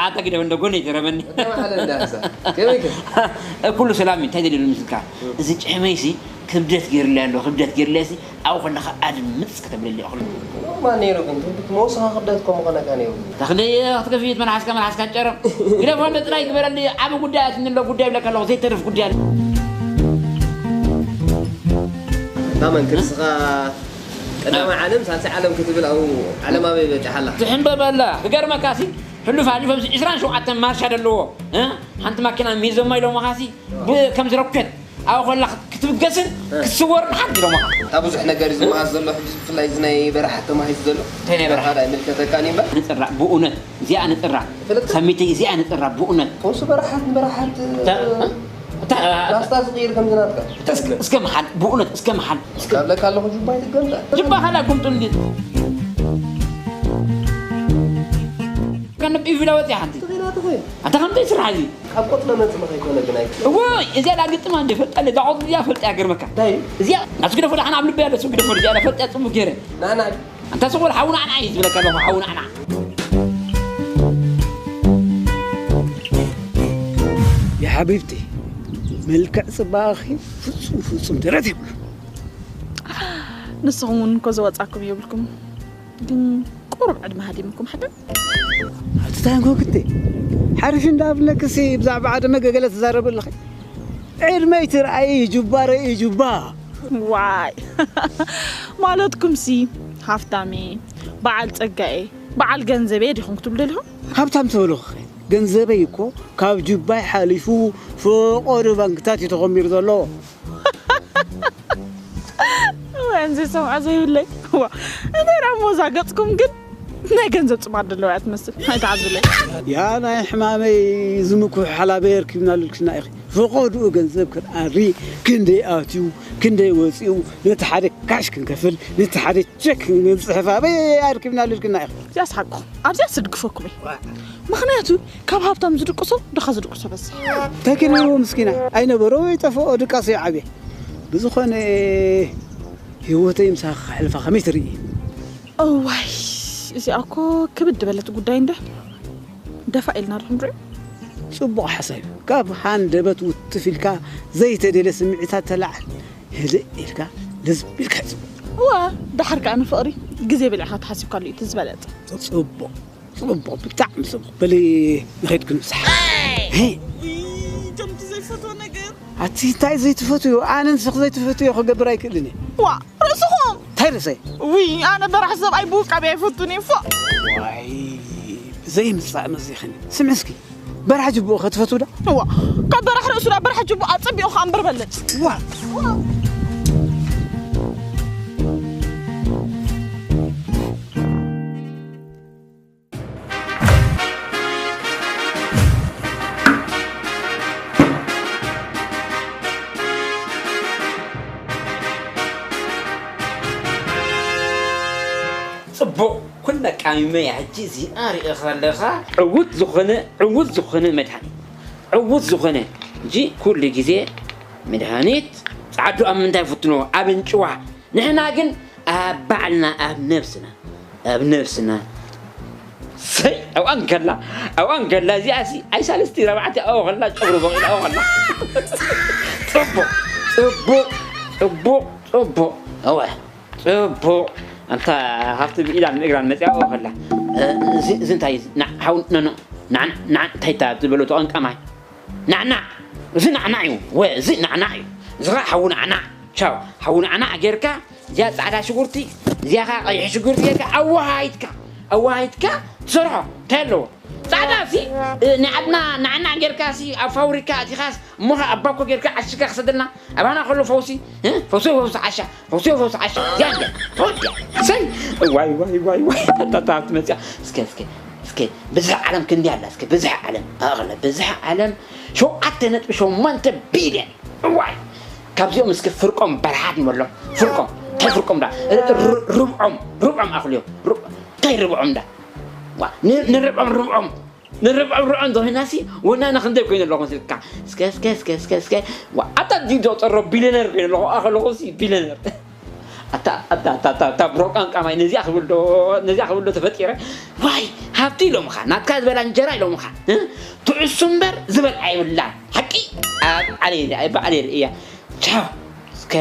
ኣታ ግደፍ እንዶ ጎነይ ተረበኒ። ተባህለ እንዳዛ ከመይ ከ ኩሉ ሰላም እንታይ ደልዩ ምስልካ? እዚ ጭሕመይሲ ክብደት ገይርለይ ኣሎ። ክብደት ገይርለይሲ ኣብኡ ከለኻ ኣድምፅ ከተብለሊ እኽሉ። ኖርማል ነይሩ ግን ትንቢት መውስኻ ክብደት ከም ምኾነካ ነይሩ። ተኽለየ ክትከፍይት መልሓስካ መልሓስካ ጨረም ግደፍ ወንዶ ጥራይ ግበረሊ። ዓብ ጉዳይ ኣትኒ ኣሎ ጉዳይ ብለካ ኣለኹ ዘይተርፍ ጉዳይ ኣሎ። ታመን ክርስኻ ቀዳማይ ዓለም ሳልሳይ ዓለም ክትብል ኣብኡ ዓለም ኣበይ በጫሓላ? ትሕንበበላ ክገርመካሲ ሕሉፍ ኣሊፎምሲ ዕስራን ሸውዓተን ማርሻ ደለዎ እ ሓንቲ ማኪና ሚዞማ ኢሎምኻሲ ብ- ከምዚ ረኩት ኣብኡ ከላ ክት- ክትብገስን ክትስወርን ሓንቲ ኢሎምኻ። እታ ብዙሕ ነገር እዩ ዝመሃዝ ዘሎ ሕጂ ብፍላይ እዚ ናይ በረሓት ተማሂዝ ዘሎ እንታይ ናይ በረሓት? ኣይምልከተካን እዩ እምበር ንፅራእ ብእውነት እዚኣ ንፅራእ ፈለጥካ? ሰሚተይ እዚኣ ንፅራእ ብእውነት ፈውሲ በረሓት ንበረሓት እታ- እታ- ላስታ ዝቕይር ከምዚ ናትካ እስከ- እስከ መሓል ብእውነት እስከ መሓል እስከ ካብለካ ኣለኹ ጁባ ይትገምታ ጅባ ካላ ጉምጡ እንዲ ከነብ ኢቪላ ወፂኣ ሓንቲ ትኺላ ትኺ ኣታ ከምዚ ይስራሕ እዚ ካብ ቆፅሎ መፅእ ከይኮነ ግን ኣይ እወ እዚኣ ዳ ግጥማ እንደ ፈልጣ እዛ ቆፅሊ እዚኣ ፈልጣ እያ ገርመካ እንታይ እዚኣ ናሱ ግደፎ ዳሓን ኣብ ልበ ያለ ሱ ግደፎ እዚኣ ዳ ፈልጣ ፅሙ ገይረ ናና ኣንታ ስቕ በል ሓውና ኣንዓ እዩ ዝብለካ ኣለኹ ሓውና ኣንዓ يا حبيبتي መልክዕ ፅባቐኺ ፍፁም ፍፁም ደረት የብሉ ንስኹም እውን እኮ ዝወፃኩም የብልኩም ግን ቁሩብ ዕድመ ሃዲምኩም ሓደ ኣቲ እንታይ ኮንክ እንተ ሓሪፍ እንዳብለክሲ ብዛዕባ ዓደመ ገገለ ትዛረብ ኣለኺ ዕድመይ ትርኣይ ጁባ ርኢ ጁባ ዋይ ማለትኩም ሲ ሃፍታሜ በዓል ጸጋኤ በዓል ገንዘቤ ዲኹም ክትብሉ ደልኹም ሃብታም ተበልኹ ገንዘበይ እኮ ካብ ጁባይ ሓሊፉ ፈቆዶ ባንክታት እዩ ተኾሚሩ ዘሎ ወንዚ ሰምዖ ዘይብለይ ዋ እንታይ ደኣ ሞዛ ገጽኩም ግን ናይ ገንዘብ ጽማድ ደለዋ እያ ትመስል ኣይትዓዝብለይ ያ ናይ ሕማመይ ዝምኩ ሓላበይ ኣርኪብና ልልክና ኢኺ ፈቐድኡ ገንዘብ ክንኣሪ ክንደይ ኣትዩ ክንደይ ወፂኡ ነቲ ሓደ ካሽ ክንከፍል ነቲ ሓደ ቸክ ክንፅሕፍ ኣበይ ኣርኪብና ልልክና ኢኺ እዚኣስ ሓቅኹም ኣብዚኣ ስድግፈኩም እየ ምኽንያቱ ካብ ሃብታም ዝድቅሶ ድኻ ዝድቅሶ በዝሕ እንታይ ከይነብርዎ ምስኪና ኣይነበሮ ወይ ጠፍኦ ድቃስ ይዓብየ ብዝኾነ ህይወተይ ምሳኺ ከሕልፋ ከመይ ትርኢ እዋይ እዚኣ እኮ ክብድ በለት ጉዳይ እንደ ደፋ ኢልና ዶ ክንሪኦ ጽቡቕ ሓሳብ እዩ ካብ ሃንደበት ውትፍ ኢልካ ዘይተደለ ስምዒታት ተላዓል ህድእ ኢልካ ልዝብ ኢልካ ሕዝብ እዋ ደሓር ከኣ ንፍቕሪ ግዜ ብልዕኻ ተሓሲብካሉ እዩ እቲ ዝበለጸ ጽቡቕ ጽቡቕ ብጣዕሚ ጽቡቕ በሊ ንኸይድ ክንብሳሕ ከምቲ ዘይፈትዎ ነገር ኣቲ እንታይ ዘይትፈትዮ ኣነ ንስኽ ዘይትፈትዮ ክገብር ኣይክእልን እየ ዋ ርእስኹም እንታይ ርእሰይ ውይ ኣነ በራሕ ሰብኣይ ብውቃብ ኣይፈቱን እየ ፎ ዋይ ዘይምጻእ መዚኽኒ ስምዕስኪ በራሕ ጅብኡ ከትፈትው ዶ እዋ ካብ በራሕ ርእሱ ናብ በራሕ ጅብኡ ኣጸቢቑ ከኣ እምበር በለች ዋ ጽቡቕ ኩለ ቃሚመ እያ ሕጂ እዚኣ ሪእኻ ኣለኻ ዕዉት ዝኾነ ዕዉት ዝኾነ መድሃኒት ዕዉት ዝኾነ እንጂ ኩሉ ግዜ መድሃኒት ጻዕዱ ኣብ ምንታይ ፍትኖ ኣብ እንጭዋ ንሕና ግን ኣብ ባዕልና ኣብ ነብስና ኣብ ነብስና ሰይ ኣብኣ እንከላ ኣብኣ እንከላ እዚኣ ሲ ኣይ ሳልስቲ ረባዕቲ ኣብኡ ከላ ጨጉሪ በቂሉ ኣብኡ ከላ ጽቡቕ ጽቡቕ ጽቡቕ ጽቡቕ እወ ጽቡቕ ኣንታ ሃብቲ ብኢዳን ብእግራን መፅያ ኣብኡ ከላ እዚ እንታይ ሓው ናዕናዕ እንታይ ታ ዝበሎ ተቐንቀማይ ናዕናዕ እዚ ናዕናዕ እዩ ወ እዚ ናዕናዕ እዩ እዚ ከዓ ሓዊ ናዕናዕ ቻው ሓዊ ናዕናዕ ጌርካ እዚኣ ፃዕዳ ሽጉርቲ እዚኣ ከዓ ቀይሕ ሽጉርቲ ጌርካ ኣወሃሂድካ ኣወሃሂድካ ትሰርሖ እንታይ ኣለዎ ፃዕዳ ሲ ናይ ዓድና ናዕናዕ ጌርካ ሲ ኣብ ፋብሪካ ኣቲኻስ እሞ ከዓ ኣብ ባኮ ጌርካ ዓሽካ ክሰደልና ኣባና ከሎ ፈውሲ ፈውሲ ፈውሲ ዓሻ ፈውሲ ፈውሲ ዓሻ እዚኣ እንዲያ ተወዲያ ሰይ ዋይ ዋይ ዋይ ዋይ ኣታታ ሃብቲ መፅያ እስከ እስከ እስከ ብዝሒ ዓለም ክንዲ ኣላ እስከ ብዝሒ ዓለም ኣቕለ ብዝሒ ዓለም ሸውዓተ ነጥቢ ሸሞንተ ቢልዮን እዋይ ካብዚኦም እስከ ፍርቆም በርሓት ይመሎም ፍርቆም እንታይ ፍርቆም ዳ ርብዖም ርብዖም ኣኽልዮም እንታይ ርብዖም ዳ ንርብዖም ርብዖም ንርብዖም ርብዖም እንተኾይናሲ ወናነ ክንደይ ኮይኑ ኣለኹ መስልካ እስከ እስከ እስከ እስከ እስከ ኣታ ዲዶ ጠሮ ቢልዮነር ኮይኑ ኣለኹ ኣኸለኹ ቢልዮነር ኣታ ኣታ ኣታ ኣታ ኣታ ብሮቃን ቃማይ ነዚኣ ክብል ዶ ነዚኣ ክብል ዶ ተፈጢረ? ዋይ፣ ሃብቲ ኢሎምኻ፣ ናትካ ዝበላ እንጀራ ኢሎምኻ። እ? ትዕሱ እምበር ዝበልዓ የብላ። ሓቂ? ኣብ ዓሌል እያ፣ ኣብ ዓሌል እያ። ቻው። እስከ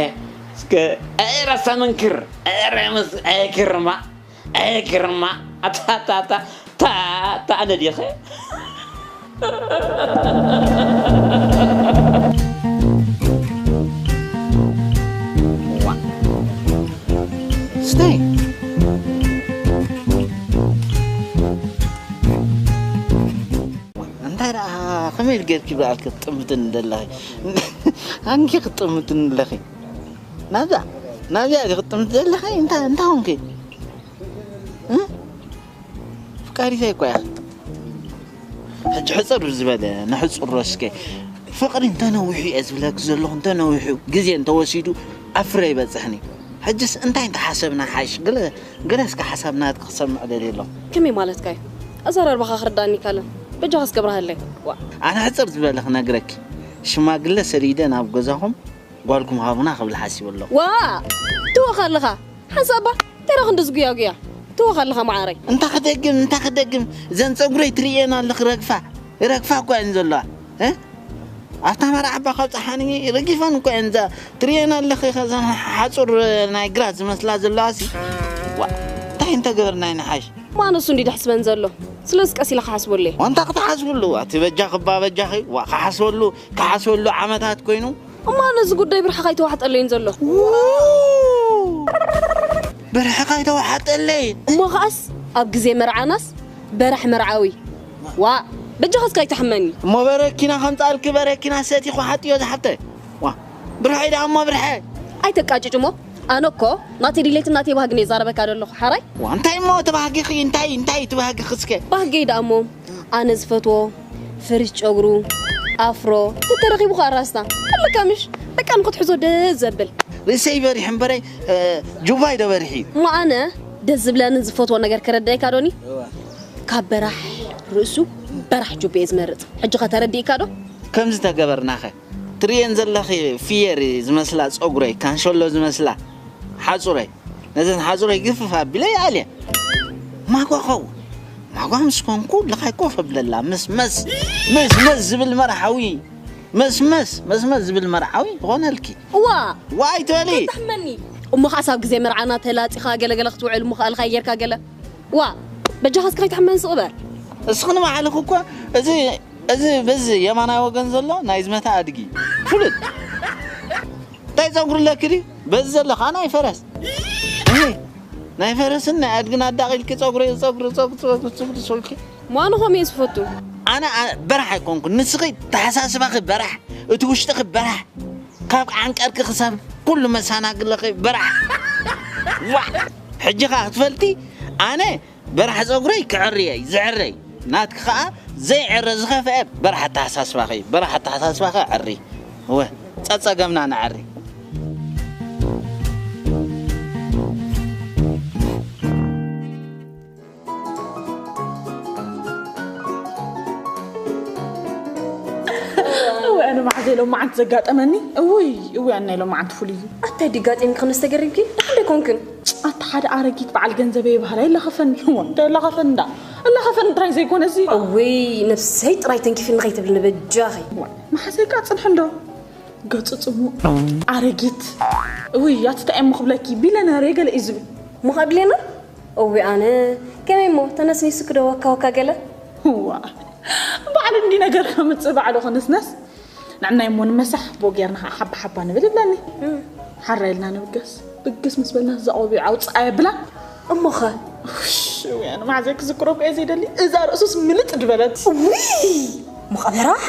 እስከ ኣራሳ መንክር ኣራምስ ኣይክርማ ኣይክርማ ኣታ ኣታ ኣታ ታ ታ ኣነ ዲኸ Stay. እንታይ ደኣ ከመይ ኢል ጌርኪ ብኣልኪ ክትጥምትኒ ዘለኺ? ኣንኪ ክትጥምትኒ ኣለኺ? ናብዛ ናብዚኣ ዲ ክትጥምቲ ዘለኺ? እንታይ እንታይ ኾንኪ? እ? ፍቃሪተይ እኮ እያ። ሕጂ ሕፅር ዝበለ ንሕፅሮ እስከ ፍቅሪ እንተነዊሑ እየ ዝብለኪ ዘለኹ፣ እንተነዊሑ ግዜ እንተወሲዱ ኣፍረ ይበፅሕኒ። ሕጅስ እንታይ እንተሓሰብና ሓይሽ? ገለ ገለ እስከ ሓሳብ ናትኪ ክሰምዕ ደልየ ኣለኹ። ከመይ ማለትካ እዩ? ኣዘራርባኻ ክርዳእኒ ይካለን። በጃኻ እስከ ብርሃለይ። ዋ ኣነ ሕፅር ዝበለ ክነግረኪ፣ ሽማግለ ሰዲደ ናብ ገዛኹም ጓልኩም ሃቡና ክብል ሓሲበ ኣለኹ። ዋ ትወኻ ኣለኻ ሓንሳባ ተራ ክንዲ ዝጉያጉያ ትወኻ ኣለኻ መዓረይ። እንታ ክደግም እንታ ክደግም እዘን ፀጉረይ ትርእየን ኣለኺ ረግፋ ረግፋ እኳ እየን ዘለዋ እ ኣብታ መርዓባ ካብ ፀሓኒ ረጊፈን እኳ እየን እዛ ትርእየን ኣለኺ ከዘን ሓፁር ናይ ግራት ዝመስላ ዘለዋ ሲ ዋ እንታይ እንተገበርና ይንሓሽ። ማነሱ እንዲ ደሕስበን ዘሎ ስለዚ ቀስ ኢላ ክሓስበሉ እየ። ዋንታ ክትሓስብሉ ኣቲ በጃኺ እባ በጃኺ ዋ ክሓስበሉ ክሓስበሉ ዓመታት ኮይኑ እሞ ኣነ እዚ ጉዳይ ብርሕኻ ኣይተዋሕጠለይን ዘሎ። ብርሕኻ ኣይተዋሕጠለይን። እሞ ኸኣስ ኣብ ግዜ መርዓናስ በራሕ መርዓዊ ዋእ በጃኻ እስከ ኣይትሕመኒ። እሞ በረኪና ከምፃልኪ በረኪና ሰቲኹ ሓጥዮ ዝሓብተይ። ዋ ብርሐይ ደኣ እሞ ብርሐ። ኣይተቃጭጭ እሞ ኣነ እኮ ናተይ ድሌትን ናተይ ባህግን እየ ዛረበካ ዘለኹ ሓራይ። ዋ እንታይ እሞ እቲ ባህግኺ እንታይ እንታይ እቲ ባህግኺ እስከ። ባህገይ ደኣ እሞ ኣነ ዝፈትዎ ፍሪዝ ጨጉሩ ኣፍሮ ተተረኺቡ ከዓ ራስታ ኣለካ ምሽ በቃ ንክትሕዞ ደስ ዘብል ርእሰይ በሪሑ እምበረይ ጁባይ ዶ በሪሑ እዩ እሞ ኣነ ደስ ዝብለንን ዝፈትዎ ነገር ከረዳይካ ዶኒ ካብ በራሕ ርእሱ በራሕ ጁባ እየ ዝመርፅ ሕጂ ከ ተረዲእካ ዶ ከምዚ ተገበርናኸ ትርእየን ዘለኺ ፍየሪ ዝመስላ ፀጉረይ ካንሸሎ ዝመስላ ሓፁረይ ነዘን ሓፁረይ ግፍፍ ኣቢለ ይኣልየን። ማጓ ኸውን ማጓ ምስ ኮንኩ ልኻይ ኮፍ ኣብለላ ምስ መስ ምስ መስ ዝብል መርሓዊ መስ መስ መስ መስ ዝብል መርዓዊ ይኾነልኪ። እዋ ዋ ኣይትበሊ። ተሕመኒ እሞ ከዓስ ኣብ ግዜ መርዓና ተላፂኻ ገለገለ ክትውዕል እሞ ከኣልካ ጌርካ ገለ ዋ በጃኻ እስከ ከይትሕመን ስቕ በል። እስኺ ንባዕልኺ እኮ እዚ እዚ በዚ የማናይ ወገን ዘሎ ናይ ዝመታ ኣድጊ ፍሉጥ እንታይ ፀጉሪ ኣለኪ ድዩ? በዚ ዘሎ ከዓ ናይ ፈረስ እህ፣ ናይ ፈረስን ናይ ኣድግን ኣዳቒልኪ ፀጉሪ ፀጉሪ ፀጉሪ ፀጉሪ ፀጉሪ ሰልኪ። ማኑ ከምኡ እየ ዝፈቱ። ኣነ ኣነ በራሕ ኣይኮንኩ ንስኺ ተሓሳስባኺ በራሕ እቲ ውሽጥኺ በራሕ ካብ ዓንቀርኪ ክሳብ ኩሉ መሳናግልኺ በራሕ። ዋ ሕጂ ኸዓ ክትፈልጢ ኣነ በራሕ ፀጉረይ ክዕርየይ ዝዕረይ ናትኪ ከዓ ዘይዕረ ዝኸፍአ በራሕ ኣተሓሳስባኺ እዩ በራሕ ኣተሓሳስባኺ ኣዕሪ እወ ጸጸገምና ነዐሪ እወ ኣነ መዓዘ ሎማዓንቲ ዘጋጠመኒ እውይ እውይ ኣናይ ሎማዓንቲ ፍሉይ እዩ ኣታይ ድጋጢምኪ ክንስ ተገሪምኪ ደሓን ዶ ኣይኮንክን ኣታ ሓደ ኣረጊት በዓል ገንዘበይ በሃላይ ለኸፈኒ እዋ እንታይ ለኸፈኒ እንዳ እለኸፈኒ ጥራይ ዘይኮነሲ እውይ ነብሰይ ጥራይ ተንኪፍኒ ከይትብልኒ በጃኺ እዋ መሓዘይ ቃ ጽንሒ እንዶ ገጹ ጽሙእ ኣረጊት እውይ ኣቲ እንታይ እሞ ክብለኪ ቢለነር እየ ገለ እዩ ዝብል እሞ ኸኣ ቢለነር እውይ ኣነ ከመይ እሞ ተነስኒሱ ክዶ ወካ ወካ ገለ እዋ ባዕሉ እንዲ ነገር ከምጽእ ባዕሉ ክንስነስ ንዕናይ እሞ ንመሳሕ ብኡ ጌርና ከዓ ሓባ ሓባ ንብል ይብለኒ ሓራ ኢልና ንብገስ ብግስ ምስ በልና እዛ ቆቢዕ ኣውፅኣ የብላ እሞኸ ውሽ እውያኑ ማዕዘ ክዝክሮ እኮ እየ ዘይደሊ እዛ ርእሱስ ምልጥ ድበለት ውይ ሙኸ በራሕ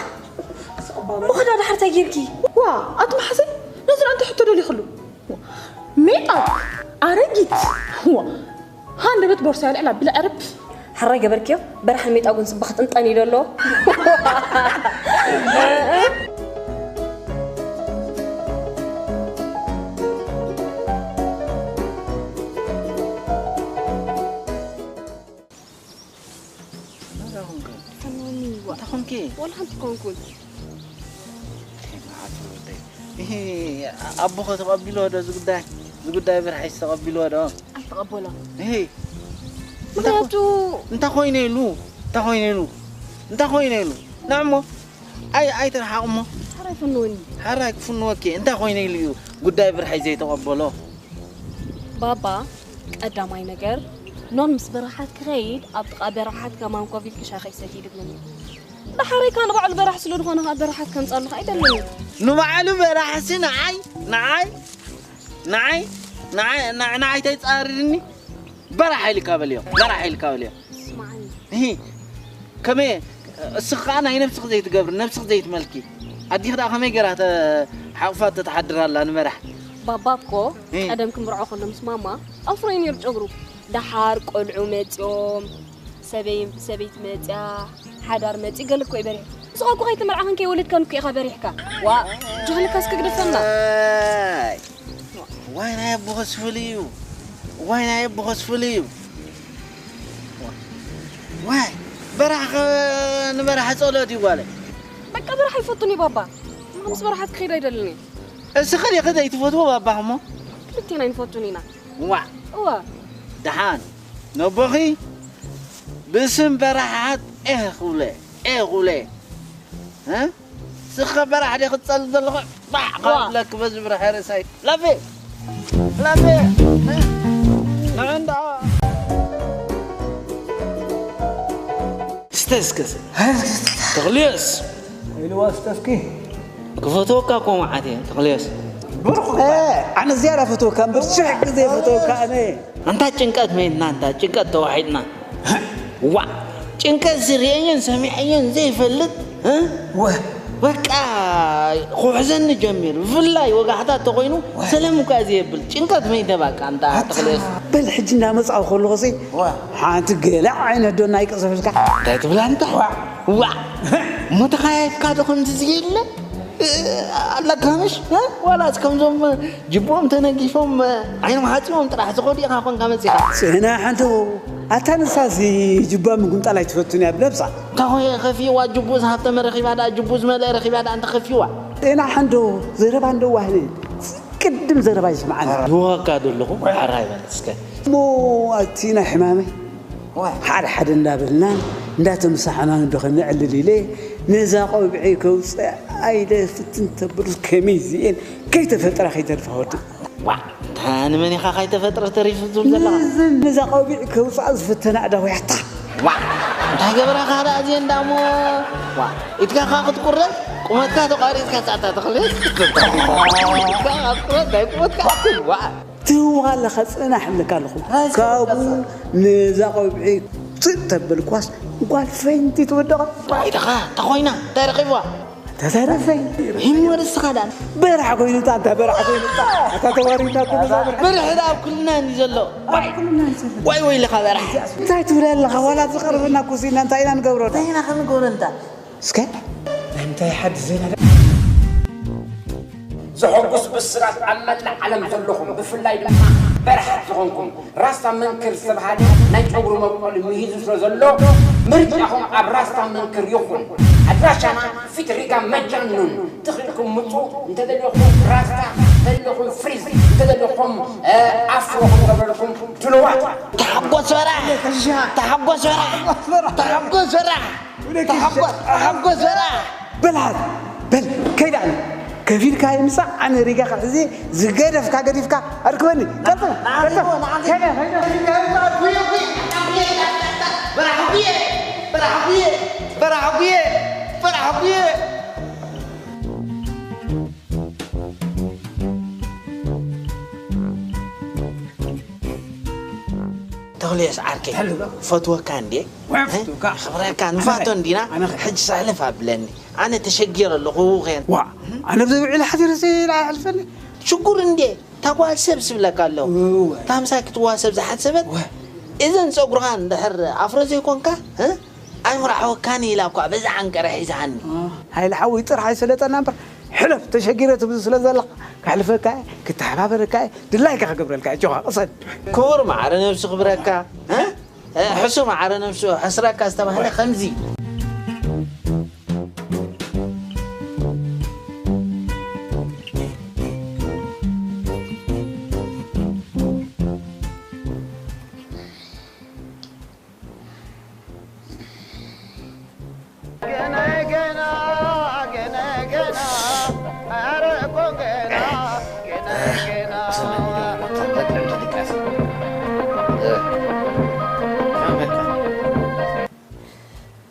ሙኸ ዳ ድሓር እንታይ ጌርኪ ዋ ኣቲ ማሓዘይ ነዚ ዳ እንታይ ሕቶ ደሊኽሉ ሜጣ ኣረጊት ዋ ሃንደበት ቦርሳ ልዕል ኣቢለ ዕርብ ሕራይ ገበርክዮ በራሕ ሜጣ ጉን ስባኽ ጥንጠን ኢሉ ኣሎ እንታይ ኮንኪ? ዋላ ሓንቲ ኮንኩን። እንታይ መዓት ወደይ። እሂ ኣቦኸ ተቐቢሎ ዶ እዚ ጉዳይ? ጉዳይ ብርሓይ ዝተቐቢልዎ ዶ? ኣይተቐበሎ እሄ ምክንያቱ እንታይ ኮይነ ኢሉ እንታይ ኮይነ ኢሉ እንታይ ኮይነ ኢሉ ንዕሞ ኣይ ኣይትርሓቕ እሞ ሓራይ ፍንውኒ ሓራይ ክፍንወኪ እንታይ ኮይነ ኢሉ እዩ ጉዳይ ብርሓይ ዘይተቐበሎ? ባባ ቀዳማይ ነገር ኖን ምስ ብርሓት ክኸይድ ኣብ ጥቓ በረሓት ከማን ኮፍ ኢልኪ ሻሂ ሰቲ ድብለኒ። ዳሓረይካ ንባዕሉ በራሕ ስለ ዝኾነ ከዓ በረሓት ከምፃሉ ከዓ ኣይደልን። ንባዕሉ በራሕሲ ንዓይ ንዓይ ንዓይ ንዓይ ንዓይ ተይፃርድኒ በራሕ ኢልካ በልዮ በራሕ ኢልካ በልዮ ስማዓኒ እሂ ከመይ እስኺ ከዓ ናይ ነብስኺ ዘይትገብሪ ነብስኺ ዘይትመልኪ ኣዲኺ ደኣ ከመይ ገይራ ሓቑፋ ተትሓድር ኣላ ንመራሕ ባባ እኮ እህ። ቀደም ክምርዖ ከሎ ምስ ማማ ኣፍሮ እዩ ነይሩ ጨጉሩ። ዳሓር ቆልዑ መፂኦም ሰበይ ሰበይቲ መፅያ ሓዳር መፂ ገለ እኮ እዩ በሪሑ። ንስኻ እኮ ከይተመርዓኽን ከይወለድካን እኮ ኢኻ በሪሕካ። ዋ ጃህልካ እስኪ ግደፈና። ዋይ ዋይ ናይ ኣቦኸስ ፍሉይ እዩ ዋይ ናይ ኣቦኸስ ፍሉይ እዩ ዋይ በራሕ ኸ ንበራሕ ጸሎት እዩ ጓለይ በቃ በራሕ ኣይፈቱን እዩ ባባ። ምስ በረሓት ክኸይድ ኣይደልን እዩ። እስኺ ዲኺ ዘይትፈትዎ ባባኽ እሞ ክልቴና ኣይንፈቱን ኢና። ዋዕ እወ ደሓን ነቦኺ ብስም በረሓት ኤህ ክብለ ኤህ ክብለ እ? ስኸ በራሕ ዲኺ ትጸልእ ዘለኹ ባዕ ዋ። ከብለክ በዚ ብርሐ ርእሳይ ላፌ ላፌ ንዕንዳ ስተስከስ ተኽልዮስ ኢልዋ ስተስኪ ክፈትወካ እኮ መዓት እየ ተኽልዮስ ብሩኽ ኣነ ዝያዳ ፈትወካ እምበር ሽሕ ግዜ ፈትወካ ኣነ ኣንታ ጭንቀት መይትና ኣንታ ጭንቀት ተዋሒጥና ዋ ጭንቀት ዝርእየዮን ሰሚዐዮን ዘይፈልጥ እ? ወ በቃ ክውሕዘኒ ጀሚሩ ብፍላይ ወጋሕታ ተኮይኑ ሰለም እኳ ዘየብል ጭንቀት መይተ በቃ ኣንታ ተኽልዮስ በል ሕጂ እንዳመፃው ከለኹ ሲ ሓንቲ ገለ ዓይነት ዶ ናይ ቅፅፍልካ እንታይ ትብላ እንታ ዋ እሞ ተኻያይፍካ ዶ ከምዚ ዝየለ ኣለካ ምሽ ዋላስ ከምዞም ጅቦም ተነጊፎም ዓይኖም ሓፂቦም ጥራሕ ዝኸዱ ኢኻ ኮንካ መፂኻ ፅህና ሓንቶ ኣታ ንሳሲ ጅባ ምግምጣል ኣይትፈቱን እያ ብነብሳ እንታይ ኾነ ከፊዋ ጅቡእ ዝሃብተመ ረኺባ ደኣ ጅቡእ ዝመልአ ረኺባ ደኣ እንተ ከፊዋ ጤና ሓንዶ ዘረባ እንዶ ዋህነ ቅድም ዘረባ ይስምዓና ይወካ ዘለኹ ሓራይ በል እስከ እሞ ኣቲ ናይ ሕማመይ ሓደ ሓደ እንዳበልና እንዳተምሳሕና ንዶ ከነዕልል ኢለ ነዛ ቆብዐይ ከውፅእ ኣይደ ፍትን ተብሉ ከመይ ዝኤን ከይተፈጥራ ከይተርፋ ወዲ ዋ እንታ ንመን ኢኻ ካይተፈጥረ ተሪፉ ዝብል ዘለኻ ነዛ ቆቢዕ ከውፅኣ ዝፍተና ኣዳውያታ ዋ እንታይ ገበራኻ ደኣ እዚኤን ዳሞ ዋ ኢድካ ካ ክትቁረፅ ቁመትካ ተቋሪፅካ ሳታ ተኽልስ ኢድካ ክትቁረፅ ናይ ቁመትካ ኣክል ዋ ትህዋ ኣለኻ ፅናሕ እብለካ ኣለኹ ካብኡ ነዛ ቆብዒ ውፅእ ተብል ኳስ ጓል ፈይቲ ትወደቐ ኢድኻ ተኾይና እንታይ ረኺብዋ ተተረፈ ሂሞ ንስኻ ዳን በራሕ ኮይኑ ጣ እንታ በራሕ ኮይኑ ጣ ኣታ ተዋሪድና ኩሉ ዛብር በርሕ ዳ ኣብ ኩልና እንዲ ዘሎ ዋይ ወይልኻ በራሕ እንታይ ትብል ኣለኻ ዋላ ዝቐርበና ኩሲና እንታይ ኢና ንገብሮ ዳ ኢና ክንገብሮ እንታ እስከ እንታይ ሓዲ ዜና ዳ ዘሐጉስ ብስራት ኣብ መላእ ዓለም ዘለኹም ብፍላይ ድማ በረሓት ዝኾንኩም ራስታ መንክር ዝተብሃለ ናይ ጨጉሪ መብቆሊ ምሂዙ ስለ ዘሎ ምርጫኹም ኣብ ራስታ መንክር ይኹን። ኣድራሻና ፊት ሪጋ መጃኑን ትኽልኩም ምፁ እንተደለኹም ራስታ ተደለኹም ፍሪዝ እንተደለኹም ኣፍሮ ክንገብረልኩም ድልዋት ተሓጎስ በራሕ ተሓጎስ በራሕ ተሓጎስ በራሕ ተሓጎስ በራሕ በልሓት በል ከይዳ ኣነ ከፊልካ ይምፃእ ኣነ ሪጋኻ ሕዚ ዝገደፍካ ገዲፍካ ኣርክበኒ ቀጥል ቀጥል ከይዳ ከይዳ ተኽልየስ ዓርከይ ፈትወካ እንዴ ክብረካ ንፋቶ እንዲና ሕጂ ሳሕልፍ ኣብለኒ ኣነ ተሸጊረ ኣለኹ ኸን ዋ ኣነ ብዘይ ውዒለ ሓዲረ ዘይልሓልፈኒ ሽጉር እንዴ ታጓል ሰብ ስብለካ ኣለኹ ታምሳ ክትዋ ሰብ ዝሓሰበት እዘን ፀጉርኻን ድሕር ኣፍሮ ዘይኮንካ ኣይምርዓወካን ኢላ እኳ በዛ ዓንቀረ ሒዛኒ ሃይለ ሓወይ ጥራሕ ኣይሰለጠና እምበር ሕለፍ ተሸጊረ ትብዝ ስለ ዘለኻ ከሕልፈካ እየ ክተሓባበረካ እየ ድላይካ ክገብረልካ እየ ጆኻ ቅሰን ክቡር ማዕረ ነብሲ ክብረካ ሕሱ ማዕረ ነብሱ ሕስረካ ዝተባህለ ከምዚ ገና ገና ገና ገና ኧረ እኮ ገና ገና ገና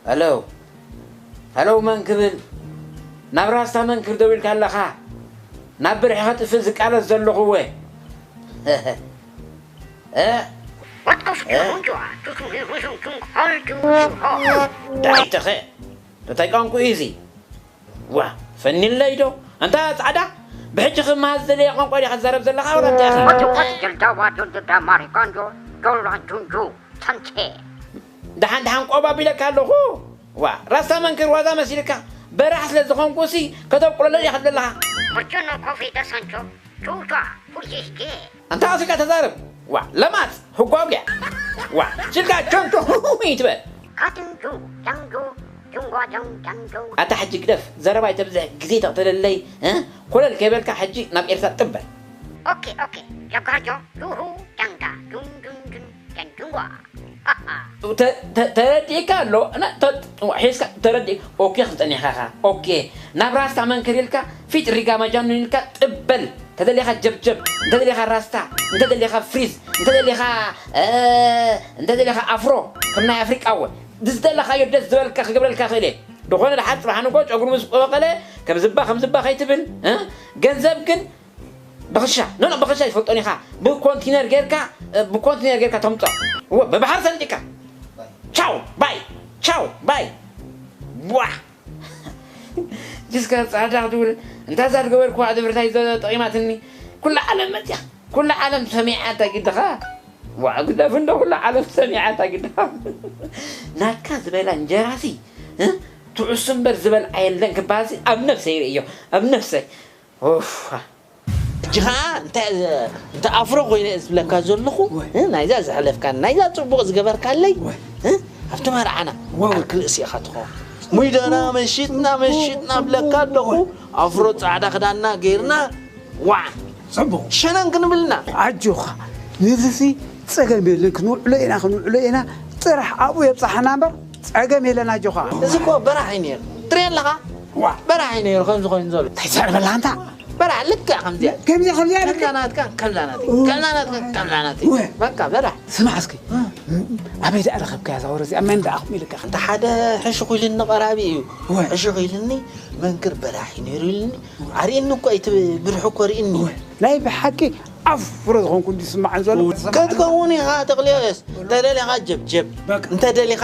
ሄሎ ሄሎ፣ መን ክብል? ናብ ራስታ መንክር ደው ኢልካ ኣለኻ። ናብ ብርሒ ከጥፍእ ዝቃለስ ዘለኹ እወ። እ? What goes to Honduras to to to to to to Honduras? ዳይተኸ እንታይ ቋንቋ እዩ እዚ? ዋ ፈኒለይ ዶ? ኣንታ ጻዕዳ ብሕጂ ክመሃዝ ዝደለየ ቋንቋ ዲኻ ትዛረብ ዘለኻ ወላ እንታይ ኢኻ? What you what you tell what you did that Maricando? Don't run to you. Tante. ደሓን ደሓን ቆብ ኣቢለካ ኣለኹ። ዋ ራስታ መንክር ዋዛ መሲልካ በራሕ ስለ ዝኾንኩ ሲ ከተብቁለለይ ኢኻ ዘለኻ። But you know coffee the Sancho? Chucha. Who's this kid? ኣንታ ኣፍሪቃ ተዛረብ ዋ ለማት ህጓጉያ ዋ ስልካ ቸንቶ ይትበል Katunju, Janju, Jungwa Jung Janju. ኣታ ሕጂ ግደፍ ዘረባ ይተብዝሕ ግዜ ተቕተለለይ እ? ኮለል ከይበልካ ሕጂ ናብ ኤርትራ ጥበል Okay, okay. Jagajo, Juhu, Janga, Jun Jun Jun, Janjungwa. Ha ha. ተ- ተ- ተረዲእካ ኣሎ እና ተ- ሒዝካ ተረዲእ ኦኬ ክትጠኒኻ ኢኻ ኦኬ ናብ ራስታ መንክር ኢልካ ፊት ሪጋ መጃኑን ኢልካ ጥበል እንተደሊኻ ጀብጀብ እንተደሊኻ ራስታ እንተደሊኻ ፍሪዝ እንተደሊኻ እ፣ እንተደሊኻ ኣፍሮ ከም ናይ ኣፍሪቃ ወ ዝደለኻዮ ደስ ዝበልካ ክገብረልካ ክእል እየ ዝኾነ ድሓር ፅባሕ ንጎ ጨጉሩ ምስ በቐለ ከም ዝባ ከም ዝባ ከይትብል እ? ገንዘብ ግን ብኽሻ ኖ ኖ ብኽሻ ይፈልጦን ኢኻ ብኮንቲነር ጌርካ እ፣ ብኮንቲነር ጌርካ ተምፅኦ እወ ብባሕሪ ሰንጢካ ቻው ባይ ቻው ባይ ቧ ጅስካ ፃዕዳ ክትብል እንታ እዛ ዝገበርኩዋ ድብርታይ ጠቂማትኒ ኩላ ዓለም መፅያ ኩላ ዓለም ሰሚዓታ ግድኻ ዋ ግደፍ እንዶ ኩላ ዓለም ሰሚዓታ ግድኻ ናትካ ዝበላ እንጀራሲ እ? ትዑስ እምበር ዝበልዓ የለን ክበሃልሲ ኣብ ነብሰይ ይርእዮ ኣብ ነብሰይ ኦፍ ሕጂ ከዓ እንታይ እንታይ ኣፍሮ ኮይነ እየ ዝብለካ ዘለኹ እ፣ ናይዛ ዘሕለፍካኒ ናይዛ ፅቡቕ ዝገበርካለይ እ፣ ኣብቲ መርዓና ዓርኪ ርእሲ ኢኻ ትኸውን ሙይደና መሽጥና መሽጥና ብለካ ኣለኹ ኣፍሮ ፃዕዳ ክዳንና ገይርና ዋዕ ፅቡቕ ሸነን ክንብልና ኣጆኻ ንዝሲ ፀገም የለን ክንውዕሎ ኢና ክንውዕሎ ኢና ጥራሕ ኣብኡ የብፃሓና እምበር ፀገም የለን ኣጆኻ እዚ እኮ በራሕ እዩ ነይሩ ትሪኦ ኣለኻ በራሕ እዩ ነይሩ ከምዚ ኮይኑ ዘሎ እንታይ ዘዕርበላ ኣንታ በራሕ ልክዕ ከምዚኣ ከምዚ ከምዚ ከምዛ ናትካ ከምዛ ናት ከምዛ ናትካ ከምዛ ናት በቃ በራሕ ስማዕ እስኪ ኣበይ ደኣ ረኸብካያ እዛ ወረ እዚኣ መን ደኣ ኣኽሚልካ እንተ ሓደ ሕሹኽ ኢሉኒ ቀራቢ እዩ ሕሹኽ ኢሉኒ መንክር በራሕ እዩ ነይሩ ኢሉኒ ኣርእኒ እኮ እቲ ብርሑ እኮ ርእኒ ናይ ብሓቂ ኣፍሮ ዝኾንኩ እንዲ ስማዕን ዘሎ ክትከውን ኢኻ ተቕልዮስ ተደሊኻ ጀብጀብ እንተደሊኻ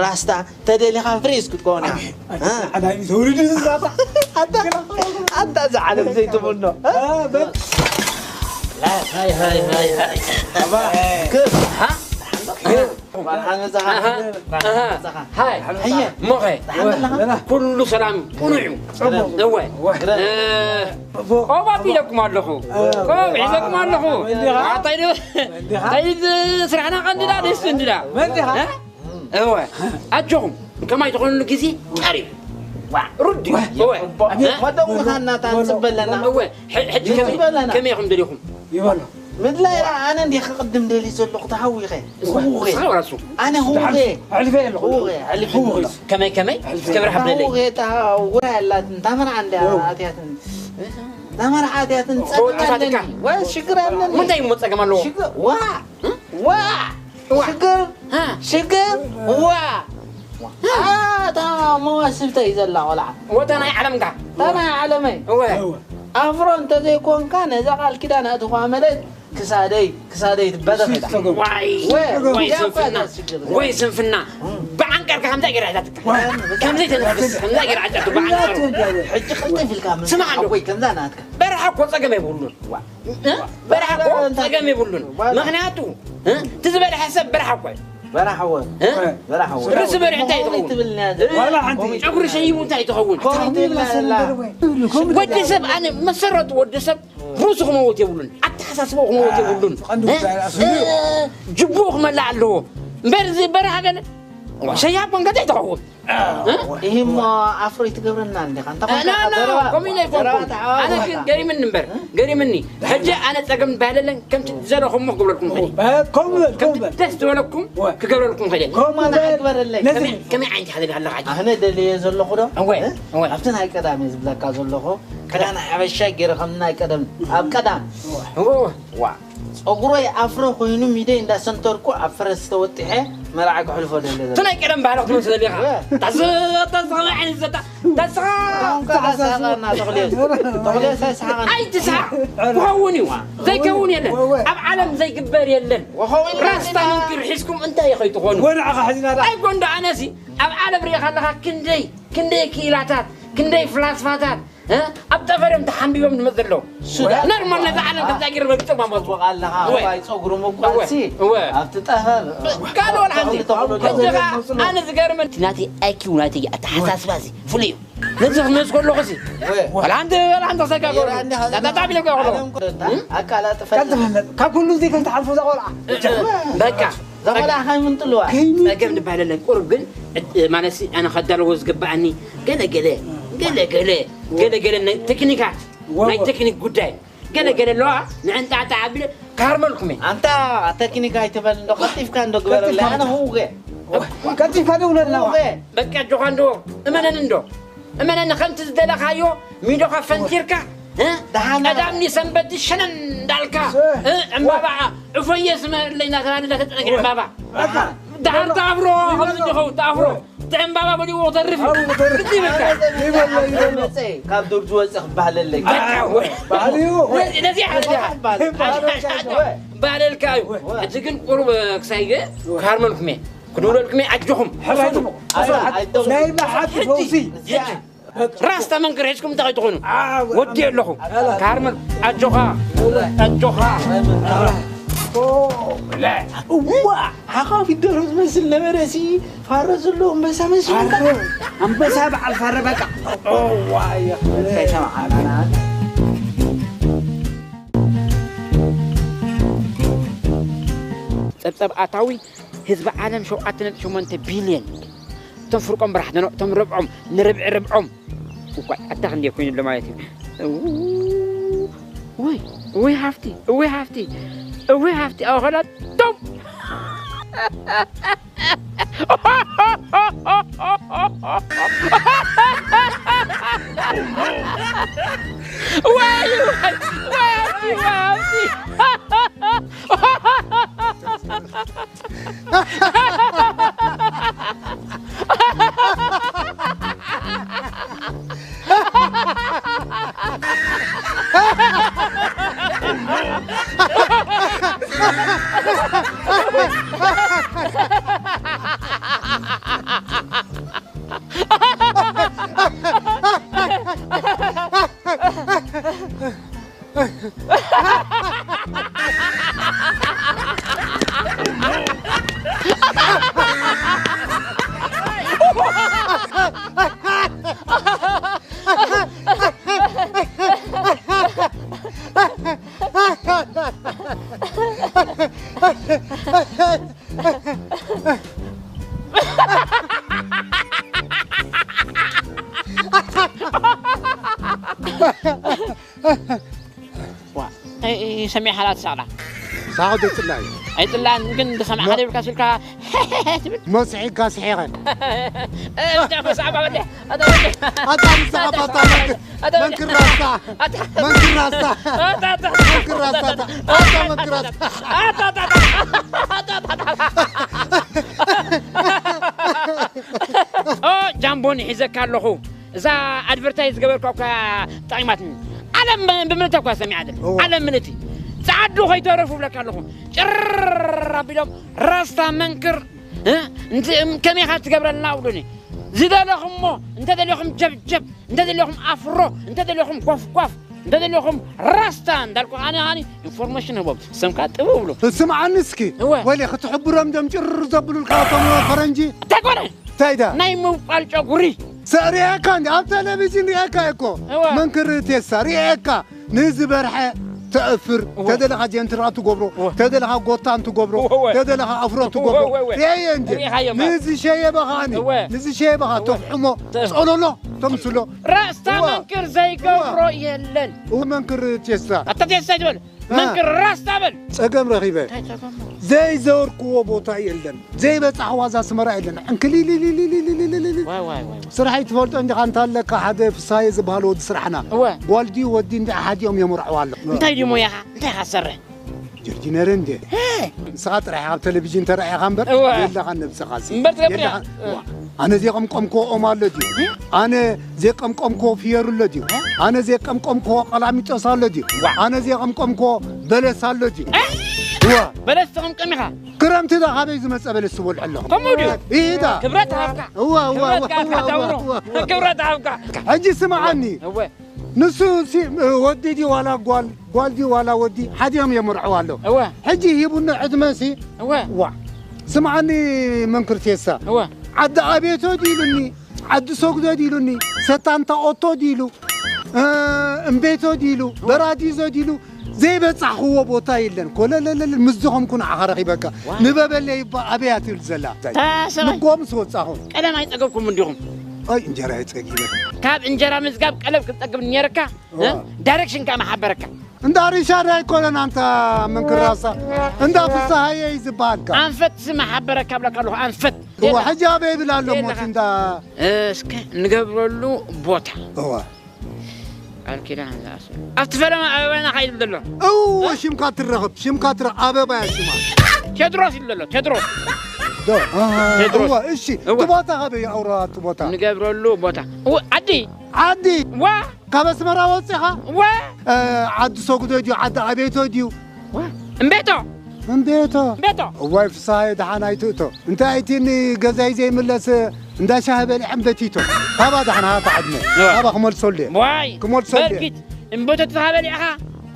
ራስታ ተደሊኻ ፍሪዝ ክትከውን ኢኻ ኣዳሚ ተውልድ ዝዛታ ኣታ ኣታ ዝዓለም ዘይትምኖ ሃይ ሞኸ ኩሉ ሰላም ቁኑዕ እዩ እወ ቆብ ኣቢለኩም ኣለኹ ቆብ ሒዘኩም ኣለኹ እንታይ እንታይ ስራሕና ቀንድዳ ደስ እንድዳ እወ ኣጆኹም ከማይ ዝኾኑሉ ግዜ ቀሪቡ ሩዲ እወ መደውኻና ታንፅበለና እወ ሕጂ ከመይ ኢኹም ደሊኹም ይበሎ ምድላይ ኣነ እንዲ ክቕድም ደልዩ ዘለኹ ተሃዊኸ ስኻ ወራሱ ኣነ ህውኸ ኣሕልፈ ኣለኹ ህውኸ ኣሕልፈ ኣለኹ ከመይ ከመይ እስከ ብርሃ ብለለይ ህውኸ ተሃውራ ያላት እንታ መርዓ እንዲ ኣትያትን እንታ መርዓ ኣትያትን ፀግም ኣለኒ ወይ ሽግር ኣለኒ ምንታይ እሞ ፀገም ኣለዎ ዋ ዋ ሽግር ሽግር ዋ ኣታ መዋስብተይ ዘላ ቆልዓ ወታ ናይ ዓለምካ እታ ናይ ዓለመይ እወ ኣፍሮ እንተዘይኮንካ ነዛ ቃል ኪዳን ኣእትኹዋ መለት ክሳደይ ክሳደይ ትበተኽ ኢላ ዋይ ወይ ወይ ስንፍና ወይ ስንፍና ብዓንቀርካ ከምዛ ገይራ ሒዛትካ ከምዘይ ተነፍስ ከምዛ ገይራ ዓጫቱ ብዓንቀሩ ሕጂ ክልጥፍ ኢልካ ስማዕ እንዶ ወይ ከምዛ ናትካ በረኻ እኮ ጸገም የብሉን በረኻ እኮ ጸገም የብሉን ምኽንያቱ እቲ ዝበልሐ ሰብ በረኻ እኮ እዩ በረኻ እወ በረኻ እወ ርእሲ በሪሕ እንታይ ትኸውን ጨጉሪ ሸይቡ እንታይ ትኸውን ወዲ ሰብ ኣነ መሰረቱ ወዲ ሰብ ርእሱ ክመውት የብሉን ኣተሓሳስበኡ ክመውት የብሉን ጅቡኡ ክመላእ ኣለዎ እምበር እዚ በረኻ ገለ ሸያብ ኮንካ እንታይ ትኸውን? ይህ እሞ ኣፍሮ ይትገብረና እንዲኻ እንተ ኖ ኖ ከምኡ ኢለ ኣይኮንኩን። ኣነ ግን ገሪምኒ እምበር ገሪምኒ። ሕጂ ኣነ ጸገም ባለለን ከምቲ ዝደለኹሞ ክገብረልኩም ኸደ ከምቲ ደስ ዝበለኩም ክገብረልኩም ኸደ። ከመይ ዓይነት ሓደጋ ኣለኻ? ኣነ ደልየ ዘለኹ ዶ ኣብቲ ናይ ቀዳሚ ዝብለካ ዘለኹ ክዳን ሓበሻ ገይረ ከም ናይ ቀደም ኣብ ቀዳም ዋ ጸጉረይ ኣፍሮ ኮይኑ ሚደይ እንዳሰንተርኩ ኣብ ፈረስ ተወጢሐ መርዓ ክሕልፎ ደለ ዘሎ። እቲ ናይ ቀደም ባህሊ ክትመልሶ ደሊኻ። ታስኻ ታስኻ ከመይ ዓይነት ዘታ ታስኻ ኣይትስሓቕ። ክኸውን እዩ ዘይከውን የለን። ኣብ ዓለም ዘይግበር የለን። ራስታ ምንክር ሒዝኩም እንታይ ከይትኾኑ። ኣይ ጎንዶ ኣነሲ ኣብ ዓለም ሪኢኻ ኣለኻ ክንደይ ክንደይ ክኢላታት ክንደይ ፍላስፋታት ኣብ ጠፈር እዮም ተሓንቢቦም ዝመፁ ዘለዉ። ኖርማል ነዛ ዓለም ከምዛ ገይረ መግፅኦም ኣመፁ። ኣለኻ እዋይ ፀጉሩ ምቋሲ ኣብቲ ጠፈር ካልኦን ሓንቲ ተኽሉ ተኽሉ ሕጂ ኸዓ ኣነ ዝገርመን እቲ ናተይ ኣይኪው ናተይ ኣተሓሳስባ እዚ ፍሉይ እዩ። ነዚ ክመፅ ከለኹ እዚ ወላ ሓንቲ ወላ ሓንቲ ክሰጋ ከሎ ዳዳዳ ቢለ ከሎ ኣቃላጥፈ ካብ ኩሉ እዚ ከም ትሓልፎ እዛ ቆልዓ በቃ ዘመላኻይ ምንጥልዋ ጸገም ዝበሃል የለን። ቁሩብ ግን ማለት ኣነ ከዳለዎ ዝግበኣኒ ገለ ገለ ገለ ገለ ገለ ገለ ናይ ቴክኒካት ናይ ቴክኒክ ጉዳይ ገለ ገለ ኣለዋ ንዕንጣዕጣ ኣቢለ ክሃርመልኩም እየ። ኣንታ ቴክኒክ ኣይትበል እንዶ ቀልጢፍካ እንዶ ግበረለይ ኣነ ህውገ ቀልጢፍካ ደውለልና ህውገ በቃ ጆኻ እንዶ እመነኒ እንዶ እመነኒ ከምቲ ዝደለኻዮ ሚዶኻ ፈንቲርካ እ? ደሓና። ቀዳምኒ ሰንበት ሸነን እንዳልካ እ? ዕምባባ ዕፎየ ስመርለይ እናተባህለ እንዳተጠረገ ዕምባባ ደሓር ተኣፍሮ ከምዚ እንዲኸውን ተኣፍሮ እቲ ዕምባባ በሊዎ ክተርፍ እዩ። ግዲ ይብልካ። ካብ ዱር ዝወፅእ ክባህለለይ ነዚኣ ነዚኣ ባህለልካ እዩ። ሕጂ ግን ቁሩብ ክሳይ ክሃርመልኩም እየ ክድውለልኩም እየ ኣጆኹም። ናይ መሓቲ ፈውሲ ራስታ መንክር ሒዝኩም እንታይ ከይትኾኑ ወዲ ኣለኹ። ካርመል ኣጆኻ ኣጆኻ እዋ ሓኻፊት ደርሆ ዝመስል ነበረ ሲ ፋረ ዘሎ ኣንበሳ መስልካ ኣንበሳ በዓል ፋረ በቃ እዋ እየ እንታይ ሰማዓና ጸብጸብ ኣታዊ ህዝቢ ዓለም ሸውዓተ ነጥቢ ሸሞንተ ቢልዮን እቶም ፍርቆም ብራሕተኖ እቶም ርብዖም ንርብዒ ርብዖም እኳ ኣታ ክንደይ ኮይኑሎ ማለት እዩ። እው፣ ወይ ወይ ሃፍቲ ወይ ሃፍቲ ወይ ሃፍቲ ኣኸላቶም ወይ ወይ ወይ ሃፍቲ ወይ ሃፍቲ ሰሚዕካ ላ ትሳቕላ ሳቕ ዶ ጽላኢ ኣይጽላን ግን ዝሰምዓ ዘይብልካ ስልካ ትብል መሲሒካ ስሒቐ ብጣዕሚ ሰዓባ በለ ኣታ በለ ኣታ ምሳሓባታ መንክራስታ መንክራስታ መንክራስታ ኣታ መንክራስታ ጃምቦን ሒዘካ ኣለኹ እዛ ኣድቨርታይዝ ዝገበርካ እኳ ጠቒማትኒ ዓለም ብምልእቲ እኳ ሰሚዓ ዘለ ዓለም ምልእቲ ፃዓዱ ከይተረፉ ብለካ ኣለኹ ጭር ኣቢሎም ራስታ መንክር ከመይ ካብ ትገብረልና ኣብሉኒ ዝደለኹሞ እንተደለኹም ጀብጀብ እንተደለኹም ኣፍሮ እንተደለኹም ጓፍጓፍ እንተደለኹም ራስታ እንዳልኩ ኣነ ኣነ ኢንፎርሜሽን ህቦም ሰምካ ጥቡ ብሎ ስምዓኒ እስኪ ወለ ክትሕብሮም ዶም ጭር ዘብሉልካ ቶም ፈረንጂ እንታይ ኮነ እንታይ ዳ ናይ ምውቃል ጨጉሪ ሪኤካ እንዲ ኣብ ቴሌቪዥን ሪኤካ እኮ መንክር ቴሳ ሪኤካ ንዝበርሐ ተእፍር፣ እወ። ተደለኻ ጀንትራ ትገብሮ፣ እወ። ተደለኻ ጎታን ትገብሮ፣ እወ፣ እወ። ተደለኻ ኣፍሮ ትገብሮ። እወ፣ እወ፣ እወ። ሪኣዮ እንጂ። ሪኢኻዮ እምበር። ንዝሸየበኻ ኣኒ፣ እወ። ንዝሸየበኻ እወ። ተፍሕሞ፣ ተፍ- ጸሎሎ፣ ተምስሎ። ራስታ እወ። መንክር ዘይገብሮ እወ። የለን። እወ መንክር ቴሳ። ኣታ ቴሳ ይትበል። እ። መንክር ራስታ በል። ጸገም ረኺበ። እንታይ ጸገም? ዘይዘወርክዎ ቦታ የለን። ዘይበጻሕዋ እዛ ኣስመራ የለን። ዕንክሊሊሊሊሊሊሊሊ። ዋይ፣ ዋይ፣ ዋይ፣ ዋይ። ስራሕ ይትፈልጦ እንዲኻ፣ እንታ ኣለካ ሓደ ፍሳየ ዝበሃል ወዲ ስራሕና። እወ። ጓል ድዩ ወዲ እንዲኣ ሓዲኦም የምርዕዋ ኣሎ። እንታይ ድዩ ሞያኻ? እንታይ ኢኻ ትሰርሕ? ጀርዲነር እንዴ? ሄ! ንስኻ ጥራሕ ኢኻ ኣብ ቴሌቪዥን ተራኢኻ እምበር፣ እወ። የለኻን ነብስኻ ሲ። እምበር ትገብር ኢኻ። የለኻን። እወ። ዋ፣ ኣነ ዘይቐምቀምክዎ ኦም ኣሎ ድዩ? ኣነ ዘይቀምቀምክዎ ፍየሩ ኣሎ ድዩ? ኣነ ዘይቀምቀምክዎ ቀላሚጦስ ኣሎ ድዩ? ዋ። ኣነ ዘይቀምቀምክዎ በለስ ኣሎ ድዩ? ዋ። በለስ ትቕምቅም ኢኻ? ክረምቲ ዶ ካበይ ዝመጸ በለስ ትበልዑ ኣለኹም? ከምኡ ድዩ? ኢዳ። ክብረት ሃብካ። እዋ፣ እዋ፣ ክብረት እዋ፣ ሃብካ እዋ፣ ታውሮ። እዋ፣ እዋ። ክብረት ሃብካ። ሕጂ ስምዓኒ። እወ። ንሱ ሲ-፣ ወዲ ድዩ ዋላ ጓል፣ ጓል ድዩ ዋላ ወዲ፣ ሓዲኦም የምርዕዋ ኣለዉ። እወ። ሕጂ ሂቡኒ ዕድመ ሲ፣ እወ። ዋ። ስምዓኒ መንክር ቴሳ። እወ። ዓዲ ኣቤቶ ድዩ ኢሉኒ፣ ዓዲ ሰጉዶ ድዩ ኢሉኒ፣ ሰታንታ ኦቶ ድዩ ኢሉ፣ እ፣ እምቤቶ ድዩ ኢሉ፣ እወ። በራዲዞ ድዩ ኢሉ፣ ዘይበጻሕኽዎ ቦታ የለን። ኮለለለል፣ ምስ ዝኸምኩ ንዓኻ ረኺበካ። ዋይ። ንበበለይ እባ ኣበይ እያ ትብል ዘላ? እታ ሰበይ። ንጎ ምስ ወጻኹም። ቀለም ኣይጸገብኩም እንዲኹም። ኣይ፣ እንጀራ የጸጊበ። ካብ እንጀራ ምዝጋብ ቀለም ክትጸግብ ነይርካ፣ ዋ። እ? ዳይሬክሽን ከኣ መሓበረካ። እንዳ ሪሻርድ ኣይኮነን ኣንታ መንክራሳ። እንዳ ፍስሃየ እዩ ዝበሃልካ። ኣንፈት መሓበረካ እብለካ ኣለኹ፣ ኣንፈት። እዋ፣ ሕጂ ኣበይ ይብል ኣሎ የለኻ። ሞት እንዳ እስከ ንገብረሉ ቦታ። እዋ። ቃል ኪዳን ዝኣስሩ። ኣብቲ ፈለማ ኣበባና ኸዓ ይብል ዘሎ። እወ፣ ሽምካ ትረኽብ፣ ሽምካ ትረ-፣ ኣበባ እያ ሽማ። ቴድሮስ ይብል ዘሎ፣ ቴድሮስ። ዶ? ኣሃ፣ ቴድሮስ። እወ፣ እሺ። እወ። እቲ ቦታ ካበይ እዩ ኣውራ እቲ ቦታ? ንገብረሉ ቦታ። እወ፣ ዓዲ። ዓዲ? ዋ። ካብ ኣስመራ ወፂኻ? ዋ። እ፣ ዓዲ ሰጉዶ ድዩ? ዓዲ ኣቤቶ ድዩ? ዋ። እምቤቶ። እምቤቶ። እምቤቶ። እዋይ ፍስሃየ ደሓን ኣይትእቶ። እንታይ እቲ ንገዛይ ዘይምለስ እንዳ ሻሂ በሊዐ እምበቲቶ። ካባ ደሓን ሃታ ዕድመ። እዋ። ካባ ክመልሰሉ እየ። ዋይ። ክመልሰሉ እየ። በልኪት። እምበቶ ተኻበሊዕኻ፣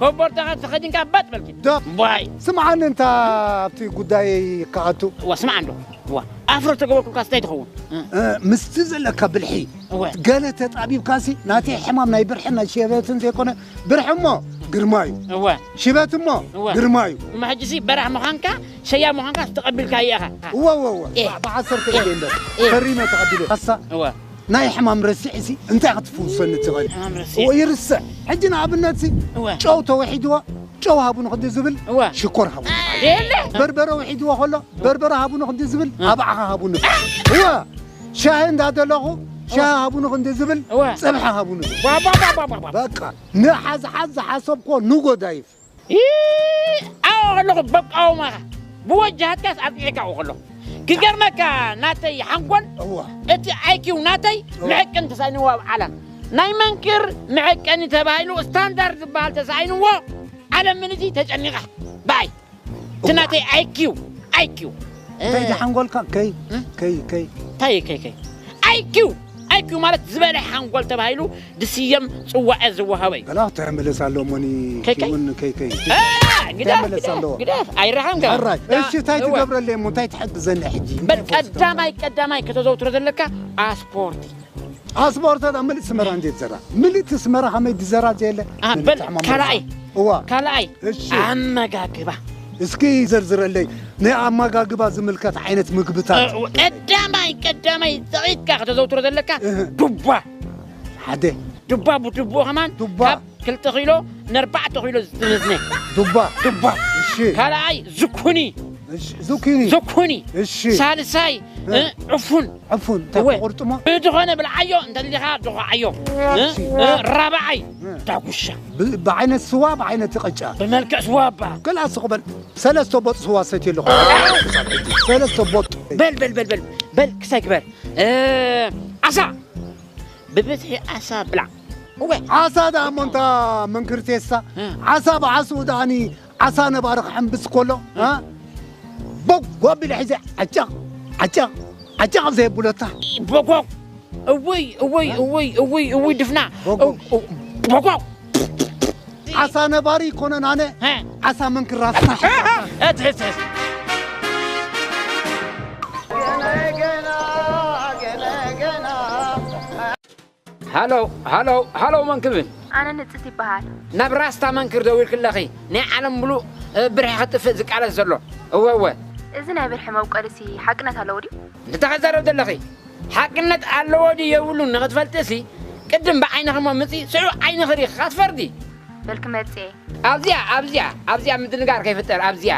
ኮቦርታኻ ተኸዲንካ ባጥ በልኪት። ዶ። ዋይ። ስምዓኒ እንታ ኣብቲ ጉዳይ ክኣቱ። እዋ፣ ስምዓ እንዶ። እዋ። ኣፍሮ ተገበርኩልካ ስታይ ትኸውን። እ። እ፣ ምስቲ ዘለካ ብልሒ። እወ። ገለ ተጣቢብካሲ ናተይ ሕማም ናይ ብርሕን ናይ ሸበትን ዘይኮነ፣ ብርሒ እሞ ግርማ እዩ። እወ። ሽበት እሞ እወ። ግርማ እዩ። እሞ ሕጂሲ በራሕ ምዃንካ፣ ሸያ ምዃንካ ተቐቢልካዮ ኢኻ። እወ፣ እወ፣ እወ። ኤ። ብ-፣ ብዓሰርተ ኤ። ኢደ እምበር። ኤ። ፈሪመ ተቐቢለ። ካሳ እወ። ናይ ሕማም ረሲዕሲ እንታይ ክትፍውሰኒ ትኽእል? ሕማም ረሲዕ። እወ፣ ይርስዕ። ሕጂ ንኣብነትሲ እወ። ጨው ተወሒድዎ፣ ጨው ሃቡኒ ክንዲ ዝብል እወ። ሽኮር ሃቡኒ። የለ። በርበረ ውሒድዎ ከሎ፣ በርበረ ሃቡኒ ክንዲ ዝብል እ። ኣባዕኻ ሃቡኒ። እወ። ሻሂ እንዳደለኹ፣ ሻሂ እወ። ሃቡኒ ክንዲ ዝብል እወ። ጸብሒ ሃቡኒ። ዋ፣ ዋ፣ ዋ፣ ዋ፣ ዋ፣ ዋ። በቃ፣ ንሓዝ ሓዝ ዝሓሰብኮ ንጎዳይፍ። ይ-፣ ኣብኡ ከለኹ በቃውማኻ። ብወጃሃትካስ ኣብቂዕካ ኣብኡ ከለኹ። ክገርመካ ናተይ ሓንጎል፣ እወ። እቲ ኣይ ኪው ናተይ እወ። ምዕቅን ተሳኢንዎ ኣብ ዓለም። ናይ መንክር መዐቀኒ ተባሂሉ ስታንዳርድ ዝበሃል ተሳኢንዎ ዓለም ምልቲ ተጨኒቓ። ባይ። እቲ እዋ። ናተይ ኣይ ኪው፣ ኣይ ኪው። እንታይ እ። ሓንጎልካ? ከይ፣ እ? ከይ፣ ከይ። እንታይ ከይ፣ ከይ? ኣይ ኪው፣ ኣይ ኪው ማለት ዝበለ ሓንጎል ተባሂሉ ዝስየም ጽዋዐ ዝወሃበ እዩ። ገላ ተመለስ ኣሎ ሞኒ ከይ፣ ከይ? ኪውን ከይ፣ ከይ። እ፣ ግደፍ፣ ተመለስ ግደፍ፣ ኣለዎ። ግደፍ። ኣይረሓም ገና። ሕራይ። ዳ-፣ እሺ፣ እንታይ እዋ። ትገብረለይ እሞ እንታይ ትሕግዘኒ ሕጂ? በል እንታይ ፈስቶ? ቀዳማይ፣ ቀዳማይ ከተዘውትሮ ዘለካ ኣስፖርቲ። ኣስፖርት ዳ ምልእቲ ስመራ እንዴት ዘራ? ምልእቲ ስመራ ከመይ ድዘራ ዘየለ? አ፣ በል፣ ምልእቲ ዓማማ ካልኣይ። እዋ። ካልኣይ፣ እሺ። ኣመጋግባ። እስኪ ዘርዝረለይ። ናይ ኣመጋግባ ዝምልከት ዓይነት ምግብታት። እ፣ ቀዳማይ፣ ቀዳማይ፣ ጸቒጥካ ከተዘውትሮ ዘለካ እህ። ዱባ። ሓደ። ዱባ፣ ብዱቦ ከማን ዱባ። ካብ ክልተ ኪሎ ንኣርባዕተ ኪሎ ዝትንዝነ። ዱባ። ዱባ። እሺ። ካልኣይ፣ ዝኩኒ። እሺ፣ ዙኪኒ። ዙኩኒ። እሺ። ሳልሳይ፣ እ። እ፣ ዕፉን። ዕፉን፣ እንታይ እወ። ቁርጥሞ? ብዝኾነ ብልዓዮ፣ እንተደሊኻ ድኹዓዮ። እ፣ እሺ። እ፣ ራብዓይ፣ እ። ዳጉሻ። ብ-፣ ብዓይነት ስዋ፣ ብዓይነት ቅጫ። ብመልክዕ ስዋ እባ። ገለ ኣስቕ በል። ሰለስተ ቦጥ ስዋ ሰትየ ኣለኹ። ሰለስተ ቦጥ። በል፣ በል፣ በል፣ በል። በል፣ ክሳይ ግበር። እ፣ ዓሳ። ብብዝሒ ዓሳ ብላዕ። እወ። ዓሳ ደኣ እሞ እንታ መንክር ቴሳ። እ። ዓሳ ብዓስኡ ደኣኒ ዓሳ ነባሪ ክሕምብስ ከሎ፣ እ። እ? ቦግ ኣቢለ ሒዘ ዓጨቕ፣ ዓጨቕ፣ ዓጨቕ ኣብ ዘየብሎ እታ። ቦጎግ። እውይ፣ እውይ፣ እውይ፣ እውይ፣ እውይ፣ ድፍና። ቦጎግ። እው-፣ እው-፣ ቦጎግ። ዓሳ ነባሪ ኣይኮነን ኣነ። እ። ዓሳ መንክር ራስታ። እ፣ እ፣ እ፣ ትሕዝ፣ ትሕዝ። ሃሎ፣ ሃሎ፣ ሃሎ፣ መን ክብል? ኣነ ንጽት ይበሃል። ናብ ራስታ መንክር ደዊልክለኺ፣ ናይ ዓለም ምሉእ፣ እ፣ ብርሒ ክጥፍእ ዝቃለስ ዘሎ። እወ፣ እወ። እዚ ናይ ብርሒ መብቀልሲ ሓቅነት ኣለዎ ድዩ? እንታይ ክዛረብ ዘለኺ? ሓቅነት ኣለዎ ድዩ የብሉን ንኽትፈልጥሲ፣ ቅድም ብዓይንኺ እሞ ምጺ፣ ስዑ ዓይንኺ ርኢኺ ክትፈርዲ። በልኪ መጽኤ። ኣብዚኣ፣ ኣብዚኣ፣ ኣብዚኣ ምድንጋር ከይፍጠር፣ ኣብዚኣ።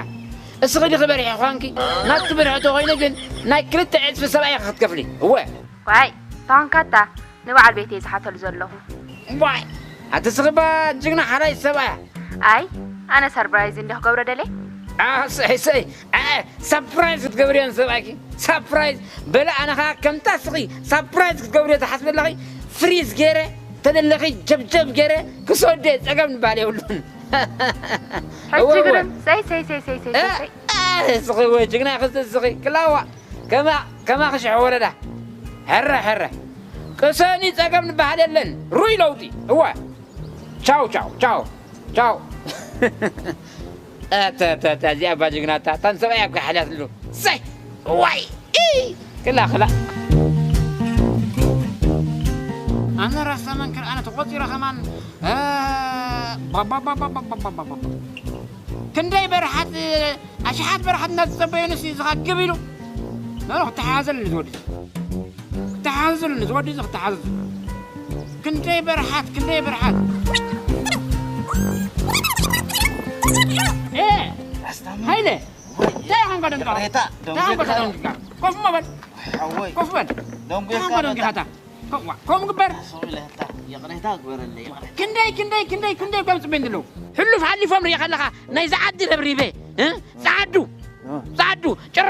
እስኺ ዲኺ በርሒ ኳንኪ፣ ናትኪ ብርሒ ተኾይኑ ግን፣ ናይ ክልተ ዕጽፊ ሰብኣይ ኢኺ ክትከፍሊ። እወ። ዋይ፣ ታንካታ ንበዓል ቤተይ ዝሓተሉ ዘለኹ። ዋይ፣ ኣቲ ስኽባ ጅግና ሓራይ ሰብኣያ። ኣይ፣ ኣነ ሰርፕራይዝ እንዲ ክገብሮ ደልየ። አ፣ ሰይ፣ ሰይ፣ አ፣ ሰርፕራይዝ ክትገብሪ እየን ሰብኣይኪ። ሰርፕራይዝ። በለ ኣነ ኸዓ ከምታ ስኺ ሰርፕራይዝ ክትገብሪ እየ ዝሓስበለኺ። ፍሪዝ ገይረ፣ ተደለኺ ጀብጀብ ገይረ፣ ክሰዶ እየ ጸገም ንበሃል የብሉን። ሕጂ እወ፣ እወ። ግርም፣ ሰይ፣ ሰይ፣ ሰይ፣ ሰይ፣ ሰይ፣ እ፣ ሰይ፣ ሰይ። እ፣ ስኺ ወይ ጅግና ክስቲ ስኺ። ክላዋ፣ ከማ፣ ከማ ክሽሕ ወረዳ። ሕረ፣ ሕረ። ቅሰኒ ጸገም ንበሃል የለን። ሩይ ለውጢ። እወ። ቻው፣ ቻው፣ ቻው፣ ቻው። ኣታ፣ ኣታ፣ ኣታ፣ እዚኣ እባ ጅግና፣ ኣታ፣ እታ ንሰብኣይ ኣብ ጋሓልያትሉ። ሰይ! ዋይ! ኢ! ክላ፣ ክላ። ኣነ ራስታ መንክር፣ ኣነ ተቖጺረ ከማን። እ፣ ባባባባባባባባ። ክንደይ በርሓት፣ ኣሽሓት በርሓት እናተጸበዩንስ እዩ ዝኻግብ ኢሉ። ኖ፣ ኖ፣ ክተሓዘሉ ንዝወዲ። ክተሓዘሉ ንዝወዲ እዚ ክተሓዘሉ። ክንደይ በርሓት፣ ክንደይ በርሓት። ኤ፣ ኣስታማ። ሃይለ፣ ወይ። እንታይ ኢኻ ደንጋ? ይቕሬታ፣ እንታይ ኢኻ ደንጋ? ደንጋ? ኮፍ በል። ሓወይ። ኮፍ በል። ደንጉ እንታይ ኢኻ ይካታታ። ደንጋ? ኮ-፣ ዋ፣ ከምኡ ግበር። ሰው ኢለ ህታ፣ ይቕሬታ ግበረለይ፣ ይቕሬታ። ክንደይ፣ ክንደይ፣ ክንደይ፣ ክንደይ እኮ እዮም ጽበይን ዘለዉ። ሕሉፍ ሓሊፎም ርኢኻ ኣለኻ፣ ናይዛ ዓዲ ረብሪበ፣ እ? ጸዓዱ፣ እ። ጸዓዱ፣ ጭር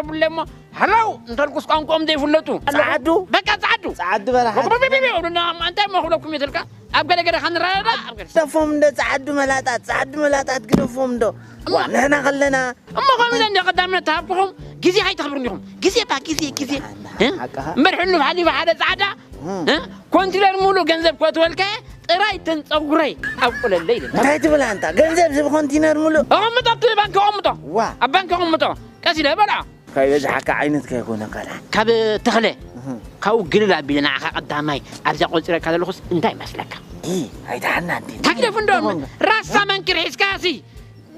ብለ እሞ፣ ሃለው እንተልኩስ ቋንቋኦም ዘይፍለጡ። ጸዓዱ? በቃ ጸዓዱ። ጸዓዱ በረኻ። ወበበበበ፣ ወደ ና-፣ እንታይ እሞ ክብለኩም እየ ትልካ? ኣብ ገለ ገለ ኸንረዳዳ፣ ኣብ ገለ። ግደፎም እንዶ ጸዓዱ መላጣት፣ ጸዓዱ መላጣት ግደፎም እንዶ። እሞ ዋ፣ ንሕና ከለና እሞ ከምኡ ኢለ እንደ ቀዳምነት ተሃብኩኹም፣ ግዜ ኣይተኽብሩን ኢኹም። ግዜ ባ፣ ግዜ፣ ግዜ። ደሓን፣ ደሓን፣ እ? ሓቅኻ። እምበር ሕሉፍ ሓሊፉ ሓደ ጻዕዳ፣ እ። እ? ኮንቲነር ሙሉእ ገንዘብ ከእትወልካ ጥራይ ተን ጸጉረይ ኣብቁለለይ ኢለ። እንታይ ትብል ኣንታ? ገንዘብ ዝብ ኮንቲነር ሙሉእ? ኣቐምጦ ኣብቲ ባንክ ኣቐምጦ። ዋ። ኣብ ባንክ ኣቐምጦ። ቀስ ኢለ በልዖ። ከይበዝሓካ ዓይነት ከይኮነ ካልኣ። ካብ ተኽለ፣ እህ። ካብኡ ግልል ኣቢለ ንዓኻ ቀዳማይ ኣብዚኣ ቆጺረካ ዘለኹስ እንታይ ይመስለካ? ኢ፣ ኣይትሓና እንዴ? ተግደፍ እንዶ፣ እህ። ራሳ መንክር ሒዝካሲ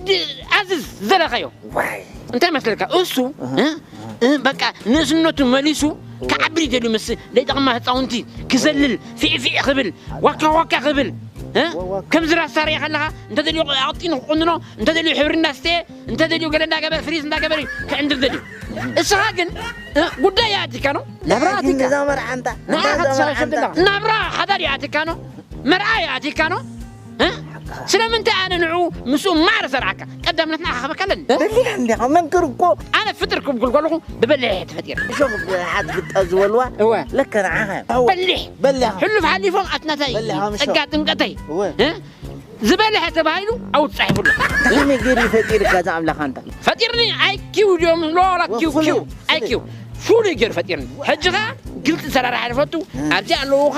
ድ-፣ ኣዝዝ ዘለኻዮ። ዋይ። እንታይ መስለካ? እሱ፣ እህ። እ? እ፣ በቃ ንእስነቱ መሊሱ ክዓቢ ደልዩ ምስ ዘይጠቕማ ህፃውንቲ ክዘልል፣ ፊዕፊዕ ክብል፣ ዋካ ዋካ ክብል፣ እ? ወ-፣ ወ-፣ ከምዚ ራስታ ርኢኻ ኣለኻ፣ እንተደልዩ ኣቕጢኑ ክቑንኖ፣ እንተደልዩ ሕብሪ እናስተየ፣ እንተደልዩ ገለ እንዳገበረ፣ ፍሪዝ እንዳገበረ እዩ ክዕንድር ደልዩ። እስኻ ግን፣ እ፣ ጉዳይ ይኣቲካ ነው? ናብራ ኣቲካ። እዛ መርዓ እንታ፣ ናብራ እዛ መርዓ እንታ። ናብራ ሓዳር ይኣቲካ ነው? መርዓ ይኣቲካ ነው? እ? ስለምንታይ ኣነ ንዑ ምስኡ ማዕረ ሰርዓካ? ቀዳምነት ንዓኻ ክህበካ ኣለኒ። በሊሕ እንዲኻ፣ መንክር እኮ። ኣነ ፍጥር ክብል ከለኹ ብበሊሕ እየ ተፈጢረ። እሾኽ ብሓት ብጣ ዝበልዋ፣ እወ። ለከ ንዓኻ እዮም። እወ። በሊሕ። በሊሕ። ሕሉፍ ሓሊፎም ኣትናታይ በሊሕ፣ ኣምሾ። ጸጋ ጥምቀተይ። እወ። እ? ዝበልሐ ተባሂሉ ኣብኡ ተጻሒፉ ኣሎ። ከመይ ገይሩ ይፈጢርካ እዛ ኣምላኽ ኣንታ? ፈጢርኒ ኣይ ኪው ድዮም ዝብሎ ዋላ ኪው ፍሉይ፣ ኪው? ኣይ ፍሉይ። ኪው። ፍሉይ ገይሩ ፈጢርኒ። ሕጂ ኸኣ ግልጺ ሰራራሕ ዝፈቱ፣ እም። ኣብዚ ኣለዉኻ፣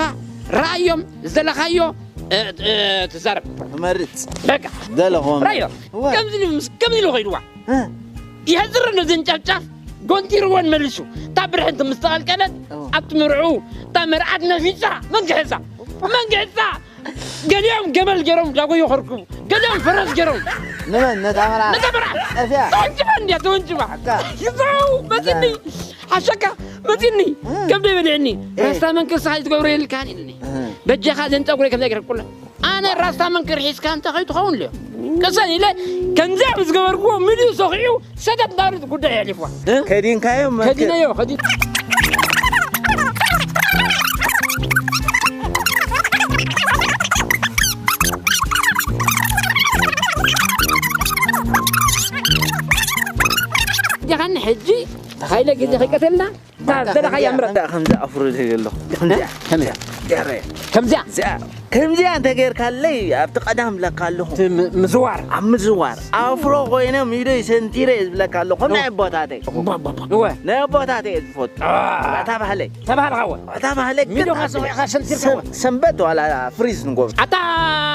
ረኣዮም፣ ዝደለኻዮ፣ እ፣ እ፣ ትዛረብ። ትመርጽ። በቃ። ዘለኹም። ረኣዮ። እወ። ከምዚ ኢሉ ምስ-፣ ከምዚ ኢሉ ኸይድዋ። እ። ይሕዝር ነዚ እንጨፍጫፍ፣ ጎንቲርወን መሊሱ። እታ ብርሕንቲ ምስ ተቐልቀለት፣ እወ። ኣብቲ መርዑ፣ እታ መርዓት ነፊጻ፣ መን ክሕዛ? መን ክሕዛ? ገሊኦም ገመል ገይሮም ዳጎዮ ከርክቡ፣ ገሊኦም ፈረስ ገይሮም። ንመን? ነታ መርዓ? ነታ መርዓ። ጠፍያ? ተወንጭፋ እንድያ፣ ተወንጭፋ። ሓቃ? ይዛው፣ መጺኒ። ሓሸካ፣ መጺኒ። እም። ከብደይ በሊዕኒ። ኤ። ራስታ መንክር ሰሓይ ትገብሮ የልካን ኢልኒ። እም። በጃኻ ዘን ጸጉረይ ከምዛ ገይረ ቁላ። ኣነ ራስታ መንክር ሒዝካ እንተ ከይትኸውን ልዮ። ቅሰን ኢለ ከምዚኣ ምስ ገበርክዎ፣ ምልኡ ሰኺዑ ሰተት እንዳበለት ጉዳይ የሕሊፍዋ። እ? ከዲንካዮ መ-፣ ከዲነዮ፣ ከዲ-፣ ዲኻኒ ሕጂ ሃይለ ግዜ ከይቀተልና፣ እታ በቃ ዝደለኻያ ከምዚኣ፣ ምረጥ። ከምዚኣ፣ ከምዚኣ ኣፍርድ ኣለኹ። ከምዚኣ፣ ከምዚኣ። ከምዚኣ። ከምዚኣ። እዚኣ፣ ከምዚኣ እንተ ጌርካለይ፣ ኣብቲ ቀዳም ብለካ ኣለኹ። እቲ ም-፣ ምዝዋር። ኣብ ምዝዋር። ኣፍሮ ኮይነ ሚዶይ ሰንቲረ እየ ዝብለካ ኣለኹ። ከምዚ ኖ። ዓይነት ቦታተይ። ባ፣ ባ፣ ባ። እወ። ናይ ቦታተይ እየ ዝፈቱ። አ። እታ ባህለይ። እታ ባህልኻ እወ። እታ ባህለይ ሚዶ ግን ከሰዊዕኻ ሰንቲርካ ሰን-፣ እወ። ሰንበት ዋላ ፍሪዝ ንጎብዝ። ኣታ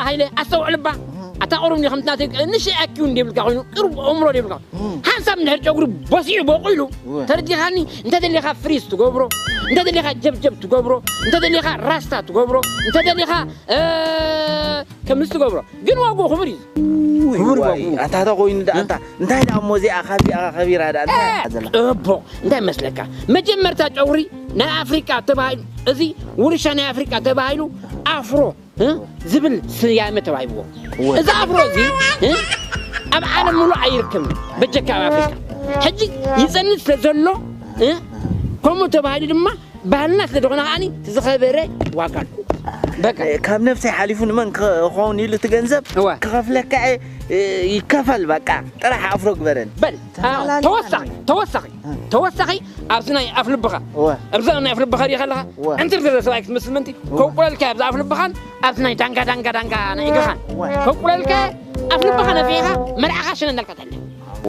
ሃይለ፣ ኣስተውዕል እባ። እህ። ኣታ ቁሩብ እንዲ ከምቲ ናተይ ንእሽተይ ኣኪው እንዲ ይብልካ ኮይኑ፣ ቅሩብ ኣእምሮ እንዲ ይብልካ። ሓንሳብ እንድሕር ጨጉሪ በሲዑ በቑሉ፣ እወ። ተረዲኻኒ? እንተ ደሊኻ ፍሪዝ ትገብሮ፣ እንተ ደሊኻ ጀብጀብ ትገብሮ፣ እንተ ደሊኻ ራስታ ትገብሮ፣ እንተ ደሊኻ፣ እ፣ ከምዚ ትገብሮ። ግን ዋግኡ ክቡር እዩ። ውይ፣ ክቡር ዋይ፣ ዋግኡ። ኣታ ተኾይኑ ደኣ፣ እ? ኣታ እንታይ ደኣ እሞ እዚኣ ካብዚኣ ከቢራ ደኣ፣ እንታይ እ፣ እያ ዘላ? ጽቡቕ። እንታይ መስለካ? መጀመርታ ጨጉሪ ናይ ኣፍሪቃ ተባሂሉ፣ እዚ ውርሻ ናይ ኣፍሪቃ ተባሂሉ ኣፍሮ እ? ዝብል ስያመ ተዋሂብዎ። እወ። እዚ ኣፍሮ እዚ፣ እ? ኣብ ዓለም ሙሉእ ኣይርከብን፣ በጀካ ኣብ ኣፍሪቃ። ሕጂ ይጸንት ስለ ዘሎ፣ እ? ከምኡ ተባሂሉ ድማ ባህልና ስለ ዝኾነ ከዓኒ እቲ ዝኸበረ ዋጋ ኣሎ። በቃ። እ፣ ካብ ነፍሰይ ሓሊፉ ንመን ክኸውን ኢሉ እቲ ገንዘብ እወ። ክኸፍለካ እየ፣ እ፣ ይከፈል በቃ። ጥራሕ ኣፍሮ ግበረን። በል፣ አ፣ ተፈላለዩ ተወሳኺ፣ ተወሳኺ፣ ተወሳኺ ኣብዚ ናይ ኣፍ ልብኻ፣ እወ። ኣብዚ ናይ ኣፍ ልብኻ ሪኢኻ ኣለኻ? እወ። ዕንትር ዝበለ ሰብኣይ ክትመስል ምእንቲ እወ። ከውቁለልካ ኣብዚ ኣፍ ልብኻን ኣብዚ ናይ ዳንጋ፣ ዳንጋ፣ ዳንጋ ናይ እግርኻን እወ። ከውቁለልካ ኣፍ ልብኻ ነፊሕኻ መርዓኻ ሽነ እንዳልካ ትሕለ።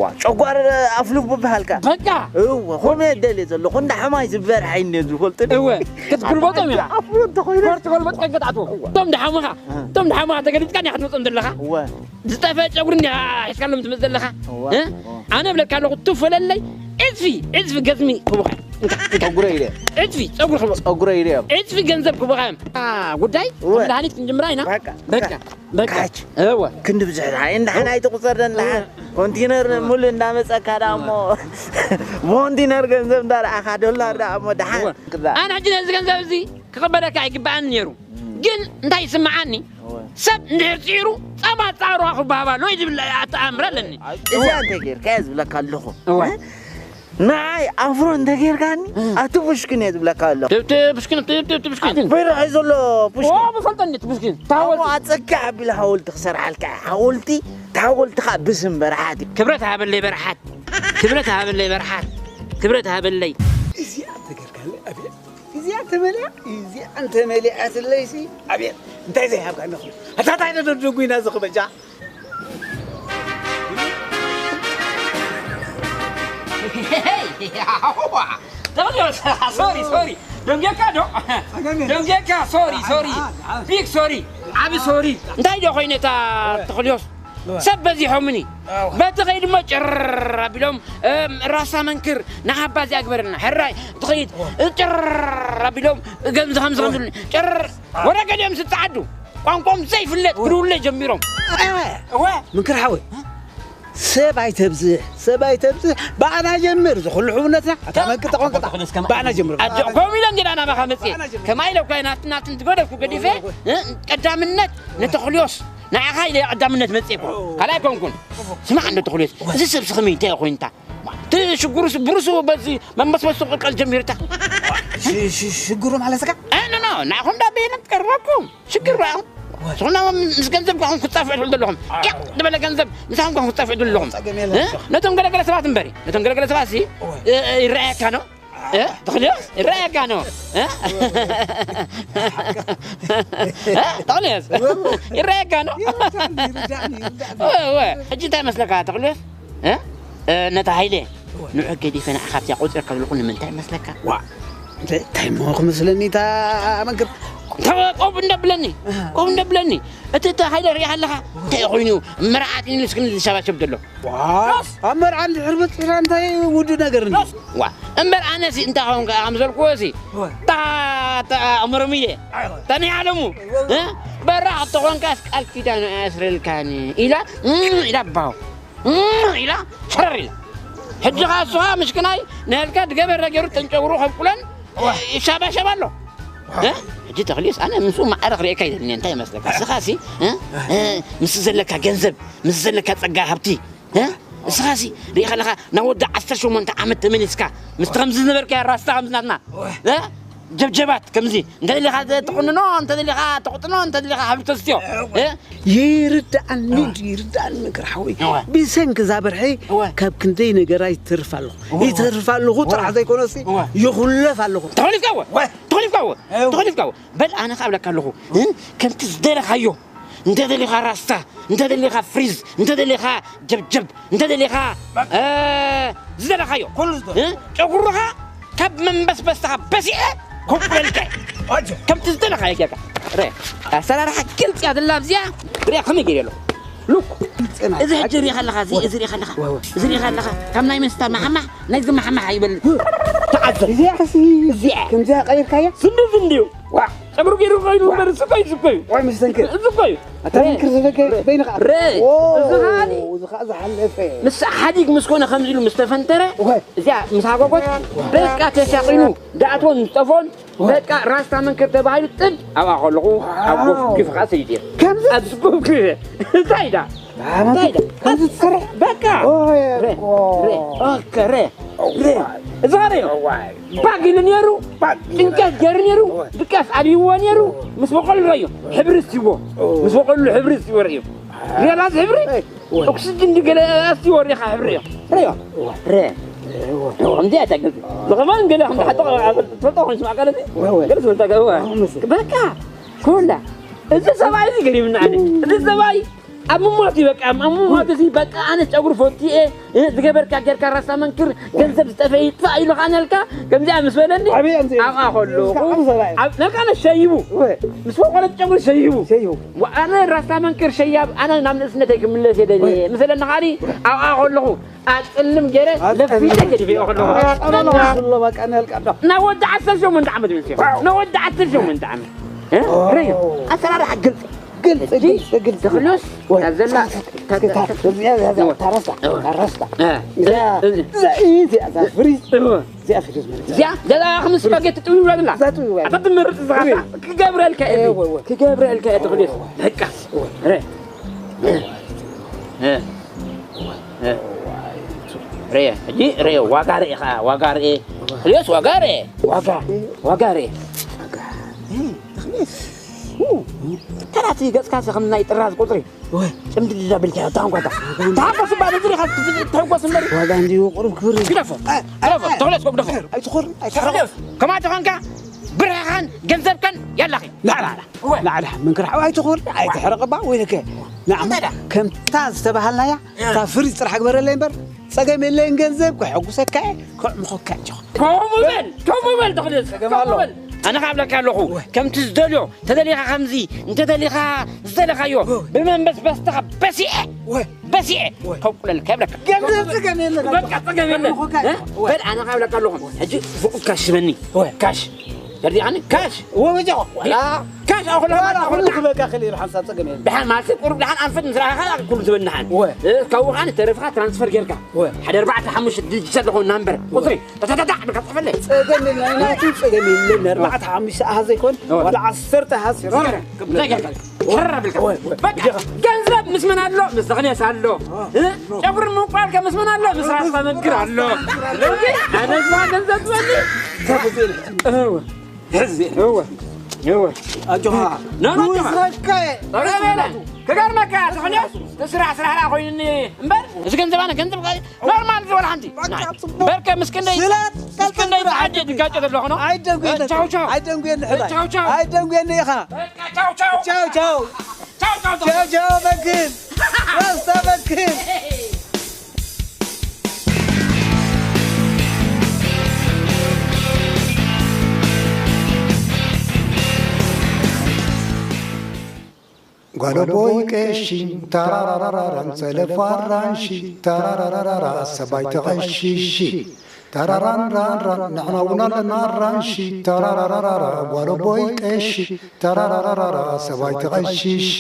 ዋ፣ ጨጓር ኣፍ ልቡ በሃልካ። በቃ። እወ፣ ኾነ ደልየ ዘለኹ። እንዳ ሕማይ ዝበርሐ እየ ዝፈልጥ። እወ፣ ክትግልበጦም ኢና። ኣፍ እንተኾይኑ። ስፖርት ገልበጥ ቀንቀጥ ኣትዎ። እወ። እቶም ደሓሙኻ፣ እ። እቶም ደሓሙኻ ተገልቢጥካ እንዲኻ ክትመጾም ዘለኻ። እወ። ዝጠፍአ ጨጉሪ እንዲኻ ሒዝካሎም ትመጽእ ዘለኻ። እወ፣ እ? እወ። ኣነ እብለካ ኣለኹ፣ ቱፍ በለለይ፣ ዕጽፊ፣ ዕጽፊ ገዝሚ ክቡኻ። እንካ፣ እንካ። ጸጉረይ ኢለ። ዕጽፊ፣ ጸጉሪ ክቡኻ። ጸጉረይ ኢለ። ዕጽፊ ገንዘብ ክቡኻ። አ፣ ጉዳይ እወ። መድሃኒት ክንጅምራ ኢና። በቃ፣ በቃ፣ በቃ። ካች። እወ። ክንዲ ብዙሕ ደሓን፣ እንዳ ሓናይ ትቑጸር ደን ደሓን። እወ። ኮንቲነር ሙሉ እንዳመጸካ ደኣ እሞ፣ ኮንቲነር ገንዘብ እንዳረኣኻ ዶላር ደኣ እሞ ደሓን። እወ። ኣነ ሕጂ ነዚ ገንዘብ እዚ ክቕበለካ ኣይግባኣን ነይሩ። እም። ግን እንታይ ይስምዓኒ? እወ። ሰብ እንድሕር ጽዒሩ ጻማ ጻዕሩ ክበሃባ ኣሎ እዩ ዝብል ኣተኣምር ኣለኒ። እዚኣ እንታይ ጌርካ እየ ዝብለካ ኣለኹ። እወ። ንዓይ ኣፍሮ እንተ ጌርካኒ፣ እ። ኣቲ ፑሽኪን እየ ዝብለካ ኣለኹ። ት-፣ ት-፣ ፑሽኪን፣ ት-፣ ት-፣ ት-፣ ፑሽኪን። ኣቲ በይርሐ ዘሎ ፑሽኪን። ኦ፣ ብፈልጦ እንዴት ፑሽኪን? ታወል። ኣሞ ኣጸግዕ ኣቢለ ሃወልቲ ክሰርሓልካ እየ። ሃወልቲ፣ እቲ ሃወልቲ ኸኣ ብስም በርሓት እዩ። ክብረት ሃበለይ በርሓት። ክብረት ሃበለይ በርሓት። ክብረት ሃበለይ። እዚኣ እንተ ጌርካኒ፣ ኣቤት። እዚኣ ተመልያ፣ እዚኣ እንተ መሊኣትለይሲ፣ ኣቤት፣ እንታይ ዘይሃብካኒ ኹ? ኣታ እንታይ ደደጉ ኢና ዝኽበጃ? ሶሪ፣ ሶሪ። ደንጌካ ዶ? ደንጌካ፣ ሶሪ፣ ሶሪ። ቢግ ሶሪ። ዓቢ ሶሪ። እንታይ ዶ ኮይነ እታ ተኽልዮስ? እወ። ሰብ በዚሖምኒ። እወ። በቲ ኸይድ እሞ ጭር ኣቢሎም፣ እም፣ ራሳ መንክር ንሓባ እዚኣ ግበረልና። ሕራይ፣ ትኸይድ፣ እወ። ጭር ኣቢሎም፣ ገምዚ ኸምዚ እወ። ኸምዚ ኢሉኒ። ጭር፣ እወ። ወረ ገሊኦም ዝተዓዱ፣ ቋንቋኦም ዘይፍለጥ፣ እወ። ክድውለ ጀሚሮም። እወ። እወ። መንክር ሓወይ፣ ሰብ ኣይተብዝሕ፣ ሰብ ኣይተብዝሕ፣ ብኣና ጀምር፣ ዝኹሉ ሕውነትና፣ ኣታ መንክር ተኾንካ፣ ብኣና ጀምር። ኣጆ፣ ከምኡ ኢሎም ጌና ናባኻ መጽእ። ብኣና ጀምር። ከማይ ኢለ እኳ ናት-፣ ናትን ትገደፍኩ ገዲፈ፣ እወ። እ፣ ቀዳምነት ነተኽልዮስ። ንዓኻ ኢለ ቀዳምነት መጽእ እኮ። ኦ። ካልእ ኣይኮንኩን። ስማዕ እንዶ ተኽልዮስ፣ ኦ። እዚ ሰብሲ ከመይ እንታይ ኮይኑ እንታ? እቲ ሽግሩስ ብሩሱ በዚ መመስመሱ ክቕልቀል ጀሚሩ እታ። ሽ-፣ ሽ-፣ ሽግሩ ማለት ከ? እ፣ ኖ፣ ኖ፣ ንዓኹም ዳ በየነ ትቀርበኩም? ሽግር ዋ። ኦ። ንስኹም ምስ ገንዘብ ኳኹም ክትጻፍዑ ትብሉ ዘለኹም። ኦ። ያ፣ ዝበለ ገንዘብ ምሳኹም ኳኹም ክትጻፍዑ ትብሉ ዘለኹም። ጸገም የለን። እ? ነቶም ገለገለ ሰባት እምበሪ፣ ነቶም ገለገለ ሰባት ሲ፣ ኦ። እ፣ እ፣ ይረኣየካ ነው። እ? ተኽልዮስ? ይረኣየካ ነው። እ? እ? ተኽልዮስ? ይረኣየካ ነው። ይርዳእኒ፣ ይርዳእኒ፣ ይርዳእኒ። እወ፣ እወ። ሕጂ እንታይ መስለካ ተኽልዮስ? እ? እ፣ ነታ ሃይለ ንዑ ገዲፈ ንዓኻ ኣብዚኣ ቆጺረካ ዘለኹ ንምንታይ መስለካ? ዋ፣ እንታይ፣ እንታይ እሞ ክመስለኒ እታ መንክር? እንታይ ቆብ እንደብለኒ፣ ቆብ እንደብለኒ። እቲ፣ እቲ ሃይለ ሪኢኻ ኣለኻ? እንታይ ኮይኑ? መርዓት ኢሉ እስክኒ ዝሸባሸብ ዘሎ። ዋስ፣ ኣብ መርዓ እንድሕር በጺሕና እንታይ ውዱእ ነገር እንድዩ? ዋ፣ እምበር ኣነሲ እንታይ ኸውን ከኣ ከም ዘልክዎሲ፣ ዋ። ታ፣ ታ፣ ኣእምሮም እየ። ኣይዋ። ታ ናይ ዓለሙ፣ ዋ። እ? በራኽ ተኾንካስ ቃል ኪዳን ኣያስረልካን ኢላ፣ እም፣ ኢላ ባው። እም፣ ኢላ፣ ሸረር ኢላ። ሕጂ ኸኣ እሱ ኸኣ ምሽክናይ፣ ንህልካ ድገበረ ገይሩ ተንጨብሩ ከብቁለን፣ ዋ። ይሻባሸብ ኣሎ። እ? ሕጂ ተኽልዮስ፣ ኣነ ምስኡ ማዕረ ክርእየካ ኣይደልን እየ። እንታይ ይመስለካ? እስኻሲ፣ እ? እ፣ ምስ ዘለካ ገንዘብ፣ ምስ ዘለካ ጸጋ ሃብቲ፣ እ? እስኻሲ፣ ርኢኻ ኣለኻ፣ ናብ ወዲ ዓሰርተ ሸሞንተ ዓመት ተመሊስካ፣ ምስቲ ከምዚ ዝነበርካዮ ራስታ ከምዚ ናትና፣ እ? ጀብጀባት ከምዚ፣ እንተ ደሊኻ ትቑንኖ፣ እንተ ደሊኻ ትቑጥኖ፣ እንተ ደሊኻ ሕብሪ ተስትዮ፣ እ? ይርዳእኒ፣ እወ። ይርዳእኒ፣ መንክር ሓወይ። እወ። ብሰንኪ እዛ በርሐይ እወ። ካብ ክንደይ ነገራ ይተርፍ ኣለኹ። እወ፣ እወ። ይተርፍ ኣለኹ እወ። ጥራሕ ዘይኮነሲ፣ እወ። ይኹለፍ ኣለኹ። ተኾሊፍካ እወ። እወ። ተኾሊፍካ እወ። እወ። ተኾሊፍካ እወ። በል ኣነ ኸኣ እብለካ ኣለኹ፣ እ? ከምቲ ዝደለኻዮ፣ እንተ ደሊኻ ራስታ፣ እንተ ደሊኻ ፍሪዝ፣ እንተ ደሊኻ ጀብጀብ፣ እንተ ደሊኻ፣ እ፣ ዝደለኻዮ፣ ኩሉ ዝደለ። እ? ጨጉርኻ ካብ መንበስበስታ በሲዐ ኮምቁለልካ። ኣጆ። ከምቲ ዝደለኻዮ ጌርካ። ረ፣ ኣሰራርሓ ግልጽ እያ ዘላ ኣብዚኣ። ሪኣ ከመይ ገይረ ኣለኹ? ሉክ፣ እዚ ሕጂ ሪኢኻ ኣለኻ፣ እዚ፣ እዚ ሪኢኻ ኣለኻ፣ እዚ ሪኢኻ ኣለኻ፣ ካብ ናይ መስተ ማሕማሕ ናይዚ ማሕማሕ ኣይበልጽ። ተዓዘብ። እዚኣ ኸሲ፣ እዚኣ። ከምዚኣ ቀይርካያ? ስንዲ ስንዲዩ። ዋ። ጸጉሩ ገይሩ ኮይኑ እምበር፣ እዚ እኮ እዩ፣ እዚ እኮ እዩ። ዋይ፣ መስተንክር። እዚ እኮ እዩ። ኣታ መንክር ዘለከ በይንኻ። ረ። ኦ፣ እዚ ኸኣኒ እዚ ኸኣ ዝሓለፈ። ምስ ሓዲግ ምስ ኮነ ከምዚ ኢሉ ምስ ተፈንተረ፣ ዋይ። እዚኣ ምስ ሃጎጎት፣ በቃ ተሻቒሉ፣ ዳእቶን ዝጠፍኦን፣ በቃ ራስታ መንክር ተባሂሉ ጥብ ኣብኣ ከለኹ ኣብ ጎፍ ግፍ ኸዓ ሰይደ። ከምዚ? ኣብ ጎፍ ግፍ። እንታይ ዳ? ኣነ እንታይ ዳ? ከምዚ ትሰርሕ? በቃ። ኦይ፣ ረ፣ እኮ። ረ፣ ኦከ፣ ረ፣ ረ። እዚ ኸኣ ሪኦ። እዋይ። ባግ ኢሉ ነይሩ፣ ባግ ኢሉ ጭንቀት ነይሩ። ገይሩ ነይሩ፣ እዋይ። ድቃስ ኣብይዎ ነይሩ። ምስ በቆሉ ረዮ፣ ሕብሪ እስቲዎ። ኦ። ምስ በቆሉ ሕብሪ እስቲዎ ረዮ። ሪኣላ እዚ ሕብሪ? እይ። እዋይ። ኦክስጅን ድገለ ኣስቲ ወሪኻ ሕብሪ እዮም። ሪኦ። እዋይ። ረ። እዋይ። ከምዚ ኣይተግዝ። ብኸማን ገለ ከም ሓቶ ትፈልጦ ኮይኑ ስማዕ ቃል እዚ? እዋይ፣ እዋይ። ገለ ትፈልጦ ገለ፣ እዋይ። እዋይ፣ መስ- በቃ፣ ኮላ። እዚ ሰብኣይ እዚ ገሪምና ኣነ። እዚ ሰብኣይ ኣብ ምሟት እዩ በቃ። ኣብ ምሟት እዚ በቃ ኣነ ጨጉሪ ፈትየ፣ እ፣ ዝገበርካ ጌርካ ራስታ መንክር፣ ገንዘብ ዝጠፈ ይጥፋእ ኢሉ ኻነልካ። ከምዚኣ ምስ በለኒ፣ ዓብይ ኣምፅእ። ኣብኣ ከለኹ፣ እስካ ዓብይ ሰብኣይ። ኣብ፣ ነልካ ኣነ ሸይቡ። እወ። ምስ ወቆለት ጨጉሪ ሸይቡ። ሸይቡ። ወ-፣ ኣነ ራስታ መንክር ሸያብ፣ ኣነ ናብ ንእስነተይ ክምለስ እየ ደልየ። እወ። ምስ በለኒ ኻሊ፣ ኣብኣ ከለኹ፣ ኣጽልም ገይረ፣ ኣጽልም። ለፊተ ገዲፈዮ ከለኹ። ኣጸላሎ ዘሎ በቃ ነልካ ዶ። ናብ ወዲ ዓሰርተ ሸሞንተ ዓመት ይመስል። ዋው። ናብ ወዲ ዓሰርተ ሸሞንተ ዓመት። እ? ኦ። ረዮ። ኣሰራርሓ ግልጽ። ግልጽ፣ ሕጂ ግልጽ፣ ግልጽ። ተኽልዮስ ወይ፣ ካብ ዘላ እስኪ፣ ታ-፣ እስኪ፣ ታ-፣ ታ-፣ እዚኣ፣ እዚኣ፣ እዋ። ታረስታ፣ እዋ። ታረስታ። እ። እዚኣ፣ እዚ። እዚኣ፣ እዚኣ፣ እዛ ፍሪዝ። እዋ። እዚኣ ፍሪዝ ማለት እያ። እዚኣ፣ ገዛ ከም ስፓጌቲ ጥውይ ይብላ። እዛ ጥውይ ይብላ። ኣታ ትመርጽ እዛ እዋ። ሓታ ክገብረልካ እየ። እዋ፣ እዋ። ክገብረልካ እየ፣ ተኽልዮስ። እዋ። በቃ። እዋ። ረ። እ። እ። ረ። ሕጂ ረ፣ ዋጋ ረ ኢኻ፣ ዋጋ ረ። ተኽልዮስ ዋጋ ረ። ዋጋ። ዋጋ ረ። ዋጋ። እ፣ ተኽልዮስ። ኡ፣ ተራቲ ገጽካስ ከም ናይ ጥራዝ ቁጽሪ። ወይ። ጭምድድ ዳብልካ እታ እንኳ እታ። ተሓጎስ እባ ነዚ ዲኻ ትሕጎስ እምበር። ዋጋ እንዲሁ ቁሩብ ክብር። ግደፎ። ኣይ፣ ግደፎ። ኣይ፣ ተኽልዮስ ግደፎ። ኣይትኾር፣ ኣይትሕረቕ። ተኽልዮስ፣ ከማይ ተኾንካ ብርሕኻን ገንዘብካን ያላኺ። ላዕላ፣ ላዕላ። ወይ። ላዕላ፣ ምንክር ሓው ኣይትኾር፣ ኣይትሕረቕ እባ፣ ወይለከ። ንዓማ፣ እንታይ ዳ? ከምታ ዝተባሃልናያ፣ እ። እታ ፍሪዝ ጥራሕ ግበረለይ እምበር፣ ጸገም የለይን፣ ገንዘብ ከሐጉሰካ እየ፣ ከዕሙኸካ እየ። ከምኡ በል፣ ከምኡ በል፣ ተኽልዮስ፣ ጸገም ከምኡ ኣሎ። በል። ኣነ ኸኣ እብለካ ኣለኹ፣ ወይ። ከምቲ ዝደልዮ፣ እንተደሊኻ ከምዚ፣ እንተደሊኻ ዝደለኻዮ፣ ወይ። ብመንበስበስትኻ በሲዐ፣ ወይ። በሲዐ፣ ወይ። ከብቁለልካ እብለካ። ገንዘብ ጸገም የለን። በቃ ጸገም የለን። ከዕሙኸካ እየ። እ? ወይ። በል ኣነ ኸኣ እብለካ ኣለኹ፣ ሕጂ ፍቑድ ካሽ ሽበኒ። ወይ። ካሽ። ተርዲኣኒ? ካሽ። ወይ፣ ወይ፣ ዋላ። ካሽ ኣኹላ፣ ዋላ፣ ዋላ፣ ኩሉ ዋላ። ክበካ ክእል ኢሉ ሓንሳብ ጸገም የለን። ደሓን ማለት ቁሩብ ደሓን ኣንፈት ምስ ረኣኻ ኩሉ ትበል ደሓን። ወይ። እ፣ ካብኡ ኸኣ ተረፍኻ ትራንስፈር ጌርካ። ወይ። ሓደ ኣርባዕተ ሓሙሽተ ዲጂታል ዝኾነ ናምበር ወይ። ቁጽሪ። ታታታታ፣ ብካ ጽሕፈለይ። ጸገም የለን፣ ናቱ ጸገም የለን። ኣርባዕተ ሓሙሽተ ኣሃዝ ዘይኮን፣ ወይ። ዋላ ዓሰርተ ኣሃዝ ይረኽብ። ሸረር፣ እንታይ ጌርካ? ሸረር ኣቢልካ። ወይ፣ ወይ። በቃ፣ ጌርካ። ገንዘብ ምስ መን ኣሎ? ምስ ተኽልዮስ ኣሎ። እ? ጨጉሪ ምንቋል ከ ምስ መን ኣሎ? ምስ ራስታ መንክር ኣሎ። ስለዚ፣ ኣነ ዝባ ገንዘብ ትበሊ? እወ። ሕዚ። እወ። እወ። ኣጆኻ። ና፣ ና፣ ኣጆኻ። ክወስደካ እየ። ጸገም የለን። ክገርመካ፣ ተኽልዮስ፣ እቲ ስራሕ ስራሕ ደኣ ኮይኑኒ እምበር፣ እዚ ገንዘብ ኣነ ገንዘብ ኖርማል ዝበል ሓንቲ። በቃ ናይ። ጽቡቅ። በርከ ምስ ክንደይ፣ ስለ ምስ ክንደይ ቀልጥፍ ዓዲ ትጋጨ ዘለኹ ነው? ኣይደንጉየኒ። ቻው፣ ቻው። ኣይደንጉየኒ ሕራይ። ቻው፣ ቻው። ኣይደንጉየኒ ኢኻ። በቃ ቻው፣ ቻው። ቻው፣ ቻው። ቻው፣ ቻው፣ ቻው። ቻው፣ ቻው፣ በግን። ራስታ በግን። ጓለቦይ ቀሺ፣ ታራራራራን፣ ጸለፋ ኣራንሺ፣ ታራራራራራ፣ ሰባይ ተቐሺሺ፣ ታራራን ራን ራን፣ ንሕና እውን ኣለና ኣራንሺ፣ ታራራራራራ፣ ጓለቦይ ቀሺ፣ ታራራራራራ፣ ሰባይ ተቐሺሺ።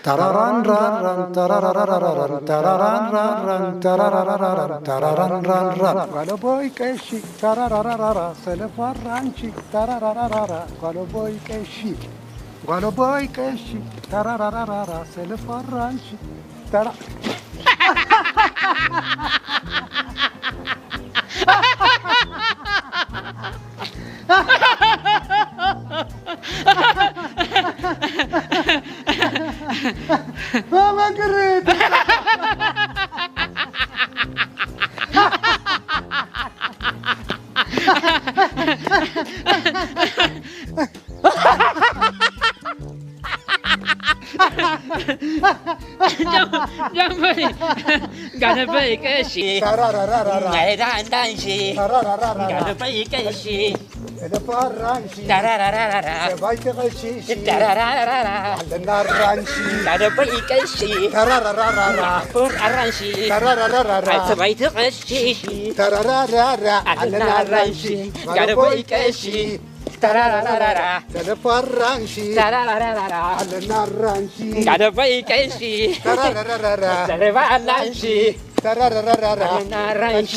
ታራራን ራን ራን፣ ታራራራራራን፣ ታራራን ራን ራን፣ ታራራራራራን፣ ታራራን ራን ራን። ጓለቦይ ቀሺ፣ ታራራራራራ፣ ሰለፋ ኣራንሺ፣ ታራራራራራ፣ ጓለቦይ ቀሺ። ጓለቦይ ቀሺ፣ ታራራራራራ፣ ሰለፋ ኣራንሺ፣ ታራ- መመክርት። ጀምበሪ፣ ጋነበይ ቀሺ። ታራራራራራ። ማይዳ እንዳንሺ። ታራራራራራ። ጋነበይ ቀሺ። ተደፋ ኣራንሺ ዳራራራራራ ሰባይቲ ቀሺሺ ዳራራራራራ ኣለና ኣራንሺ ዳደቦይ ቀሺ ተራራራራራ ፉር ኣራንሺ ተራራራራራ ሰባይቲ ቀሺ ተራራራራ ኣለና ኣራንሺ ኣለና ጋደቦይ ቀሺ ተራራራራራ ተደፋ ኣራንሺ ተራራራራራ ኣለና ኣራንሺ ጋደቦይ ቀሺ ተራራራራራ ዘረባ ኣላንሺ ተራራራራራ ኣለና ኣራንሺ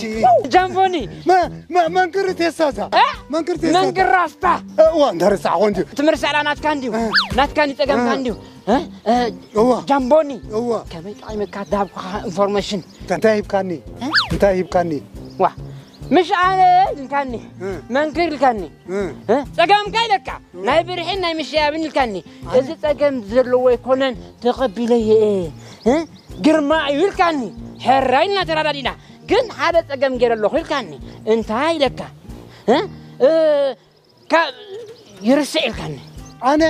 ጃምቦኒ መ- መ- መንክር ቴሳታ መንክር ቴሳታ መንግር ራስታ እዋ እንተረሳዕኮ እንዲ ትምህርቲ ሳላ ናትካ እንዲዩ ናትካ እንዲ ጸገምካ እንዲዩ እ? እ፣ እዋ ጃምቦኒ እዋ ከመይ ጠቒመካ ዳብኩኻ ኢንፎርሜሽን እንታይ ሂብካኒ እንታይ ሂብካኒ ዋ ምሽ ኣነ ኢልካኒ መንክር ኢልካኒ እ? ጸገምካ ኢለካ ናይ ብርሒን ናይ ምሽያብን ኢልካኒ እዚ ጸገም ዘለዎ ኣይኮነን ተቐቢለየ እ? ግርማ እዩ ኢልካኒ ሕራይ ኢልና ተራዳዲና ግን ሓደ ጸገም ገይረ ኣለኹ ኢልካኒ እንታይ ኢለካ እ? እ፣ ካብ ይርስዕ ኢልካኒ ኣነ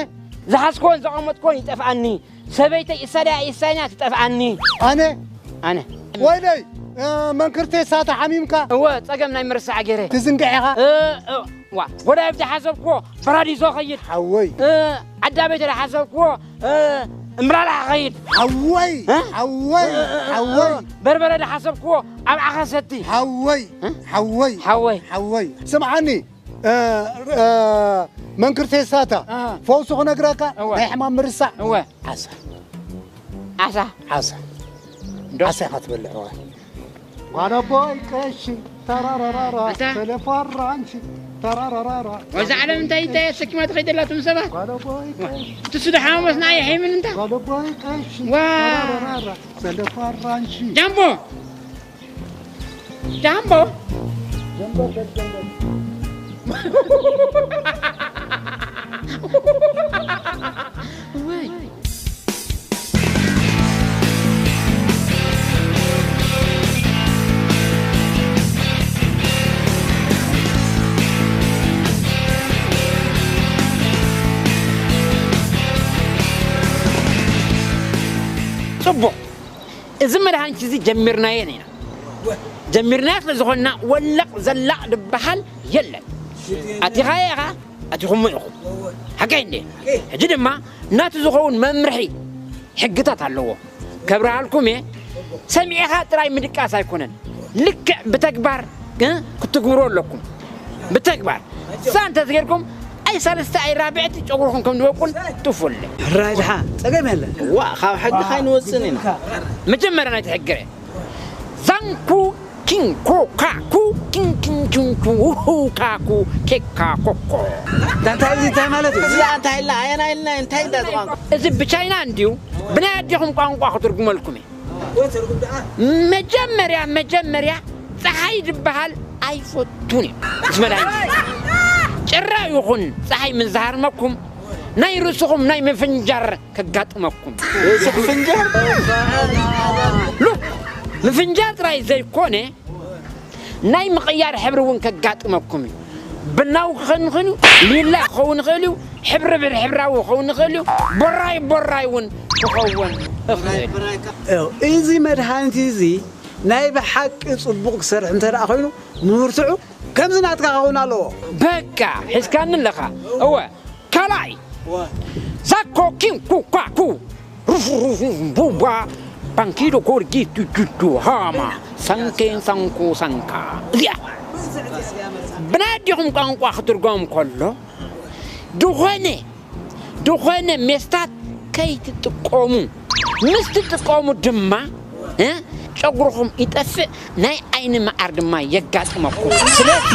ዝሓዝኮን ዘቐመጥኮን ይጠፍኣኒ ሰበይተይ እሳድያ ኢሳይና ትጠፍኣኒ ኣነ ኣነ ወይለይ መንክርቴ ሳተ ሓሚምካ እወ ጸገም ናይ ምርሳዕ ገይረ ትዝንግዕ ኢኻ እ፣ እ፣ ዋ ጎዳይፍ ዝሓሰብክዎ ፓራዲዞ ኸይድ ሓወይ እ፣ ዓዳቤት ዝሓሰብክዎ እ፣ እምራላሕ ኸይድ ሓወይ እ? ሓወይ ሓወይ በርበረ ዝሓሰብክዎ ኣብ ዓኸሰቲ ሓወይ ሓወይ ሓወይ ሓወይ ስምዓኒ እ፣ እ፣ መንክርቴ ሳታ እ። ፈውሱ ክነግረካ እወ። ናይ ሕማም ምርሳዕ እወ ዓሳ ዓሳ ዓሳ ዶ- ዓሳ ኢኻ ትበልዕ እዋ ጓለቦይ ቀሺ ተራራራራ ኣታ? ሰለፋራንቺ ተራራራራ ወዛ ዓለም እንታይ እንታይ ኣሰኪማ ትኸይድ ዘላ እቶም ሰባት ጓለቦይ ቀሺ እቲ ስዶ ሓማሞስ ንዓይ ይሕይምን እንታ ጓለቦይ ቀሺ ዋ። ተራራራራ ሰለፋራንቺ ጃምቦ ጃምቦ ወይ ጽቡቕ እዚ መድሃኒት እዚ ጀሚርናየን ኢና ጀሚርናዮ ስለ ዝኾንና ወለቕ ዘላቕ ዝበሃል የለን ኣቲኻዮ ኢኻ ኣቲኹሞ ኢኹም ሓቀይ እንዴ ሕጂ ድማ ናቲ ዝኸውን መምርሒ ሕግታት ኣለዎ ከብረሃልኩም እየ ሰሚዕኻ ጥራይ ምድቃስ ኣይኮነን ልክዕ ብተግባር እ፣ ክትግብሩ ኣለኩም ብተግባር እሳ እንተዝጌርኩም ኣይ ሳልስቲ ኣይ ራብዕቲ ጨጉርኹም ከም ዝበቁል ትፉለ ራይ ድሓ ጸገም የለን ዋ ካብ ሕጊ ካይንወፅን ኢና መጀመርያ ናይ ትሕግረ ዛንኩ ኪንኮ ካኩ ኪንኪንኪንኩ ውሁ ካኩ ኬካ ኮኮ እንታይ እዚ እንታይ ማለት እዩ እዚኣ እንታይ ኢልና ኣየና ኢልና እንታይ እንዳ ቋንቋ እዚ ብቻይና እንድዩ ብናይ ኣዴኹም ቋንቋ ክትርጉመልኩም እየ መጀመርያ መጀመርያ ፀሓይ ዝበሃል ኣይፈቱን እዩ ምስ መድሃኒት ጭራ ይኹን ፀሓይ ምስ ዝሃርመኩም ናይ ርእስኹም ናይ ምፍንጃር ከጋጥመኩም ርእሲ ክፍንጀር ሉክ ምፍንጃር ጥራይ ዘይኮነ ናይ ምቕያር ሕብሪ እውን ከጋጥመኩም እዩ ብናው ክኸውን ይኽእል እዩ ሊላ ክኸውን ይኽእል እዩ ሕብሪ ብሕብራዊ ክኸውን ይኽእል እዩ ቦራይ ቦራይ እውን ክኸውን ይኽእል እዩ እዚ መድሃኒት እዚ ናይ ብሓቂ ጽቡቕ ክሰርሕ እንተ ደኣ ኮይኑ ምህርትዑ ከምዚ ናትካ ክኸውን ኣለዎ በቃ ሒዝካኒ ኣለኻ እወ ካልኣይ ዛኮ ኪንኩ ኳኩ ሩፉሩፉ ቡባ ባንኪዶ ጎርጊ ቱቱቱ ሃማ ሳንኬን ሳንኮ ሳንካ እዚኣ ብናይ ኣዴኹም ቋንቋ ክትርጎም ከሎ ዝኾነ ዝኾነ ሜስታት ከይትጥቀሙ ምስ ትጥቀሙ ድማ እ፣ ጨጉርኹም ይጠፍእ ናይ ዓይኒ መዓር ድማ የጋጥመኩም ስለዚ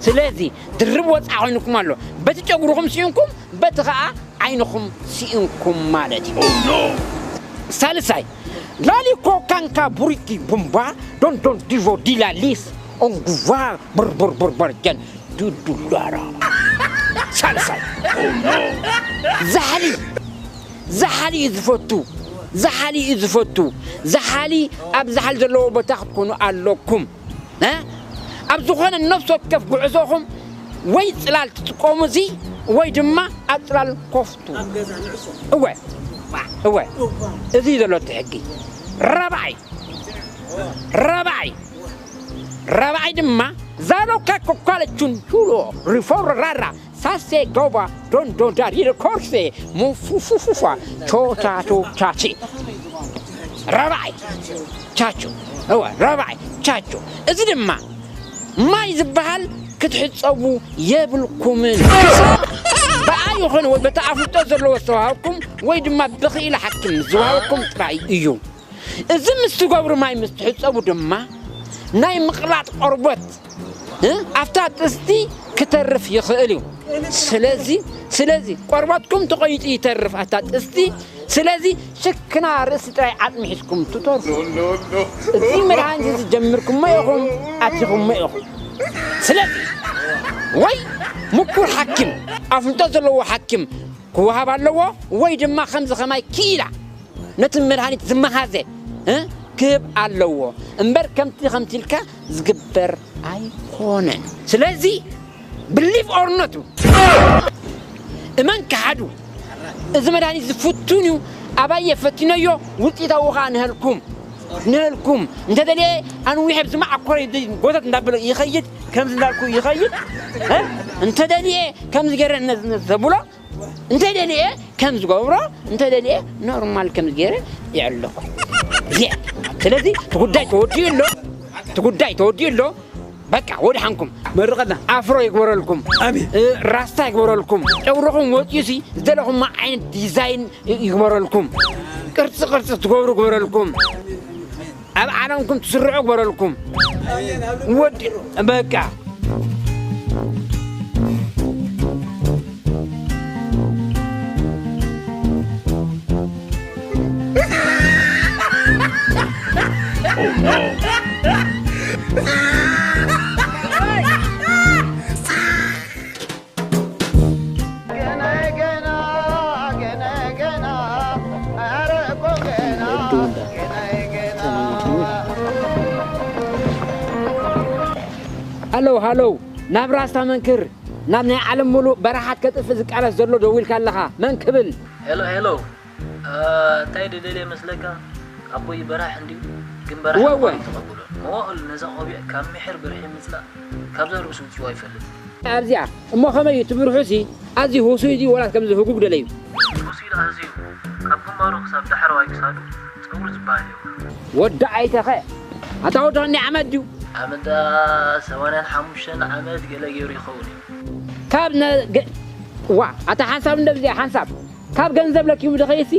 ስለዚ ድርብ ወፃ ኮይንኩም ኣሎ በቲ ጨጉርኹም ስኢንኩም በቲ ከዓ ዓይንኹም ስኢንኩም ማለት እዩ ሳልሳይ ላሊኮ ካንካ ቡሪኪ ቡምባ ዶንዶን ዲቮ ዲላሊስ ኦንጉቫ ብርብርብርበርጀን ዱዱላራ ሳልሳይ ዛሕሊ ዛሓሊ እዩ ዝፈቱ ዛሓሊ እዩ ዝፈቱ ዛሓሊ ኣብ ዛሓሊ ዘለዎ ቦታ ክትኮኑ ኣለኩም ኣብ ዝኾነ ነፍሲ ወከፍ ጉዕዞኹም ወይ ፅላል ትጥቀሙ እዚ ወይ ድማ ኣብ ፅላል ኮፍቱ እወ እወ እዚ እዩ ዘሎ እቲ ሕጊ ረብዓይ ረብዓይ ረብዓይ ድማ Zalo kako kwale chun chulo, riforrara, sase goba, don don dari de korse, mo fu fu fu fa, cho cha cho cha chi. ራብዓይ ቻቹ። እወ፣ ራብዓይ ቻቹ። እዚ ድማ ማይ ዝበሃል ክትሕጸቡ የብልኩምን። ብኣ ይኹን ወይ በቲ ኣፍልጦ ዘለዎ ዝተዋሃብኩም ወይ ድማ ብኽኢላ ሓኪም ዝወሃበኩም ጥራይ እዩ። እዚ ምስ ትገብሩ ማይ ምስ ትሕጸቡ ድማ ናይ ምቕላጥ ቆርበት እ ኣብታ ጥስቲ ክተርፍ ይኽእል እዩ። ስለዚ ስለዚ ቆርበትኩም ተቆይጡ ይተርፍ ኣብታ ጥስቲ። ስለዚ ሽክና ርእሲ ጥራይ ዓጽሚ ሒዝኩም ትተርፉ። እዚ መድሃኒት እዚ ጀምርኩሞ ኢኹም ኣቲኹሞ ኢኹም። ስለዚ ወይ ምኩር ሓኪም ኣፍልጦ ዘለዎ ሓኪም ክወሃብ ኣለዎ ወይ ድማ ከምዚ ከማይ ክኢላ ነቲ መድሃኒት ዝመሃዘ እ ክህብ ኣለዎ እምበር ከምቲ ከምቲ ኢልካ ዝግበር ኣይኮነን። ስለዚ ብሊቭ ኦር ኖት እመን ክሓዱ እዚ መድሃኒት ዝፍቱን እዩ። ኣባየ ፈቲነዮ ውፅኢታዊ ከዓ ንህልኩም ንህልኩም እንተደልየ ኣንዊሐ ብዝመዓኮረ ጎተት እንዳበለ ይኸይድ ከምዚ እንዳልኩ ይኸይድ እ እንተደልየ ከምዚ ገይረ ነዝ- ነዝ ዘብሎ እንተደልየ ከም ዝገብሮ እንተደልየ ኖርማል ከም ዝገይረ የዕልኹ እየ። ስለዚ እቲ ጉዳይ ተወዲኡ ኣሎ፣ እቲ ጉዳይ ተወዲኡ ኣሎ። በቃ ወድሓንኩም። መርቐና። ኣፍሮ ይግበረልኩም። ኣሜን። እ፣ ራስታ ይግበረልኩም። ጨጉርኹም ወፂኡሲ ዝደለኹም ዓይነት ዲዛይን ይ- ይግበረልኩም። ቅርፂ ቅርፂ ትገብሩ ግበረልኩም። ኣብ ዓለምኩም ትስርዑ ግበረልኩም። ወዲ በቃ ሃሎ ሃሎ፣ ናብ ራስታ መንክር፣ ናብ ናይ ዓለም ሙሉእ በረሓት ከጥፍእ ዝቃለስ ዘሎ ደዊልካ ኣለኻ። መን ክብል? ሄሎ ሄሎ፣ እ፣ እንታይ ደደልየ መስለካ? ኣቦይ በራሕ እንድዩ፣ ግን በራሕ እወ፣ እወ። ምዃኑ ተቐብሎ። መዋእሉ ነዛ ቆቢዕ ካብ ምሒር ብርሒ ምጽላእ፣ ካብዛ ርእሱ ውጽዋ ይፈልጥ። ኣብዚኣ እሞ ከመይ እዩ እቲ ብርሑሲ ኣዝዩ ህሱይ ድዩ ወላስ ከምዚ ህጉግ ደለዩ? ህሱይ ደኣ ህሱይ እዩ። ካብ ግንባሩ ክሳብ ዳሕረዋይ ክሳዱ ጸጉሪ ዝበሃል የብሉን። ወዲ ኣይተኸ ኣታ ወዲ ክንደይ ዓመት ድዩ? ዓመት ደኣ ሰማንያን ሓሙሽተን ዓመት ገለ ገይሩ ይኸውን እዩ። ካብ ነ ገ ዋ ኣታ ሓንሳብ እንደብዚኣ ሓንሳብ ካብ ገንዘብ ለኪሙ ድኸይሲ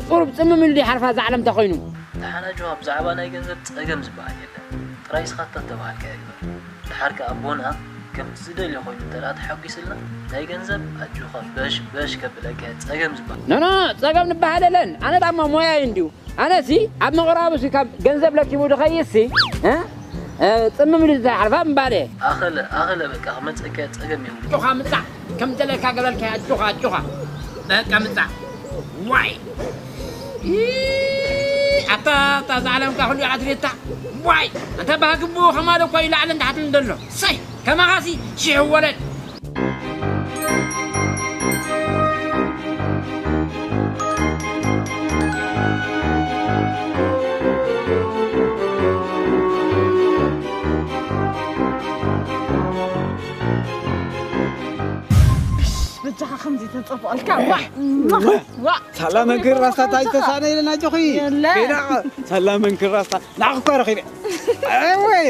ቁሩብ ጽምም ኢሉ ድሓርፋ እዛ ዓለም ተኾይኑ። ደሓን ኣጆኻ ብዛዕባ ናይ ገንዘብ ጸገም ዝበሃል የለን። ጥራይ እስኻ እተተባሃልካዮ ግበር። ደሓር ከኣ ኣቦና ከምቲ ዝደልዮ ኮይኑ እንተ ደኣ ተሓጒስልና፣ ናይ ገንዘብ ኣጆኻ በሽ በሽ ከብለካ እየ፣ ጸገም ዝበሃል። ኖ፣ ኖ፣ ጸገም ንበሃል የለን። ኣነ ዳማ ሞያይ እንድዩ። ኣነሲ ኣብ ምቕራቡሲ ካብ ገንዘብ ለኪሙ ድኸይሲ፣ እ? እ፣ ጽምም ኢሉ ዝተሓርፋ እምባለ። ኣኸለ፣ ኣኸለ በቃ ክመጸካ እየ፣ ጸገም የብሉን። ኣጆኻ ምጻእ፣ ከም ዘለካ ገበልካ ኣጆኻ፣ ኣጆኻ። በቃ ምጻእ። ዋይ! ኢ፣ ኣታ፣ ኣታ፣ እዛ ዓለምካ ኩሉ ኣትሌታ። ዋይ! ኣንታ ባህግቡ ከማዶ እኮ እዩ ላዕልን ታሕትን ዘሎ። ሰይ! ከማኻሲ ሽሕ ወለድ። በጃኻ ከምዚ ተጸብቐልካ። ዋ! ዋ! ሳላ መንክር ራስታ እንታይ ዝተሳነ ኢለ ናጆኺ? የለ። ጌና ሳላ መንክር ራስታ ንዓኺ እኳ ረኺበ። ኣወይ!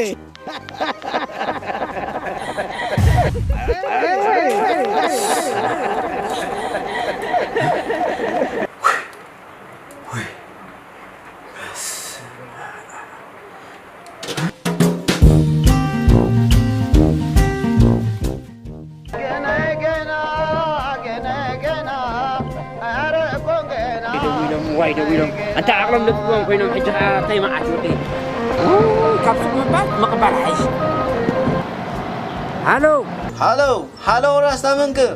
ደው ኢሎም፣ ዋይ ደው ኢሎም። ኣንታ ዓቕሎም ለጥጥዎም ኮይኖም፣ ሕጂ ኸዓ እንታይ መዓት ወደይ? ውይ፣ ካብ ሱቕ ምባል ምቕባል ሓይሽ። ሃሎ። ሃሎ፣ ሃሎ፣ ራስታ መንክር።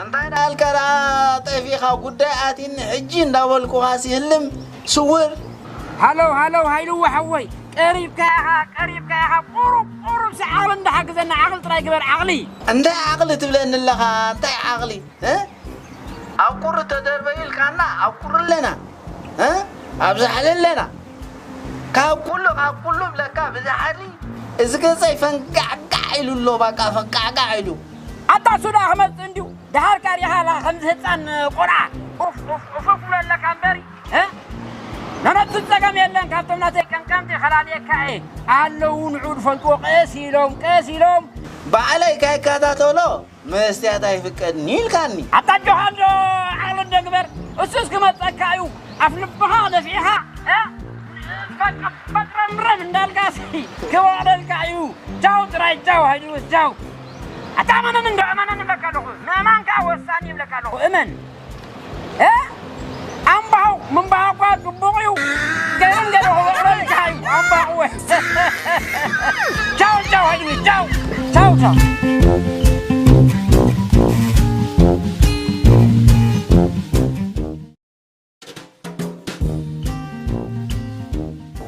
እንታይ ደኣልካ ደኣ ጠፊእኻ? ጉዳይ ኣትኒ ሕጂ እንዳበልኩኻሲ ህልም ስውር። ሃሎ፣ ሃሎ፣ ሃይልዎ ሓወይ፣ ቀሪብካ ኢኻ፣ ቀሪብካ ኢኻ። ቁሩብ፣ ቁሩብ ሲ ዓቕሊ እንዳሓግዘና፣ ዓቕሊ ጥራይ ግበር፣ ዓቕሊ። እንታይ ዓቕሊ ትብለኒ ኣለኻ? እንታይ ዓቕሊ? እ? ኣብ ቁሪ ተደርበዩ ኢልካና፣ ኣብ ቁሪ ኣለና። እ? ኣብ ዛሕሊ ኣለና። ካብ ኩሉ፣ ካብ ኩሉ ብለካ ብዛሕሊ እዚ ገጸይ ፈንጋዕጋዕ ኢሉ ኣሎ፣ ባቃ ፈንጋዕጋዕ ኢሉ። ኣታ ሱዳ ክመጽእ እንድዩ። ደሓር ካሪኻ ኣላ ከምዚ ህጻን ቆልዓ። ኡፍ፣ ኡፍ፣ ኡፍ፣ ኡፍ ኣለካ እምበሪ፣ እ? ነነቱ ጸገም የለን፣ ካብቶም ናተይ ቀምቀምቲ ከላልየካ እየ። ኣለዉ ንዑ ዝፈልጥዎ ቀስ ኢሎም፣ ቀስ ኢሎም። ባዕለይ ካይከታተሎ መስትያት ኣይፍቀድን ኢልካኒ። ኣታ ጆሃንዶ ዓቕሊ እንዶ ግበር፣ እሱስ ክመጸካ እዩ። ኣፍ ልብኻ ነፊሕኻ፣ እ? ፈቅ-፣ ፈቅረምረም እንዳልካሲ ክወቕለልካ እዩ። ቻው ጥራይ ቻው፣ ሃይዲውስ ቻው። ኣታ እመነኒ እንዶ እመነኒ እብለካ ኣለኹ። ምእማን ከኣ ወሳኒ ይብለካ ኣለኹ። እመን። እ? ኣምባው ምንባው እኳ ጽቡቕ እዩ። ገይሮም ገይሮ ክወቕለልካ እዩ ኣምባው። ቻው ቻው፣ ሃይዲውስ ቻው። ቻው ቻው።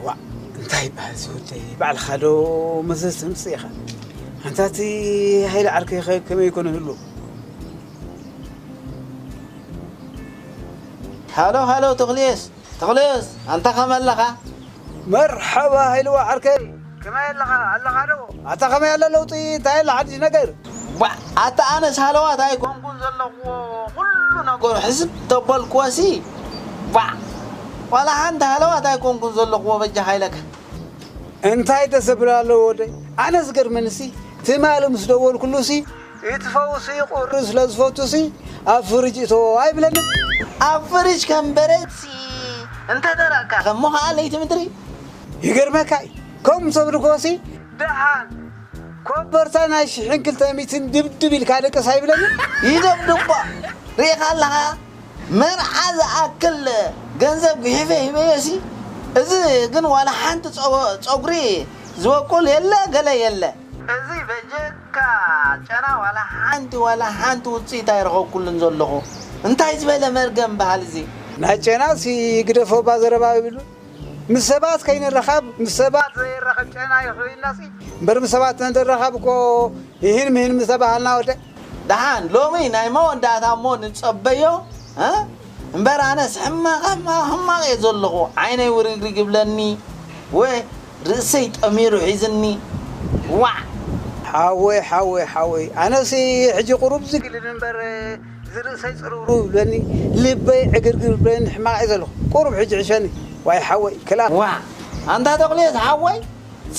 ዋእ፣ እንታይ ይበሃል እዚ ወደይ? ባዕልኻ ዶ መዘዝ ተምጽእ ኢኻ? ኣንታ እቲ ሃይለ ዓርከይ ኸ ከመይ ይኮነ ህሉ? ሃሎ፣ ሃሎ፣ ተኽልየስ፣ ተኽልየስ፣ ኣንታ ኸመይ ኣለኻ? መርሓባ ሃይልዋ ዓርከይ፣ ከመይ ኣለኻ? ኣለኻ ዶ? ኣታ ኸመይ ኣለ ለውጢ? እንታይ ኣለ ሓድሽ ነገር? ባ፣ ኣታ ኣነስ ሃለዋት ኣይኮንኩን ዘለኹዎ፣ ኩሉ ነገሩ ሕስብ ተበልኩወሲ፣ ባ፣ ዋላ ሓንቲ ሃለዋት ኣይኮንኩን ዘለኹዎ፣ በጃኻ ኢለካ። እንታይ ተሰብር ኣለዎ ወደይ? ኣነ ዝገርመንሲ፣ ትማሊ ምስ ደወልኩሉሲ፣ እቲ ፈውሲ ቁሪ ስለ ዝፈቱሲ፣ ኣብ ፍርጅ እተዎ ኣይብለንን። ኣብ ፍርጅ ከም በረድሲ እንተደረቕካ፣ ከሞ ኸኣ ለይቲ ምድሪ። ይገርመካ እዩ። ከምኡ ተብልኮሲ፣ ደሓን ኮበርታ ናይ ሽሕን ክልተ ሚእትን ድብድብ ኢልካ ደቅስ ኣይብለንን። ይደብድባ። ርኢኻ ኣለኻ? መርዓ ዝኣክል ገንዘብ ጉሒፈ ሂበዮሲ፣ እዚ ግን ዋላ ሓንቲ ጸወ-፣ ጸጉሪ ዝበቁል የለ፣ ገለ የለ። እዚ በጀካ ጨና ዋላ ሓንቲ፣ ዋላ ሓንቲ ውጽኢት ኣይረኸብኩሉን ዘለኹ። እንታይ ዝበለ መርገም በሃል እዚ? ናይ ጨናሲ ግደፎ እባ ዘረባ ይብሉ። ምስ ሰባት ከይንራኸብ፣ ምስ ሰባት ዘይራኸብ ጨና ይኽእልናሲ። እምበር ምስ ሰባት እንተራኸብ እኮ ይህን ምህን ምስ ተባሃልና ወደ። ደሓን፣ ሎሚ ናይ መወዳእታ እሞ ንጸበዮ፣ እ? እምበር ኣነስ ሕማቕ፣ ሕማቕ፣ ሕማቕ እየ ዘለኹ። ዓይነይ ውርግርግ ይብለኒ፣ ወ-፣ ርእሰይ ጠሚሩ ሒዝኒ። ዋዕ! ሓወይ፣ ሓወይ፣ ሓወይ፣ ኣነሲ ሕጂ ቁሩብ ዝግልል እምበር፣ ዝርእሰይ ጽርውርው ይብለኒ፣ ልበይ ዕግርግር ይብለኒ፣ ሕማቕ እየ ዘለኹ። ቁሩብ ሕጂ ዕሸኒ። ዋይ ሓወይ፣ ክላ። ዋዕ! ኣንታ ተኽልየስ ሓወይ፣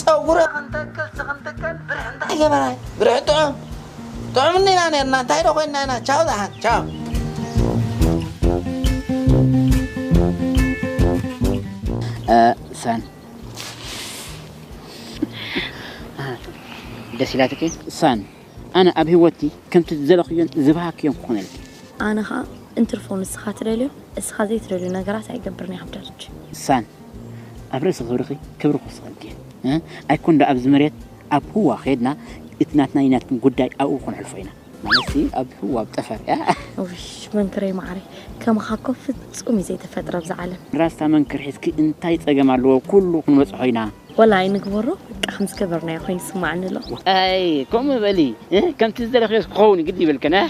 ጸጉረ ክንተክል፣ ክንተከል፣ ብርሕ እንታይ ገበራይ? ብርሕ ጥዑም። ጥዑም እንዲና ነርና፣ እንታይ ዶ ኮይንና ኢና? ቻው ደሓን፣ ቻው። እ፣ ሳን። ደስ ኢላትኪ? ሳን፣ ኣነ ኣብ ህይወቲ ከምቲ ዝደለኽዮን ዝበሃክዮን ክኾነልኪ። ኣነ ኸኣ እንትርፎ ንስኻ ትደልዮ፣ እስኻ ዘይትደልዮ ነገራት ኣይገብርን እየ ሓዳርች። ሳን፣ ኣብ ርእሲ ክብርኺ ክብሪ ክውስኸልኪ እየ። እ? ኣይኮን ዶ ኣብዚ መሬት፣ ኣብ ህዋ ኸድና እቲ ናትናይ ናትክን ጉዳይ ኣብኡ ክነሕልፎ ኢና። ማለትሲ ኣብ ህዋ፣ ኣብ ጠፈር እያ። ውሽ፣ መንክረይ መዓረይ፣ ከማኻ እኮ ፍጹም እዩ ዘይተፈጥረ ኣብዛ ዓለም። ራስታ መንክር ሒዝኪ እንታይ ጸገም ኣለዎ? ኩሉ ክንበጽሖ ኢና። ወላ ኣይንግበሮ፣ በቃ ከም ዝገበርናዮ ኮይኑ ይስማዓኒ ኣሎ። ኣይ፣ ከምኡ በሊ። እ? ከምቲ ዝደለኽዮ ክኸውን ግዲ ይበልክን፣ እ?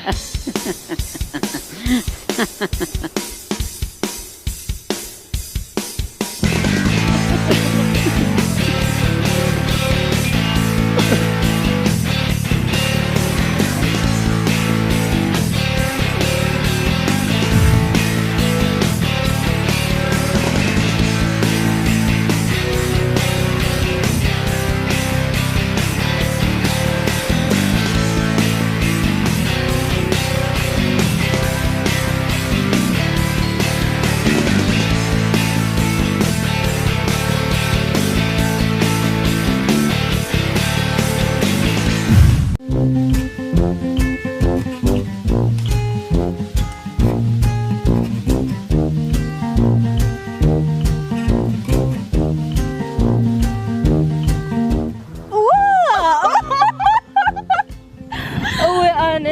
እወ፣ ኣነ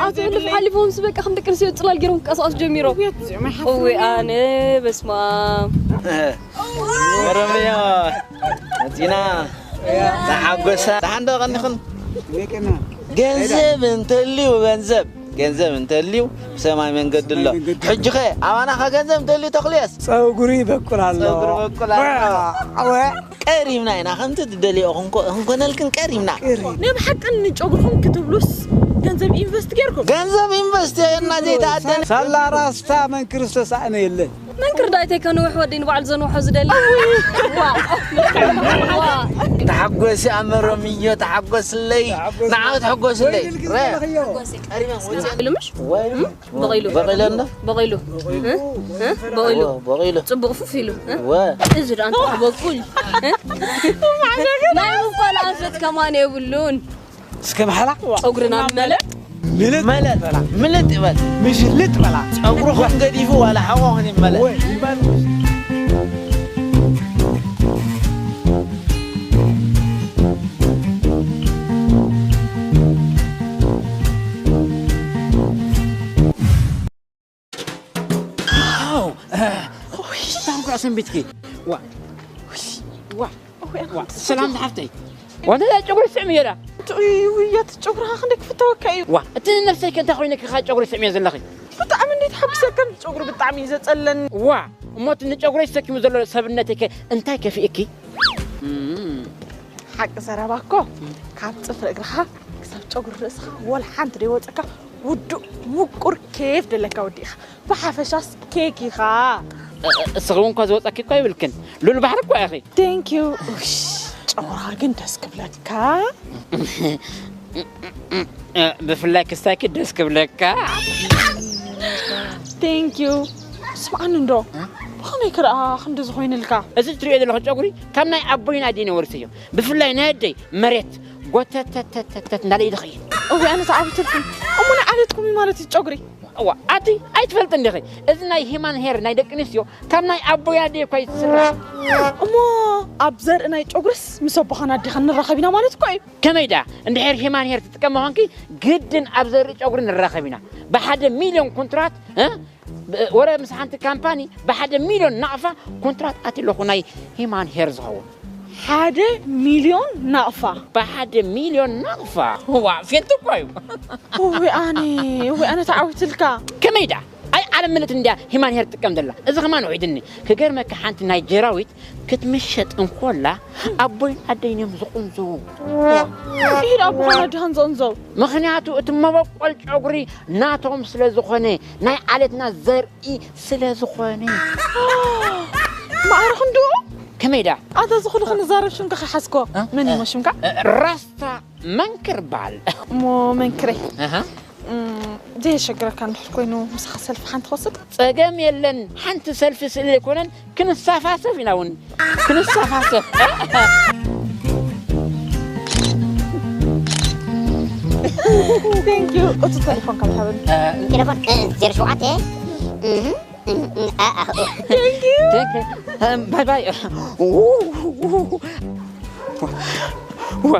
ኣቶ ህልፍ ሓሊፎምስ በቃ ከም ደቂ ኣንስትዮ ጽላል ገይሮም ክቀሳቀሱ ጀሚሮም። እወ፣ ኣነ በስመ ኣብ። መረምያ መጺና ተሓጎሳ። ደሓን ዶ ቀኒኽን? ገንዘብ እንተልዩ ገንዘብ ገንዘብ እንተልዩ ብሰማይ መንገዲ ኣሎ። ሕጂ ኸ ኣባና ኸ ገንዘብ እንተልዩ ተኽልየስ? ጸጉሪ ይበቁል ኣሎ። ጸጉሪ ይበቁል ኣሎ። ኣወ። ቀሪብና ኢና፣ ከምቲ ትደልዮ ክንኮ-፣ ክንኮነልክን ቀሪብና። ናይ ብሓቂ ንጨጉርኹም ክትብሉስ ገንዘብ ኢንቨስት ጌርኩም? ገንዘብ ኢንቨስት የና ዘይተኣደነ። ሳላ ራስታ መንክር ዝተሳእነ የለን። መንክር ዳይተይ ከንውሕ ወዲ ንባዕሉ ዘንውሖ ዝደሊ። ዋ። ዋ። ተሓጎሲ ኣመሮምዮ፣ ተሓጎስለይ። ንዓ ተሓጎስለይ። ረ። ቀሪበን ወፂአን። ኢሉ ምሽ? ወይ። በቒሉ። በቒሉ እንዶ? በቒሉ። እ? እ? በቒሉ። ወ-፣ በቒሉ። ጽቡቕ ፉፍ ኢሉ። እ? ወ። እዚ ደኣ እንታይ በቁል? እ? ናይ ምቆል ኣንፈት ከማን የብሉን። እስከ ማሕላ። ጸጉርና መለ። ምልጥ መለጥ በላ። ምልጥ ይበል። ምሽልጥ በላ። ጸጉርኹም ገዲፉ ዋላ ሕቖኹም ይመለጥ። ወይ ይበል። ዋው! እ፣ ኦይ፣ ታንኳ ሰንቢትኪ። ዋ፣ ዋ፣ ኦይ፣ ዋ፣ ኣንተ ሰላም ዝሓፍተይ። ወንተ ጨጉሪ ስዕም እየ ዳ። ኦይ፣ ውይ፣ እቲ ጨጉርኻ ክንደይ ክፍተወካ እዩ። ዋ፣ እቲ ነብሰይ ከ እንታይ ኮይነ ክኻ ጨጉሪ ስዕም እየ ዘለኺ? ብጣዕሚ እንዴት ሓጉሰካ፣ ጨጉሪ ብጣዕሚ እዩ ዘጸለኒ። ዋ፣ እሞ እቲ ንጨጉረይ ተሰኪሙ ዘሎ ሰብነተይ ከ እንታይ ከፊእኪ? እም። ሓቂ ዘረባ እኮ ካብ ጽፍሪ እግርኻ ክሳብ ጨጉሪ ርእስኻ ወላ ሓንቲ ደይወጸካ ውዱእ ምቁር ኬፍ ደለካ ወዲ ኢኻ። ብሓፈሻስ ኬክ ኢኻ። እ-፣ እ-፣ እስኺ እውን እኳ ዝወጸኪ እኳ ይብልክን። ሉል ባሕሪ እኳ ኢኺ። Thank you። ኡሽ፣ ጨጉራ ግን ደስ ክብለካ። እ፣ ብፍላይ ክስታይኪ ደስ ክብለካ። Thank you። ስምዓኒ እንዶ፣ እ? ብኸመይ ክረኣ ክንዲ ዝኾይንልካ? እዚ ትሪኦ ዘለኹ ጨጉሪ ካብ ናይ ኣቦይን ኣደይን ወሪሰዮ። ብፍላይ ናይ ኣደይ መሬት ጎተተተተተት እንዳለ ይድኸየ። እወ፣ ኣነ ተዓዊተልኩም። እሞ ናይ ዓሌትኩም እዩ ማለት እዩ ጨጉሪ? እዋ፣ ኣቲ ኣይትፈልጥን ዲኺ? እዚ ናይ ሂማን ሄር ናይ ደቂ ኣንስትዮ ካብ ናይ ኣቦይ ኣደይ እኳ እዩ ዝስራሕ። እሞ ኣብ ዘርኢ ናይ ጨጉርስ ምስ ኣቦኻን ኣዴኻን ንራኸብ ኢና ማለት እኮ እዩ። ከመይ ደኣ? እንድሕር ሂማን ሄር ትጥቀሚ ኾንኪ ግድን ኣብ ዘርኢ ጨጉሪ ንራኸብ ኢና። ብሓደ ሚልዮን ኮንትራት፣ እ? ብ-፣ ወረ ምስ ሓንቲ ካምፓኒ ብሓደ ሚልዮን ናቕፋ ኮንትራት ኣትየ ኣለኹ ናይ ሂማን ሄር ዝኸውን። ሓደ ሚልዮን ናቕፋ? ብሓደ ሚልዮን ናቕፋ። ዋ፣ ፌንት እኮ እዩ። እወ ኣነ፣ እወ ኣነ ተዓዊትልካ። ከመይ ደኣ? ኣይ፣ ዓለም ምልእቲ እንድያ ሂማን ሄር ትጥቀም ዘላ። እዚ ከማን ውሒድኒ። ክገርመካ ሓንቲ ናይጀራዊት ክትምሸጥ እንኮላ ኣቦይን ኣደይን እዮም ዝቕንዘዉ። ኢድ ኣቦኻን ኣዴኻን ዝቕንዘው? ምኽንያቱ እቲ መበቆል ጨጉሪ ናቶም ስለ ዝኾነ፣ ናይ ዓሌትና ዘርኢ ስለ ዝኾነ። ማዕረ ክንድኡ? ከመይ ደኣ? ኣታ እዚ ኩሉ ክንዛረብ ሽምካ ከይሓዝኮ። እ? መን እዩ ሽምካ? እ፣ ራስታ መንክር በሃል። እሞ መንክረይ። ኣሃ። እም፣ ዘየሸግረካ እንድሕር ኮይኑ ምሳኻ ሰልፊ ሓንቲ ክወስድ? ጸገም የለን። ሓንቲ ሰልፊ ስለ ዘይኮነን ክንሰፋሰፍ ኢና እውን። ክንሰፋሰፍ። Thank you። እቲ ቴሌፎን ካብ ሃበኒ። ቴሌፎን፣ እ፣ ዜሮ ሸውዓተ። እህ፣ እህ፣ እህ፣ ኣ፣ ኣ፣ ኦ። Thank you። Thank you። እም፣ ባይ ባይ። ዋ፣ ዋ፣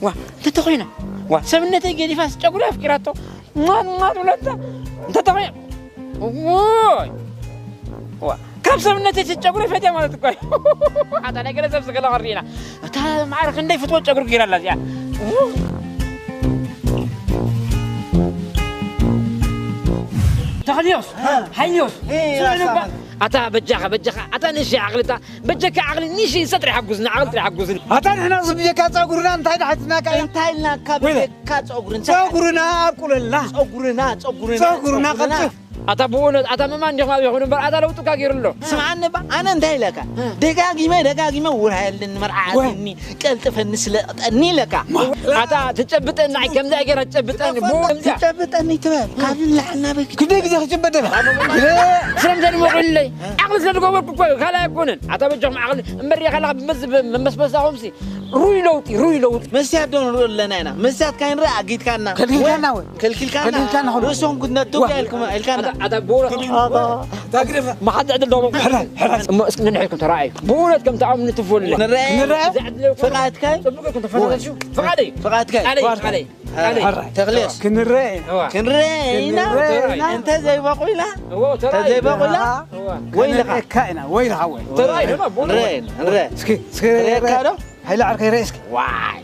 ዋ፣ እንተተኾይና። ዋ፣ ሰብነተይ ገዲፋስ ጨጉሪ ኣፍቂራቶ። ሟን፣ ሟን ብለታ። እንተተኾይና። ዎይ። ዋ፣ ካብ ሰብነተይ ትጨጉሪ ፈትያ ማለት እኮ እዩ። ኣታ ናይ ገለ ሰብ ስገለ ቐሪና። እታ ማዕረ ክንደይ ፍትወት ጨጉሪ ገይራ ኣላ እዚኣ። ተኽልዮስ፣ ሃ። ሓይልዮስ፣ እ፣ ስምዕኒ እባ። ኣሳመን። ኣታ በጃኻ፣ በጃኻ፣ ኣታ ንእሽተይ ዓቕሊ እታ፣ በጃካ ዓቕሊ ንእሽተይ ንሳ ጥራሕ ሓጉዝኒ፣ ዓቕሊ ጥራሕ ሓጉዝኒ። ኣታ ንሕና ብጀካ ጸጉርና እንታይ ደሓትናካ? እንታይ ኢልናካ ወይለ። ብጀካ ጸጉሪ? እንታይ ጸጉርና ኣብቁለልና። ጸጉርና፣ ጸጉርና፣ ጸጉርና ጸጉርና። ቀልጥፍ። ኣታ ብእውነት፣ ኣታ ምእማን እንዲኹም ኣብ ይኹን እምበር፣ ኣታ ለውጥካ ገይሩ ኣሎ። ስምዓኒ እባ፣ ኣነ እንታይ ኢለካ? እ። ደጋጊመ፣ ደጋጊመ ውራየልኒ፣ መርዓ ወይ። ኣትኒ፣ ቀልጥፈኒ፣ ስለጠኒ ኢለካ። ማ-፣ ኣታ ትጨብጠኒ፣ ኣይ ከምዚኣ ገይራ ትጨብጠኒ፣ ብኡ ከምዚኣ። ትጨብጠኒ ትበል፣ ካብ ንላዕሊ ናበይ ክት-፣ ክንደይ ግዜ ክጭበጥ ደላ? ስለምንታይ ድመቑለይ? ዓቕሊ ስለ ዝገበርኩ እኮ እዩ፣ ካልእ ኣይኮነን። ኣታ በጃኹም ዓቕሊ እምበር፣ ሪኣ ከለኻ ብመዝ-፣ ብመመስበሳኹምሲ፣ ሩይ ለውጢ፣ ሩይ ለውጢ። መስትያት ዶ ንርኢ ኣለና ኢና? መስትያት ካይንርኢ ኣጊድካና። ከልኪልካና ወይ? ከልኪልካና። ከልኪልካና ኹሉ። ርእሶም ክትነጥቡ ዋ። ኢልኩም፣ ኢልካና። ኣታ፣ ኣታ ብእውነት። ኣታ። መሓዛ ዕድል ዶ? ሕራይ፣ ሕራይ። እሞ እስኪ ነንሕድኩም ተረኣዩ። ብእውነት ከም ተኣምኑ ትፍለ። ንረኣየ። ንረኣየ። እዚ ዕድል ይኹን። ፍቓድካይ? ጽቡቕ ኢልኩም ተፈላለሹ። ፍቓደይ። ፍቓድካይ። ቃለይ፣ ፍቓድካይ። ቃለይ። ሕራይ። ቃለይ። ሕራይ። ተኽልየስ። ክንረኣየ። እዋ። ክንረኣየ ኢና። ተረኣዩ። እንተ ዘይበቑልና? እዎ፣ ተረኣዩ። እንተ ዘይበቑልና? እዋ። ወይልኻ። ክንረኣየካ ኢና። ወይልኻ ወይ። ተረኣዩ ድማ ብእውነት። ንረኣየ፣ ንረኣየ። እስኪ፣ እስኪ ንረኣየካ ዶ? ሃይለ ዓርከይ ርእ እስኪ። ዋይ።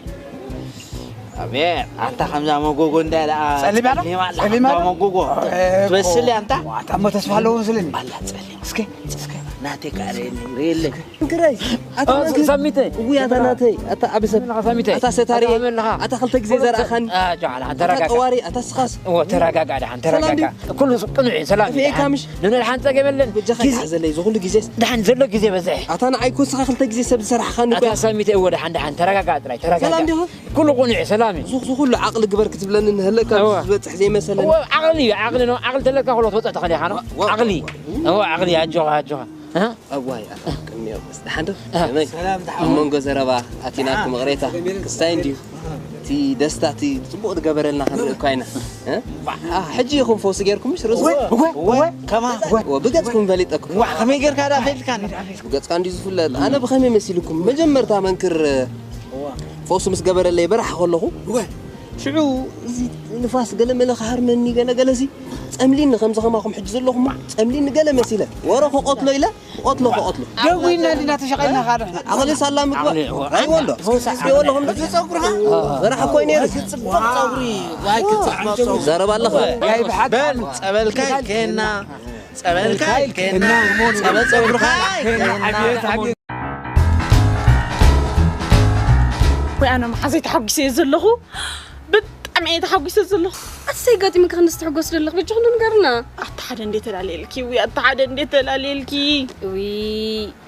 ኣቤት፣ ኣንታ ከምዛ መጎጎ እንዳ ኢላ ጸሊም ኣላ? ጸሊም ኣላ? ጸሊም ኣላ? ከምዛ መጎጎ እ፣ ትመስል እያ ኣንታ? ዋታ እሞ ተስፋ ኣለዎ መስለኒ። ኣላ ጸሊም። እስከ፣ እስከ። ናተይ ከኣ ርእየለይ፣ ርእየለይ። እንክረይ፣ ኣታ ኦ፣ ናተይ። ሳሚተይ። እውይ፣ ኣታ ናተይ። ኣታ ዓቢ ሰብ። ሳሚተይ። ኣታ ሰታሪ። ኣታ መን ኣለኻ? ኣታ ክልተ ግዜ ዘርኣኻኒ። አ፣ ጆ፣ ኣላ፣ ኣታ ተረጋጋ። ጠዋሪ፣ ኣታ ስኻስ። ኦ፣ ተረጋጋ፣ ደሓን፣ ሰላም ተረጋጋ። ድዩ? ኩሉ ቅኑዕ እዩ፣ ሰላም እዩ፣ ጠፊኤካ ደሓን። ምሽ? ንንኡ ደሓን ጸገም የለን። በጃኻ ግዜ ይሓዘለይ፣ እዚ ኩሉ ግዜስ። ደሓን ዘሎ ግዜ በዝሕ። ኣታ ንዓይ እኮ ንስኻ ክልተ ግዜ ሰብ ዝሰራሕኻኒ እኮ ኣታ ኢኻ። ሳሚተይ፣ እወ፣ ደሓን፣ ደሓን፣ ተረጋጋ ጥራይ፣ ተረጋጋ። ሰላም ዲኹም? ኩሉ ቅኑዕ እዩ፣ ሰላም እዩ። ዙኽ፣ ዙኽ ኩሉ ዓቕሊ ግበር ክትብለኒ ንህለካ እወ። ዝበጽሕ ዘይመሰለኒ። እወ፣ ዓቕሊ እዩ፣ ዓቕሊ ነው። ዓቕሊ ተለካ ኩሉ ክትወጽእ ትኽእል ኢኻ፣ ነው? እወ፣ ዓቕሊ። እወ። እወ፣ ዓቕሊ፣ ኣጆኻ፣ ኣጆኻ። እ? እዋይ፣ ኣታ ቅድሚኦም ደሓን ዶ? እ። ከመይ? ሰላም፣ ደሓን። ኣብ መንጎ ዘረባ ኣቲናኩም እቕሬታ። ክስታይ እንድዩ። እቲ ደስታ፣ እቲ ጽቡቕ ዝገበረልና ክንርኢ እኳ ኢና። እ? አ፣ ሕጂ ኢኹም ፈውሲ ጌርኩም፣ ምሽ ርእሱ? እወ፣ እወ፣ እወ፣ ከማ? እወ፣ ብገጽኩም ፈሊጠኩም። ዋ፣ ከመይ ጌርካ ደኣ ፈሊጥካኒ? ብገጽካ እንድዩ ዝፍለጥ። ኣነ ብኸመይ መሲልኩም? መጀመርታ መንክር፣ እ፣ ፈውሲ ምስ ገበረለይ በራሕ ከለኹ፣ እወ። ሽዑ እዚ ንፋስ ገለ መለ ክሃርመኒ፣ ገለ ገለ እዚ ጸምሊኒ፣ ከምዚ ከማኹም ሕጂ ዘለኹም ጸምሊኒ ገለ መሲለ። ወረ ክቐትሎ ኢለ፣ ክቐትሎ፣ ክቐትሎ። ደዊና እንዲና ተሸቒልና ካደ። ዓቕሊ ሳላ ምግባእ። ዓቕሊ፣ እወ። ራእይዎ እንዶ? ፈውሲ ርእይዎ ኣለኹም ዶ? እዚ ጸጉርኻ? በራሕ እኮ እዩ ነይሩ። እዚ ጽቡቕ ጸጉሪ። ዋይ፣ ክጽብቕ ጸጉሪ። ዘረባ ኣለኻ? ያይ ብሓቂ በል፣ ጸበልካ ይልከየና። ጸበልካ ይልከየና። ጸበል ጸጉርካ ይልከየና። ወይ ኣነ መሓዘይ ተሓጒሰ እየ ዘለኹ። ብጣዕሚ እየ ተሓጒሰ ዘለኹ። ኣሰይ፣ ጋጢምኪ ክንድዚ ትሕጎስ ዘለኽ፣ በጃኹም ንገርና። ኣታ ሓደ እንዴ ተላለየልኪ፣ ዊ ኣታ ሓደ እንዴ ተላለየልኪ። ዊ፣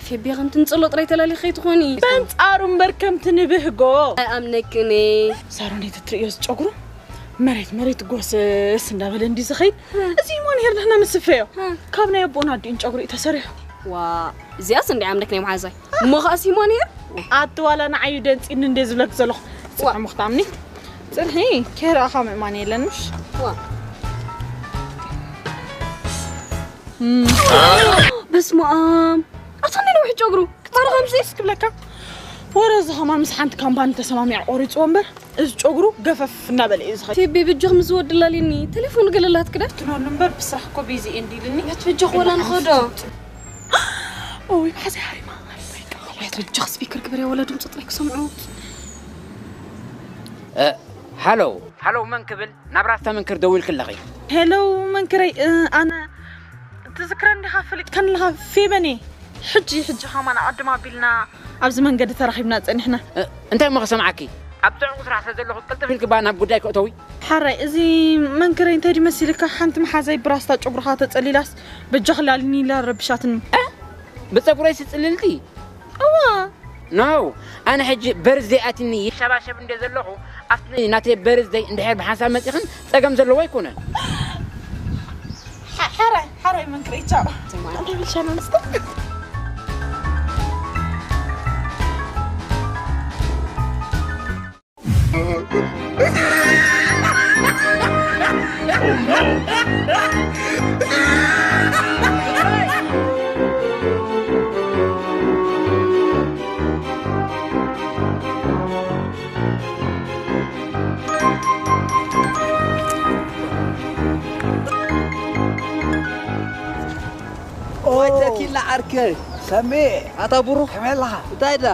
ፌቢ ከምቲ ንጽሎ ጥራይ ተላሊኺ ከይትኾኒ። በንጻሩ እምበር ከምቲ ንብህጎ። ኣይኣምነክን እየ። ሳሮን፣ ተትርእዮ ዝጨጉሩ መሬት መሬት ጎስስ እንዳበለ እንዲ ዝኸይድ። እዚ እሞ ንሄር ንሕና ንስፈዮ። እ። ካብ ናይ ኣቦና ኣዲኡን ጨጉሪ እዩ ተሰሪሑ። ዋ፣ እዚኣስ እንዲ ኣምለክ ናይ መሓዛይ። እሞ ኸኣ ሲሞን እየ። ኣቲ ዋላ ንዓዩ ደንጺኒ እንደ ዝብለክ ዘለኹ። ዋ። ጽምኹ ታምኒ። ጽንሒ፣ ከይረኣኻ ምእማን የለን ምሽ? ዋ። እም። በስመ ኣብ። ኣታ እንደ ነዊሕ ጨጉሩ። ክጻረ ከምዚ እስክብለካ። ወረ እዚ ኸማን ምስ ሓንቲ ካምፓኒ ተሰማሚዓ ቆሪጽዎ እምበር፣ እዚ ጨጉሩ ገፈፍ እናበለ እዩ ዝኸይድ። ፌቢ፣ በጃኹም እዚ ወዲ ላሊኒ፣ ቴሌፎኑ ገለ ላትክዳ? ትነሉ እምበር ብስራሕ እኮ ቢዚ እየ እንዲልኒ። ያት በጃኹ ወላ ንኸዶ። ኦይ፣ መሓዘይ ሃሪማ። ያት በጃኽ ስፒከር ግበርያ ወላ ድምፁ ጥራይ ክሰምዑ። እ፣ ሃሎ፣ ሃሎ፣ መን ክብል? ናብ ራስታ መንክር ደዊልክለኺ። ሄሎ መንክረይ፣ እ፣ ኣነ ትዝክረኒ ዲኻ? ፈሊጥካኒ ኣለኻ፣ ፌበን እየ። ሕጂ፣ ሕጂ ኸማን ኣቐድም ኣቢልና ኣብዚ መንገዲ ተራኺብና ጸኒሕና። እ፣ እንታይ እሞ ክሰምዓኪ? ኣብ ጽዑቕ ስራሕ ስለ ዘለኹ ቅልጥፍ ኢልኪ እባ ናብ ጉዳይ ክእተዊ። ሓራይ፣ እዚ መንክረይ እንታይ ድዩ መሲልካ? ሓንቲ መሓዛይ ብራስታ ጨጉርኻ ተጸሊላስ በጃኺ ላልኒ ኢላ ረቢሻትኒ። እ? ብጸጉረይሲ ጽልልቲ? እዋ። ኖ፣ ኣነ ሕጂ በርዝደይ ኣትኒ ይሸባሸብ እንደ ዘለኹ፣ ኣብቲ ናተይ በርዝደይ እንድሕር ብሓንሳብ መጺኽን ጸገም ዘለዎ ኣይኮነን። ሓ-፣ ሓራይ፣ ሓራይ መንክረይ፣ ቻው። ትማሊ። እንታይ ብልሻና ንስተ? ኦይ፣ ተኪላ ዓርከይ። ሰሜ። ኣታ ብሩኽ። ከመይ ኣለኻ? እንታይ ዳ?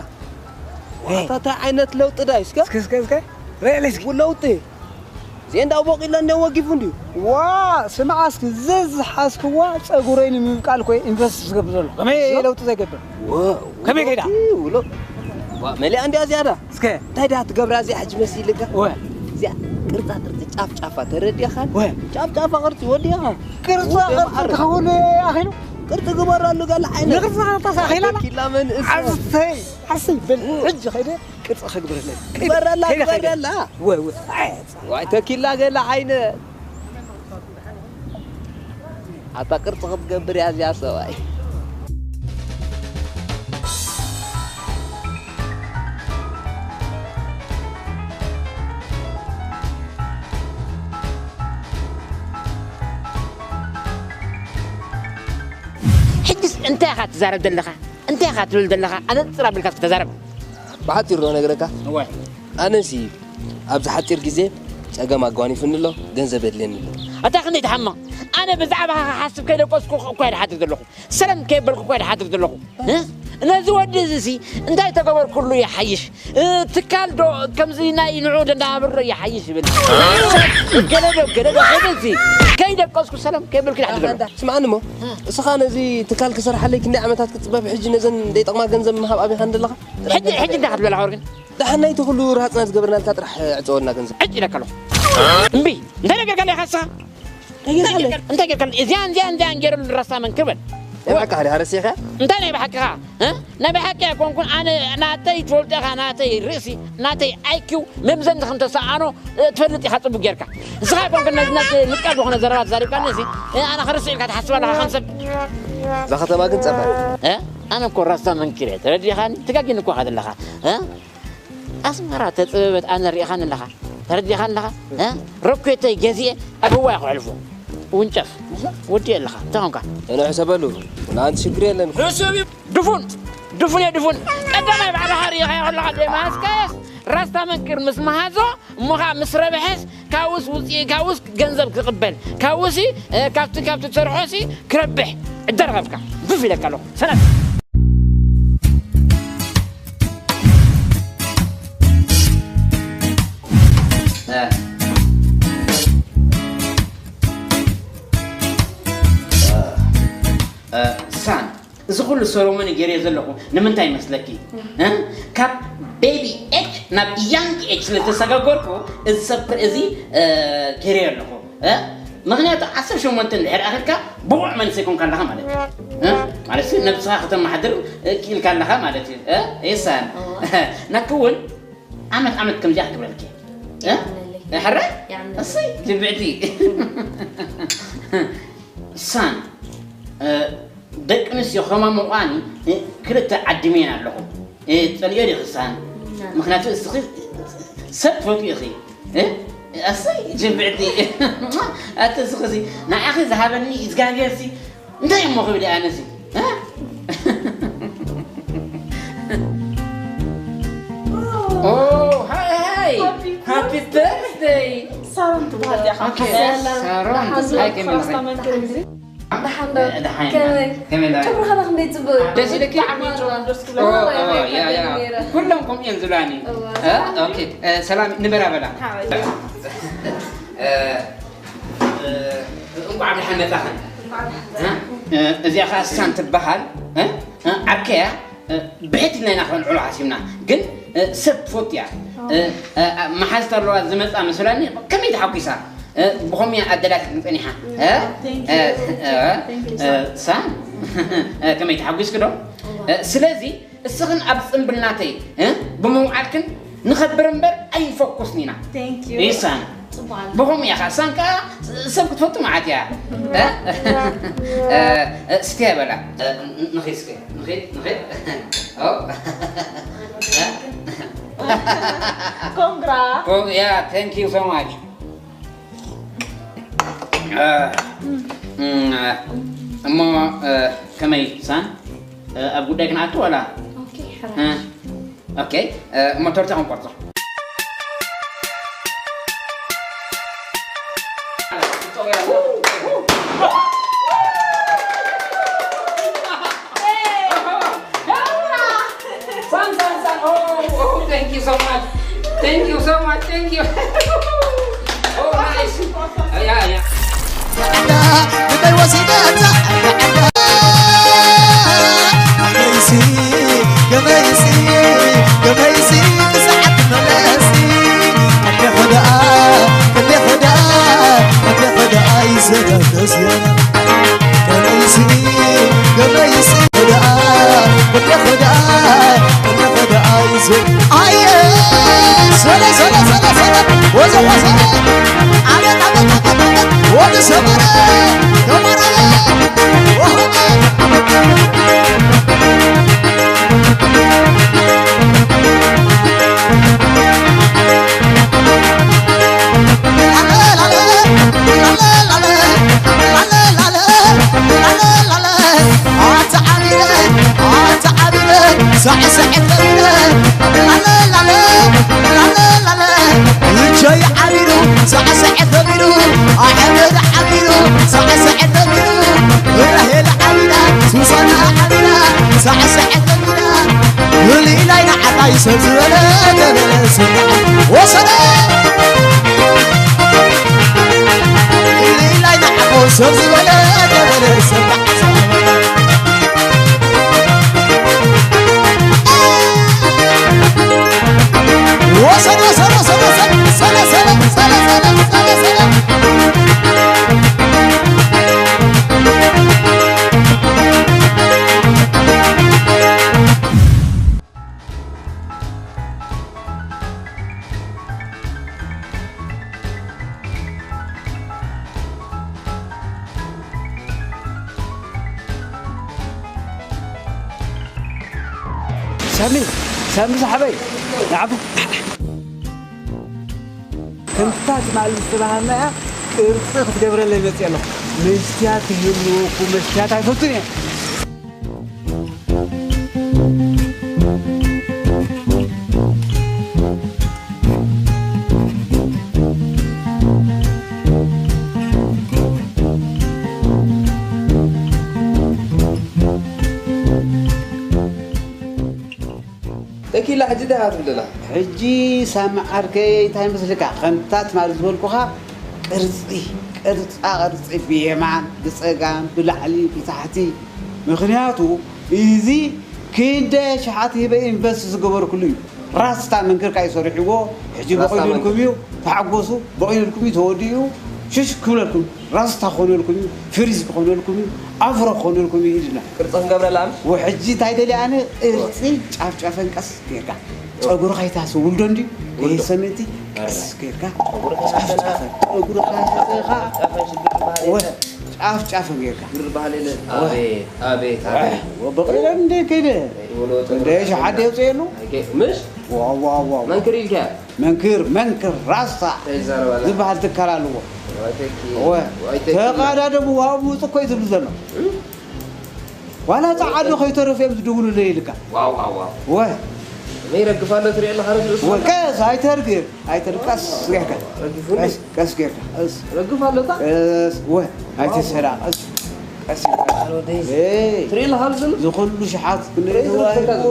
ሄ። ኣታ እንታይ ዓይነት ለውጢ ዳ እስከ? እስከ፣ እስከ፣ እስከ። ርኤለይ እስኪ። ለውጢ። ዜንዳ ቦቂለ እንደ ወጊፉ እንድዩ። ዋ፣ ስምዓ እስኪ፣ ዘዝሓዝክዋ ጸጉረይ ንምብቃል ኮይ ኢንቨስት ዝገብር ዘሎ። ከመይ እዮ? ለውጢ ዘይገብር? ዋ፣ ከመይ ከይዳ? ውሎ። ዋ፣ መሊኣ እንድያ ዝያዳ። እስከ። እንታይ ድያ ትገብራ እዚኣ ሕጂ መሲልካ? ወ። እዚኣ ቅርጻ ቅርጺ ጫፍ ጫፋ ተረዲእኻን? ወ። ጫፍ ጫፋ ቅርጺ ወዲእኻ። ቅርጻ ወዲ ቅርጺ መዓረ። ክኸውን ኣኺሉ? ቅርጺ ግበረሉ ገለ ዓይነት። ንቅርጻ ቅርጻ ኣኺላ? ኪላ መንእስ። ኣሰይ፣ ኣሰይ፣ በል ወ። ሕጂ ኸይደ ቅርጺ ክግበረለይ። ግበረላ፣ ከይደ፣ ከይደ። ግበረላ። ወ፣ ወ። ኣይ፣ ዋይ፣ ተኪላ ገለ ዓይነት። ኣታ ቅርጺ ክትገብር እያ እዚኣ ሰብኣይ። ሕጅስ እንታይ ኢኻ ትዛረብ ዘለኻ? እንታይ ኢኻ ትብል ዘለኻ? ኣነጽር ኣቢልካ እስኪ ተዛረብ። ብሓጺሩ ዶ ነግረካ? እወ። ኣነሲ ኣብዚ ሓጺር ግዜ ጸገም ኣጓኒፉኒ ኣሎ፣ ገንዘብ የድልየኒ ኣሎ። ኣታ ክንደይ ትሓምቕ? ኣነ ብዛዕባኻ ክሓስብ ከይደቀስኩ እኳ እየ ዝሓድር ዘለኹ። ሰላም ከየበልኩ እኳ እየ ዝሓድር ዘለኹ። እ? ነዚ ወዲ እዚ ሲ እንታይ ተገበርኩሉ ይሓይሽ? እ፣ ትካል ዶ ከምዚ ናይ ንዑ ደናብሮ ይሓይሽ ይብል? ገለ ዶ፣ ገለ ዶ ክብል ሲ ከይደቀስኩ ሰላም ከይበልኩ ይሓድር። ኣንታ፣ ስምዓኒ እሞ፣ እስኻ ነዚ ትካል ክሰርሓለይ ክንደይ ዓመታት ክትጽበ፣ ብሕጂ ነዘን ዘይጠቕማ ገንዘብ ምሃብ ኣቢኻ እንደለኻ? ሕጂ፣ ሕጂ እንታይ ክትበላ ወርግን? ደሓን ናይቲ ኩሉ ርሃጽና ዝገበርናልካ ጥራሕ ዕጸወልና ገንዘብ። ሕጂ ኢለካ ኣለኹ። እምቢ። እንታይ ነገር ከለ ኢኻ እስኻ? እንታይ ጌርካ ኣለይ? እንታይ ጌርካ ኣለይ? እዚኣን፣ እዚኣን፣ እዚኣን ጌረሉ ራስታ መንክር በል። ናይ ብሓቂ ሓዲኻ ረሲዕካ? እንታይ ናይ ብሓቂኻ? እ? ናይ ብሓቂ ኣይኮንኩን። ኣነ ናተይ ትፈልጦ ኢኻ፣ ናተይ ርእሲ፣ ናተይ ኣይ ኪው መምዘኒ ከም ተሰኣኖ፣ እ፣ ትፈልጥ ኢኻ ጽቡቅ ጌርካ። ንስኻ ኣይኮንኩን ነዚ፣ ነቲ ንቃል ዝኾነ ዘረባ ተዛሪብካኒ፣ እዚ፣ እ፣ ኣነ ክርስዕ ኢልካ ትሓስብ ኣለኻ ከም ሰብ? እዛ ከተማ ግን ጸባይ። እ? ኣነ እኮ ራስታ መንክር እየ፣ ተረዲኻኒ? ትጋጊን እኮ ኢኻ ዘለኻ። እ? ኣስመራ ተጽበበት ኣነ ርኢኻኒ ኣለኻ፣ ተረዲኻኒ ኣለኻ? እ? ሮኬተይ ገዚኤ ኣብ ህዋ እየ ክሕልፎ። ውንጨፍ። ወዲ ኣለኻ፣ እንታይ ኾንካ? እነ ሕሰበሉ፣ ንኣንቲ ሽግር የለን። ሕሱብ እዩ። ድፉን፣ ድፉን እየ፣ ድፉን። ቀዳማይ ባዕልኻ ርኢኻዮ ኣለኻ፣ ደማስቀስ ራስታ መንክር ምስ መሃዞ፣ እሞ ኸዓ ምስ ረብሐስ፣ ካብኡስ ውፅኢ፣ ካብኡስ ገንዘብ ክቕበል፣ ካብኡሲ፣ እ፣ ካብቲ፣ ካብቲ ትሰርሖሲ ክረብሕ ዕድል ረኸብካ። ብፍ ኢለካ ኣለኹ። ሰላም። እ፣ እ፣ እ፣ ሳን፣ እዚ ኩሉ ሰረሞኒ ገይረዮ ዘለኹ ንምንታይ ይመስለኪ? እ? ካብ ቤቢ ኤች ናብ ያንግ ኤች ስለ ዝተሰጋገርኩ እዚ ሰብ፣ እዚ፣ እ፣ ገይረዮ ኣለኹ። እ? ምኽንያቱ ዓሰርተ ሸሞንተ እንድሕር ኣኺልካ ብቑዕ መንእሰይ ኮንካ ኣለኻ ማለት እዩ። እ? ማለት ነብስኻ ከተመሓድር፣ እ፣ ክኢልካ ኣለኻ ማለት እዩ። እ? ኢሳን። እዋ። ናኪ እውን ዓመት ዓመት ከምዚኣ ክገብረልኪ። እ? ይዓምለለይ። ሕራይ? ይዓምለለይ። እሰይ፣ ትብዕቲ። ሳን፣ እ፣ ደቂ ኣንስትዮ ከማሙቓኒ፣ እ፣ ክልተ ዓዲመየን ኣለኹ። እ፣ ትጸልእዮ ዲኺ ሳን? እና። ምኽንያቱ እስኺ ሰብ ትፈትዊ ኢኺ። እ? እሰይ፣ ትብዕቲ። ኣቲ እስኺ እዚ ንዓኺ ዝሃበኒ እግዚኣብሔር ሲ እንታይ እሞ ክብል ኣነሲ? እ? ኦ፣ ሃይ፣ ሃይ። ሃፒ በርዝደይ። ሳሮን ትበሃል እያ። ኦኬ፣ ሰላም። ሳሮን። ደሓን ሃይ፣ ከመይ ራስታ ኣለኺ? መንክር ግዜ። ደሓን ዶ? ደሓን። ከመይ? ከመይ ኣለኺ? ክብርኻ ዶ ክንደይ ጽቡቕ እዩ? ደስ ኢልኪ? ብጣዕሚ እዩ ጽቡቕ። ደስ ክብለካ። ኦ፣ ኦ፣ ያ፣ ያ። ነይረ። ኩሎም ከምኡ እዮም ዝብላኒ። እዋ። እ? ኦኬ፣ እ፣ ሰላም ንበራ በላ። ሃይ። እ፣ እ፣ እንቋዕ ደሓን መጻኽን። እንቋዕ ደሓን እ? እ፣ እዚኣ ኸዓ ሳን ትበሃል። እ? እ፣ ዓርከያ፣ እ፣ ብሕትና ኢና ከነልዕሎ ሓሲብና። ግን፣ እ፣ ሰብ ትፈቱ እያ። እ፣ እ፣ እ፣ መሓዝት ኣለዋ ዝመጻ መስላኒ። ከመይ ተሓጒሳ? እ፣ ብኸምኡ እያ ኣደላትክን ጸኒሓ። እ? Thank you። እ፣ እ፣ Thank you፣ እ፣ ሳን። ሳን፣ እ፣ ከመይ ተሓጒስኪ ዶ? እዋ። እ፣ ስለዚ እስኽን ኣብ ጽምብል ናተይ፣ እ፣ ብምውዓልክን ንኸብር እምበር ኣይንፈኩስን ኢና። Thank you። ኢሳን። ጽቡቕ ኣሎ። ብኸምኡ እያ ኸዓ። ሳን ከኣ ሰብ ክትፈቱ መዓት እያ። እ? እ፣ እ፣ እስከ በላ። እ፣ ንኺድ እስከ። ንኺድ፣ ንኺድ። ኦ። እ? ኮንግራ። ኮ-፣ ያ፣ thank you so much። እ፣ እም፣ እሞ፣ እ፣ ከመይ ሳን? እ፣ ኣብ ጉዳይ ክንኣቱ ዋላ? ኦኬ፣ እ፣ ሕራይ። ኦኬ፣ እ፣ እሞ ቶርታ ክንቆርጾ። ሳን፣ ሳን፣ ሳን። Oh, oh, thank you so much. Thank you so much. Thank you. Oh, nice. Yeah, yeah. ሰብ ዝበለ ገበረ ሰብ ወሰደ። ኢልኢላይ ንዓቦ ሰብ ዝበለ ገበረ ሰብ ወሰድ፣ ወሰድ፣ ወሰድ፣ ወሰድ፣ ሰለ፣ ሰለ፣ ሰለ፣ ሰለ፣ ሰለ፣ ሰለ። ሳሚ፣ ሳሚ ዝሓበይ፣ ንዓኹ። ከምታ ትማሊ ዝተባሃልናያ ቅርጺ ክትገብረለይ መጽእ ኣለኹ። መስትያት ይህልወኩ፣ መስትያት ኣይፈቱን እየ። ተኪላ፣ ሕጂ እንታይ ኢኻ ትብለና? ሕጂ ሳሚ ዓርከይ፣ እንታይ መስልካ? ከምታ ትማሊ ዝበልኩኻ ቅርጺ፣ ቅርጻ ቅርጺ ብየማን፣ ብጸጋም፣ ብላዕሊ፣ ብታሕቲ። ምኽንያቱ እዚ ክንደይ ኣሽሓት ሂበ ኢንቨስት ዝገበርኩሉ እዩ። ራስታ መንክር ካይ ሰሪሕዎ፣ ሕጂ ራስታ በቒሉልኩም መንክር። እዩ፣ ተሓጎሱ፣ በቒሉልኩም እዩ፣ ተወዲኡ፣ ሽሽ ክብለልኩም፣ ራስታ ክኾነልኩም እዩ፣ ፍሪዝ ክኾነልኩም እዩ፣ ኣፍሮ ክኾነልኩም እዩ ኢልና። ቅርጺ ክንገብረላ ኣምሽ? ወሕጂ እንታይ ደልየ ኣነ፣ ቅርጺ ጫፍ ጫፈን ቀስ ጌርካ። ጸጉርኻ ይትሃሰ፣ ውልዶ እንድዩ፣ ውልዶ። ይሄ ሰመንቲ ቀስ ጌርካ፣ ጸጉርኻ ጫፍ ይትሃሰ። ጫፈን፣ ጸጉርኻ ይትሃሰ፣ ጫፈን ሽግር በሃሊ ወ-፣ የለ። ጫፍ ጫፍ ጌርካ። ሽግር በሃሊ የለ። ወ-፣ ኣቤት፣ ኣቤት፣ ኣቤት። ወ-፣ በቒለን እንደ ከይደ። ወሎ ጸጉርኻ እንደ ሸሓደ የውፅእ የሉ? ኣይከ-፣ ምሽ? ዋው፣ ዋው፣ ዋው። መንክር ኢልካ? መንክር፣ መንክር፣ ራስታ እንታይ ይዛረብ ኣላ? ዝበሃል ትካል ኣለዎ። ዋይ ተኪ፣ ወ-፣ ዋይ ተኪ። ተቓዳደሙ፣ ዋው፣ ምውፅ እኮ እዩ ዝብሉ ዘሎ። እም? ዋላ ጻዓዱ ከይተረፈ እዮም ዝድውሉለይ ኢልካ። ዋው፣ ዋው፣ ዋው። ወ-፣ ከመይ ይረግፍ ኣሎ ትሪኦ ኣለኻ ርእሱ? ወ-፣ ቀስ ኣይተርግፍ፣ ኣይተርግፍ፣ ቀስ ጌርካ። ረጊፉኒ? ቀስ፣ ቀስ ጌርካ፣ ቀስ። ረግፍ ኣሎ እታ? ቀስ፣ ወ-፣ ኣይትሰራ፣ ቀስ፣ ቀስ ኢልካ። ኣረ ወደይ። ኤይ፣ ትሪኦ ኣለኻ ርእሱ? እዚ ኩሉ ሸሓት ክንደይ ርእሱ ተዋሂቡ? ርእሱ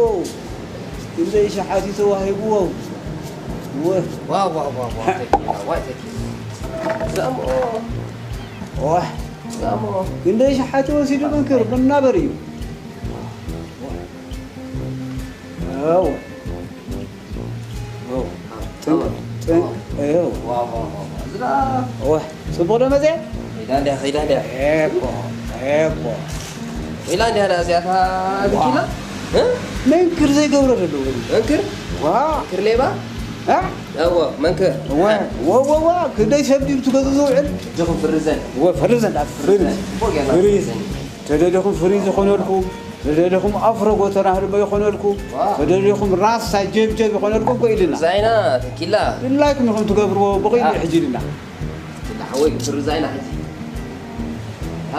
ክንደይ ሸሓት እዩ ተዋሂብዎ? ወ-፣ ዋው፣ ዋው፣ ዋው፣ ዋው፣ ተኪላ፣ ዋይ ተኪላ። ዛሞ። ወ-፣ ዛሞ። ክንደይ ሸሓት ወሲዱ መንክር መናበር እዩ። ኣዎ። ኣዎ። ጥንቅ-፣ ጥንቅ-፣ ኣዎ። ኣዎ። ዋው፣ ዋው፣ ዋው፣ ዋው። ዝላ-፣ እወ፣ ጽቡቕ ዶ መጽአ? ከይዳ እንድያ፣ ከይዳ እንድያ። ኤቦ፣ ኤቦ። ከይዳ እንድያ፣ እዚኣታ ዋ። ተኪላ? እ? መንክር ዘይገብሮ ዘሎ ወዲ። መንክር? ዋ። መንክር ሌባ? እ? እወ፣ መንክር። እወ፣ ወ፣ ወ፣ ወ፣ ክንደይ ሰብ ድዩ ትገዝኡ ዝውዕል? ዲኹም ፍርዘን። እወ፣ ፍርዘን፣ ኣብ ፍርዘን። ፍርዘን። ጽቡቕ ጌርና ፍርዘን። ፍርዘን። ተደሊኹም ፍሪዝ ይኾነልኩም፣ ተደሊኹም ኣፍሮ ጎተና ህልሞ ይኾነልኩም፣ ዋው። ተደሊኹም ራስታ ጀብጀብ ይኾነልኩም እኮ ኢልና። ዛይና ተኪላ። ድላይኩም ኢኹም ትገብርዎ፣ ብቑኢሉ እዩ ሕጂ ኢልና። ተኪላ ሓወይ፣ ክትሪ ዛይና ሕጂ። ሃ።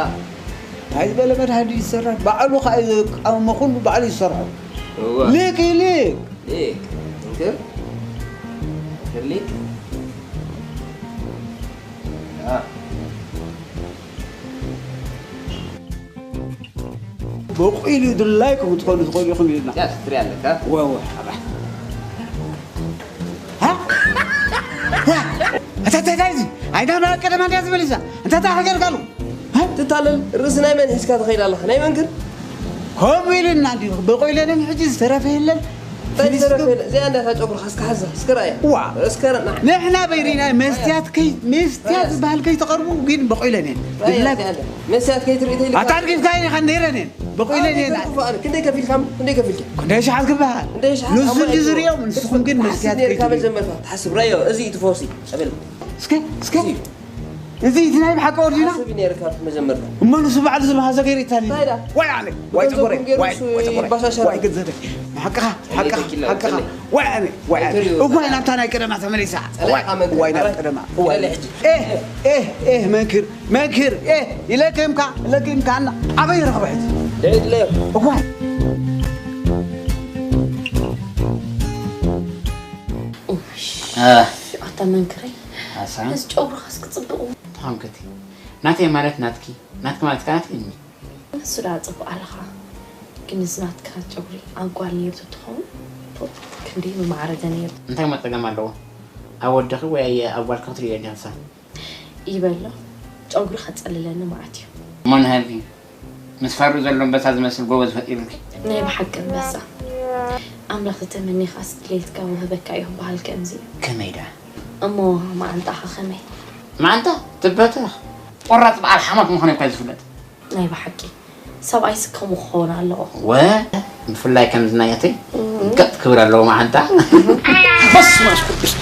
እንታይ ዝበለ መድሃኒት ይሰርሕ? ባዕሉ ኸኣ እዩ ዘቃውሞ፣ ኩሉ ባዕሉ ይሰርሖ። እወ። ሊክ እዩ ሊክ። ሊክ። እንክር። እንክር ሊክ። ሃ። በቂሉ ድላይኩም ክትኮኑ ትኽእሉ ኢኹም ኢልና። ያስ ትሪ ኣለካ። ወ-፣ ወ-፣ ኣባ። ሃ? ሃ? እንታይ፣ እንታይ፣ እንታይ እዚ? ኣይና ናብ ቀደማ እንድያ ዝመሊሳ። እንታይ፣ እንታይ ሃገር ካሉ? ሃ? ትታለል ርእሲ ናይ መን ሒዝካ ትኸይድ ኣለኻ? ናይ መንክር? ከምኡ ኢልና እንዲሁ በቂለንም ሕጂ ዝተረፈ የለን። እንታይ ፍሪስኩም? ዝተረፈ የለን። እዚኣ እንዳ እታ ጨጉርኻ እስከ ሓዛ፣ እስከ ረኣያ። ዋ። እስከ ረ-፣ ና-፣ ንሕና በይሪና መስትያት ከይ-፣ መስትያት ረኣያ። ዝበሃል ከይተቐርቡ ግን በቂለን እየን። ረኣያ፣ ድላይኩም። እዚኣ እንዳ መስትያት ከይትርኢ ተይልካ። ኣታ ኣድጊፍካ ኢኻ ነይረን እየን። በቂለን እየን። ኣነ ክፉእ ኣነ። ክንደይ ከፊልካ? ክንደይ ከፊልካ? ክንደይ ሸሓት ክበሃል? ክንደይ ሸሓት? ንሱ ኣሞ እንዲ ኣይትብሎ። ዝርእዮም፣ ንስኹም ግን ክትሓስብ መስትያት ነይርካ ከይትርእዩ። መጀመርታ። ትሓስብ፣ ረኣዮ፣ እዚ እዩ እቲ ፈውሲ። ጸበል። እስከ፣ እዚ እዩ። እዚ እቲ ናይ ብሓቂ ኦሪጂናል? ሓስብ እዩ ነይርካ መጀመርታ። እሞ ንሱ ባዕሉ ዝመሃዘ ገይሩ ይታለል። እንታይ ኢላ? ዋይ ኣነ፣ ዋይ ገንዘብ ጸጉረይ፣ ገይሩ ዋይ፣ ንሱ ዋይ ጸጉረይ፣ ይባሻሻል። ዋይ ገንዘበይ። ሓቅኻ፣ ሓቅኻ፣ ገለ ሓቅኻ። ገለ። ዋይ ኣነ፣ ዋይ ኣነ። ገለ። እዋይ ናብታ ናይ ቀደማ ተመሊሳ። ጸላኢኻ ዋይ፣ መንክር። ዋይ ናብ ቀደማ። እዋይ። ገለ ሕጂ። ኤህ፣ ኤህ፣ ኤህ፣ መንክር፣ መንክር፣ ኤህ፣ ኢለክምካ፣ ኢለክምካ፣ እና ኣበይ ረኽበ ሕጂ? ደይድለዮ። እዋይ። ኡሽ፣ አ። ኣታ መንክረይ፣ ኣሳ። እዚ ጨጉርኻስ ክጽብቕ። ተኸምከቲ። ናተይ ማለት ናትኪ፣ ናትኪ ማለት ከኣ ናትኪ እኒ። ንሱ ደኣ ጽቡቕ ኣለኻ፣ ግን እዚ ናትካ ጨጉሪ ኣብ ጓል ነይሩ ተትኸውን፣ ክንደይ ምማዕረገ ነይሩ። እንታይ እሞ ጸገም ኣለዎ? ኣብ ወድኺ ወይ ኣብ ጓልኪ ክትርእዮ ዲኺ ንሳ? ይበሎ፣ ጨጉሪ ከጸልለኒ መዓት እዩ። እሞ ንሃልኪ፣ ምስ ፋሩ ዘሎ ኣንበሳ ዝመስል ጎበዝ ፈጢሩልኪ። ናይ ብሓቂ ኣንበሳ። ኣምላኽ ተተመኒኻስ ድሌትካ ውህበካ እዩ ክበሃል ከምዚ እዩ። ከመይ ደኣ? እሞ መዓንጣኻ ከመይ? መዓንጣ ትበተኽ። ቆራጽ በዓል ሓሞት ምዃኑ እኳ እዩ ዝፍለጥ። ናይ ብሓቂ ሰብኣይስ ከምኡ ክኸውን ኣለዎ። ወ ብፍላይ ከምዚ ናይ እተይ ገጥ ክብል ኣለዎ መዓንጣ። በስመ ኣብ ቅዱስ።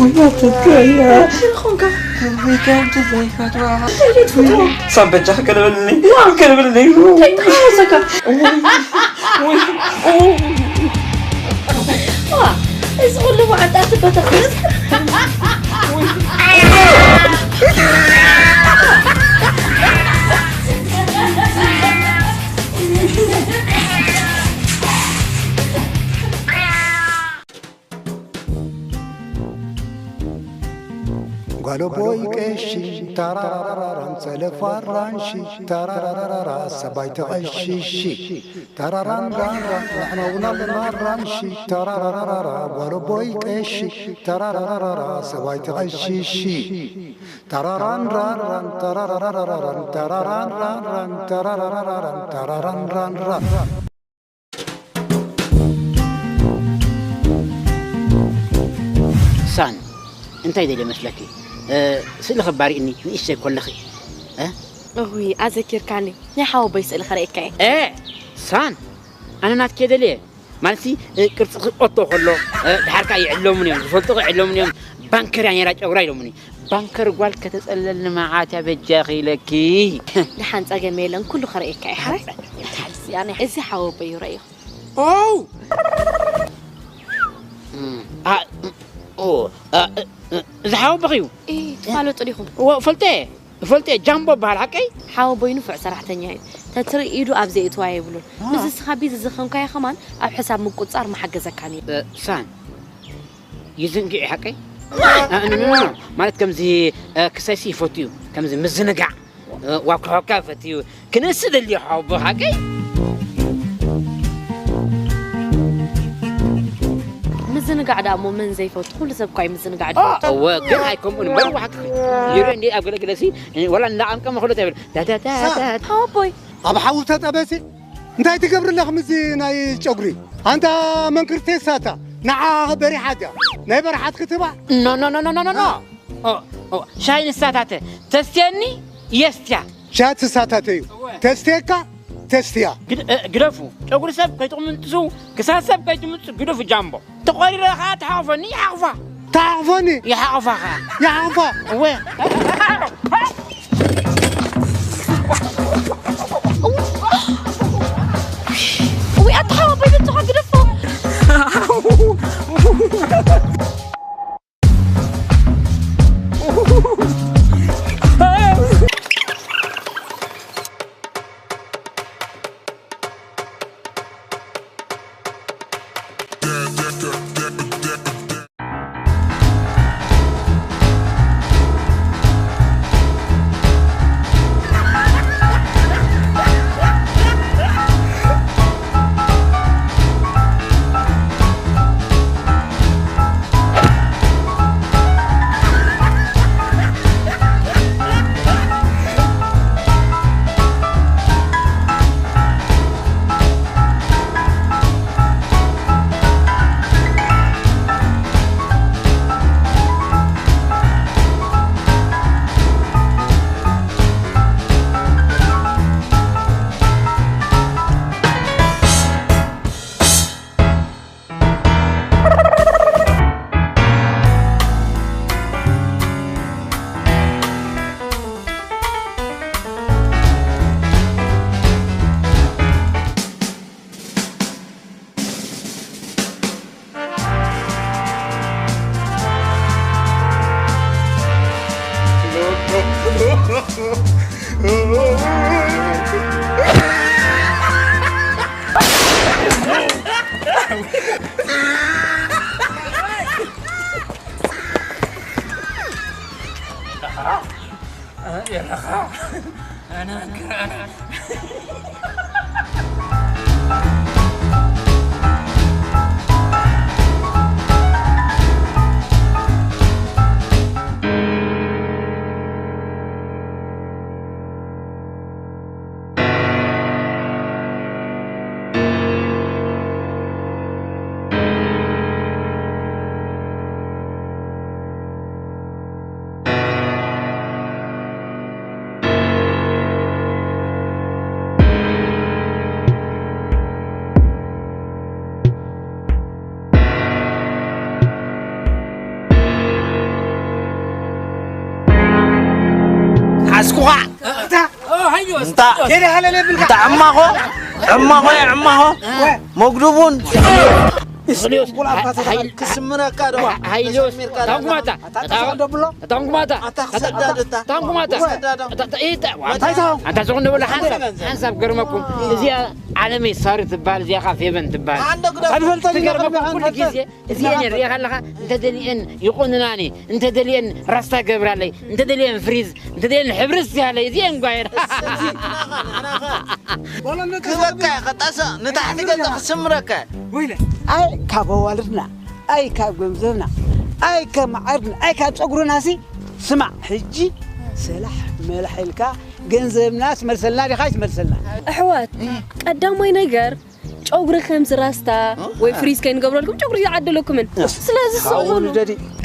ወያተትከያ ሽን ኾንካ? ከመይ ከምቲ ዘይፈትዋ። እንታይ ዘይትፈትዎ? ሳም በጃ ከለበልኒ። ዋ! ከለበልኒ። እንታይ ተሓወሰካ? ወይ፣ ወይ፣ ኦ። ዋ፣ እዚ ኩሉ መዓንጣ ትበተኽ። ጓለቦይ ቀሺ ታራራራራም ጸለፋ ኣራንሺ ታራራራራ ሰባይ ተቐሺሺ ታራራን ራን ራን ንሕና እውን ኣለና ኣራንሺ ታራራራራራ ጓለቦይ ቀሺ ታራራራራራ ሰባይ ተቐሺሺ ታራራን ራን ራን ታራራራራራን ታራራን ራን ራን ታራራራራን ታራራን ራን ራን። ሳን እንታይ ደልየ መስለኪ? እ፣ ስእሊ ከባሪእኒ ንእሽተይ ኮለኺ። እ? እውይ፣ ኣዘኪርካኒ። ናይ ሓወቦይ ስእሊ ከርእየካ እየ። እ፣ ሳን፣ ኣነ ናትኪ ደልየ። ማለትሲ፣ እ፣ ቅርጺ ክቆቶ ከሎ፣ እ፣ ድሓር ከኣ ይዕለሙኒ እዮም። ዝፈልጡ ከ ይዕለሙኒ እዮም። ባንከር እያ ነይራ ጨጉራ ኢሎምኒ። ባንከር ጓል ከተጸለልኒ መዓት እያ በጃኺ ኢለኪ። ደሓን ጸገም የለን፣ ኩሉ ከርእየካ እየ። ሓራይ? ሓራይ። እዚ ሓወቦይ እዩ፣ ረእዮ። ኦው! እም፣ ኣ፣ እም፣ ኦ፣ ኣ፣ እ፣ እ፣ እዚ ሓወቦኺ እዩ? ኢ፣ ትፋለጡ ዲኹም? ወ፣ ፈልጠ፣ ፈልጠ፣ ጃምቦ በሃል፣ ሓቀይ? ሓወቦይ ንፉዕ ሰራሕተኛ እዩ። ተትርኢ ኢዱ ኣብ ዘየእትዋ የብሉን። አ። ምስዚ ስኻ ቢዚ ዝኸንካዮ ከማን ኣብ ሕሳብ ምቁጽጻር ምሓገዘካን እዩ። እ፣ ሳን፣ ይዝንግዕ ሓቀይ? አ፣ ኖ፣ ኖ፣ ኖ፣ ማለት ከምዚ፣ እ፣ ክሳይሲ ይፈቱ እዩ። ከምዚ ምዝንጋዕ። እ፣ ዋካ ዋካ ፈትዩ ክንእስ ደልዩ ሓወቦ ሓቀይ? ምዝንጋዕ ደኣ እሞ መን ዘይፈቱ? ኩሉ ሰብ እኳ እዩ ምዝንጋዕ ዝፈቱ። እወ፣ ግን ኣይከምኡን እምበር ዋሕክኺ። ይርኢ እንዴ ኣብ ገለገለሲ፣ እ፣ ወላ እንዳቐምቀመ ከሎ እንታይ ይብል? ዳዳዳዳ። ሓወቦይ። ኣብ ሓዊ ተጠበሲ? እንታይ ትገብሪ ኣለኺ ምስዚ ናይ ጨጉሪ? ኣንታ መንክር ቴስታ እታ ንዓ በሪሓ ድያ? ናይ በርሓት ክትባ? ኖ፣ ኖ፣ ኖ፣ ኖ፣ ኖ፣ ኖ። ኦ፣ ኦ፣ ሻሂ ንሳታተ። ተስትየኒ የስትያ። ሻሂ ትሳታተ እዩ። እወ። ተስትየካ ተስትያ። ግድ-፣ እ፣ ግደፉ። ጨጉሪ ሰብ ከይትቕምጥሱ፣ ክሳድ ሰብ ከይትምጥሱ ግደፉ ጃምቦ። ተቖሪረ ኸዓ ተሓቑፈኒ፣ ይሓቑፋ። ተሓቑፈኒ? ይሓቑፋ ኸዓ። ይሓቑፋ? እወ። እውይ፣ ኣታ ሓወቦይ በጃኻ ግደፎ። የለኻ። ኣነ ኣንከር ኣነ። እንታ እንታ ዕማኾ ዕማኾ ዕማኾ መጉድቡን ክስምረካ ዶ። ሃይሎስ ታንኩማታ ታንኩማታ ታንኩማታ ኣታ ዝኹን ደብሎ ሓንሳብ ሓንሳብ ገርመኩም። እዚኣ ዓለመይ ሳሪ ትበሃል፣ እዚኣ ከዓ ፌቨን ትበሃል። ትገርመኩም ኩሉ ግዜ እዚኤን ሪኤኻ ኣለኻ። እንተደሊኤን ይቆንናኒ፣ እንተደሊኤን ራስታ ገብራለይ፣ እንተደሊኤን ፍሪዝ፣ እንተደሊኤን ሕብርስ ያለይ እዚኤን ጓየር ክበካ ከጣሰ ንታሕቲ ገዛ ክስምረካ። ኣይ ካብ ኣዋልድና ኣይ ካብ ገንዘብና ኣይ ካብ መዓርድና ኣይ ካብ ፀጉርና ሲ ስማዕ ሕጂ ሰላሕ መላሕ ኢልካ ገንዘብና ትመልሰልና ዲኻ ኣይትመልሰልና? ኣሕዋት ቀዳማይ ነገር ጨጉሪ ከምዚ ራስታ ወይ ፍሪዝ ከይንገብረልኩም ጨጉሪ ይዓደለኩምን ስለዚ ስቕ በሉ።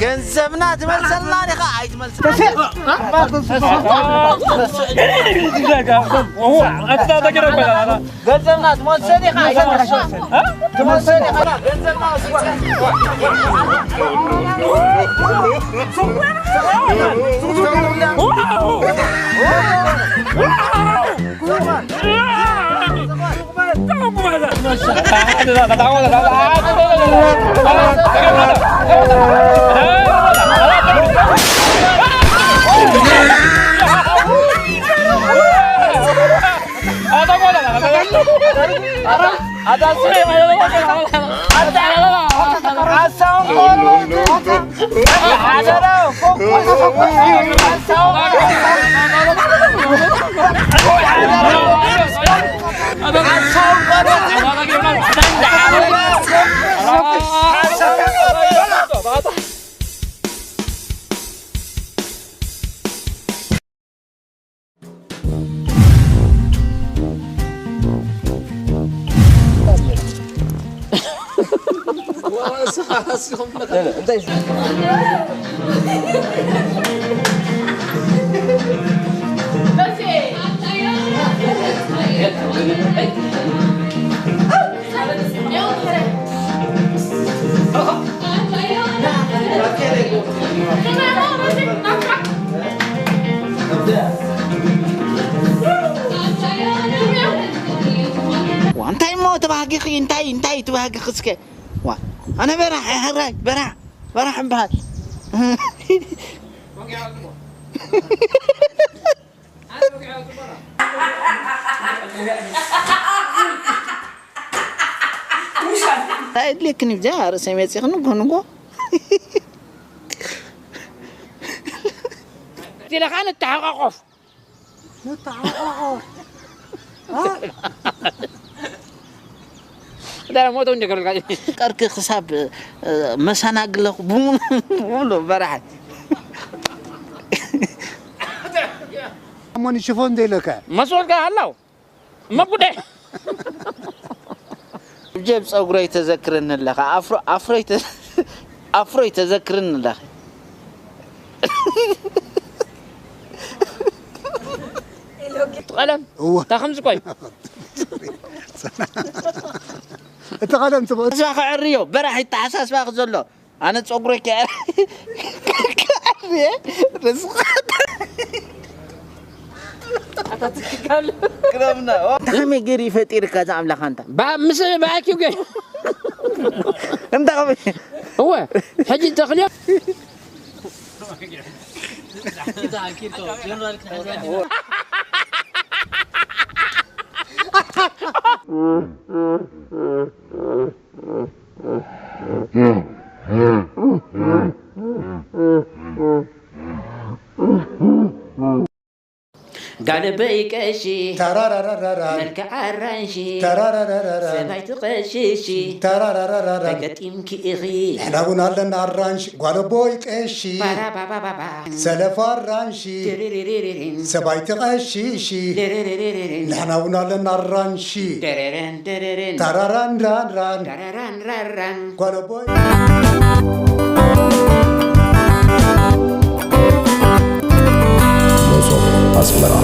ገንዘብና ትመልሰልና ዲኻ ኣይትመልሰልና? ገንዘብና ትመልሰ ዲኻ ኣይትመልሰ? ትመልሰ ዲኻ ገንዘብና እንታይ እሞ ተባህጊኺ እንታይ እንታይ ተባህጊኺ እስከ ዋ ኣነ በራሕ ሕራይ በራሕ በራሕ እምበሃል እንታይ ኣድልየክን ብዛ ርእሰይ መፂኽን ንጎ ንጎ ኢለ ከዓ ንተሓቋቆፍ ንተሓቋቆፍ ዳረ ሞተው እንደገርልካ ቀርክ ክሳብ መሳናግለኹ ብሙሉ በራሓይ እሞ ንሽፎ እንደ ኢለካ መስወልካ ኣላው መጉደ ጀብ ፀጉረይ ተዘክርኒ ኣለኻ ኣፍሮይ ተዘክርኒ ኣለኻ ቀለም እታ ከምዚ ቆይ እቲ ቀለም ትበ እዛ ክዕርዮ በራሕ ይተሓሳስባክ ዘሎ ኣነ ፀጉረይ ክዕር ክዕርየ ርስኻ ክረምና እንታይ ከመይ ገይሩ ይፈጢርካ እዛ ኣምላኽ ኣንታ ምስ ብኣኪው ገ እንታይ ከመይ እወ ሕጂ ተኽልዮ ጋለበይ ቀሺ ተራራራራራ መልክዕ ኣራንሺ ተራራራራራ ሰባይቲ ቀሺ እሺ ተራራራራራ ተገጢምኪ ኢኺ ንሕና እውን ኣለና ኣራንሺ ጓለቦይ ቀሺ ባራባባባባ ሰለፋ ኣራንሺ ድርርርርም ሰባይቲ ቀሺ እሺ ድርርርርም ንሕና እውን ኣለና ኣራንሺ ደረረን ደረረን ተራራን ራን ራን ዳራራን ራራን ጓለቦይ መሶብ ኣስመራ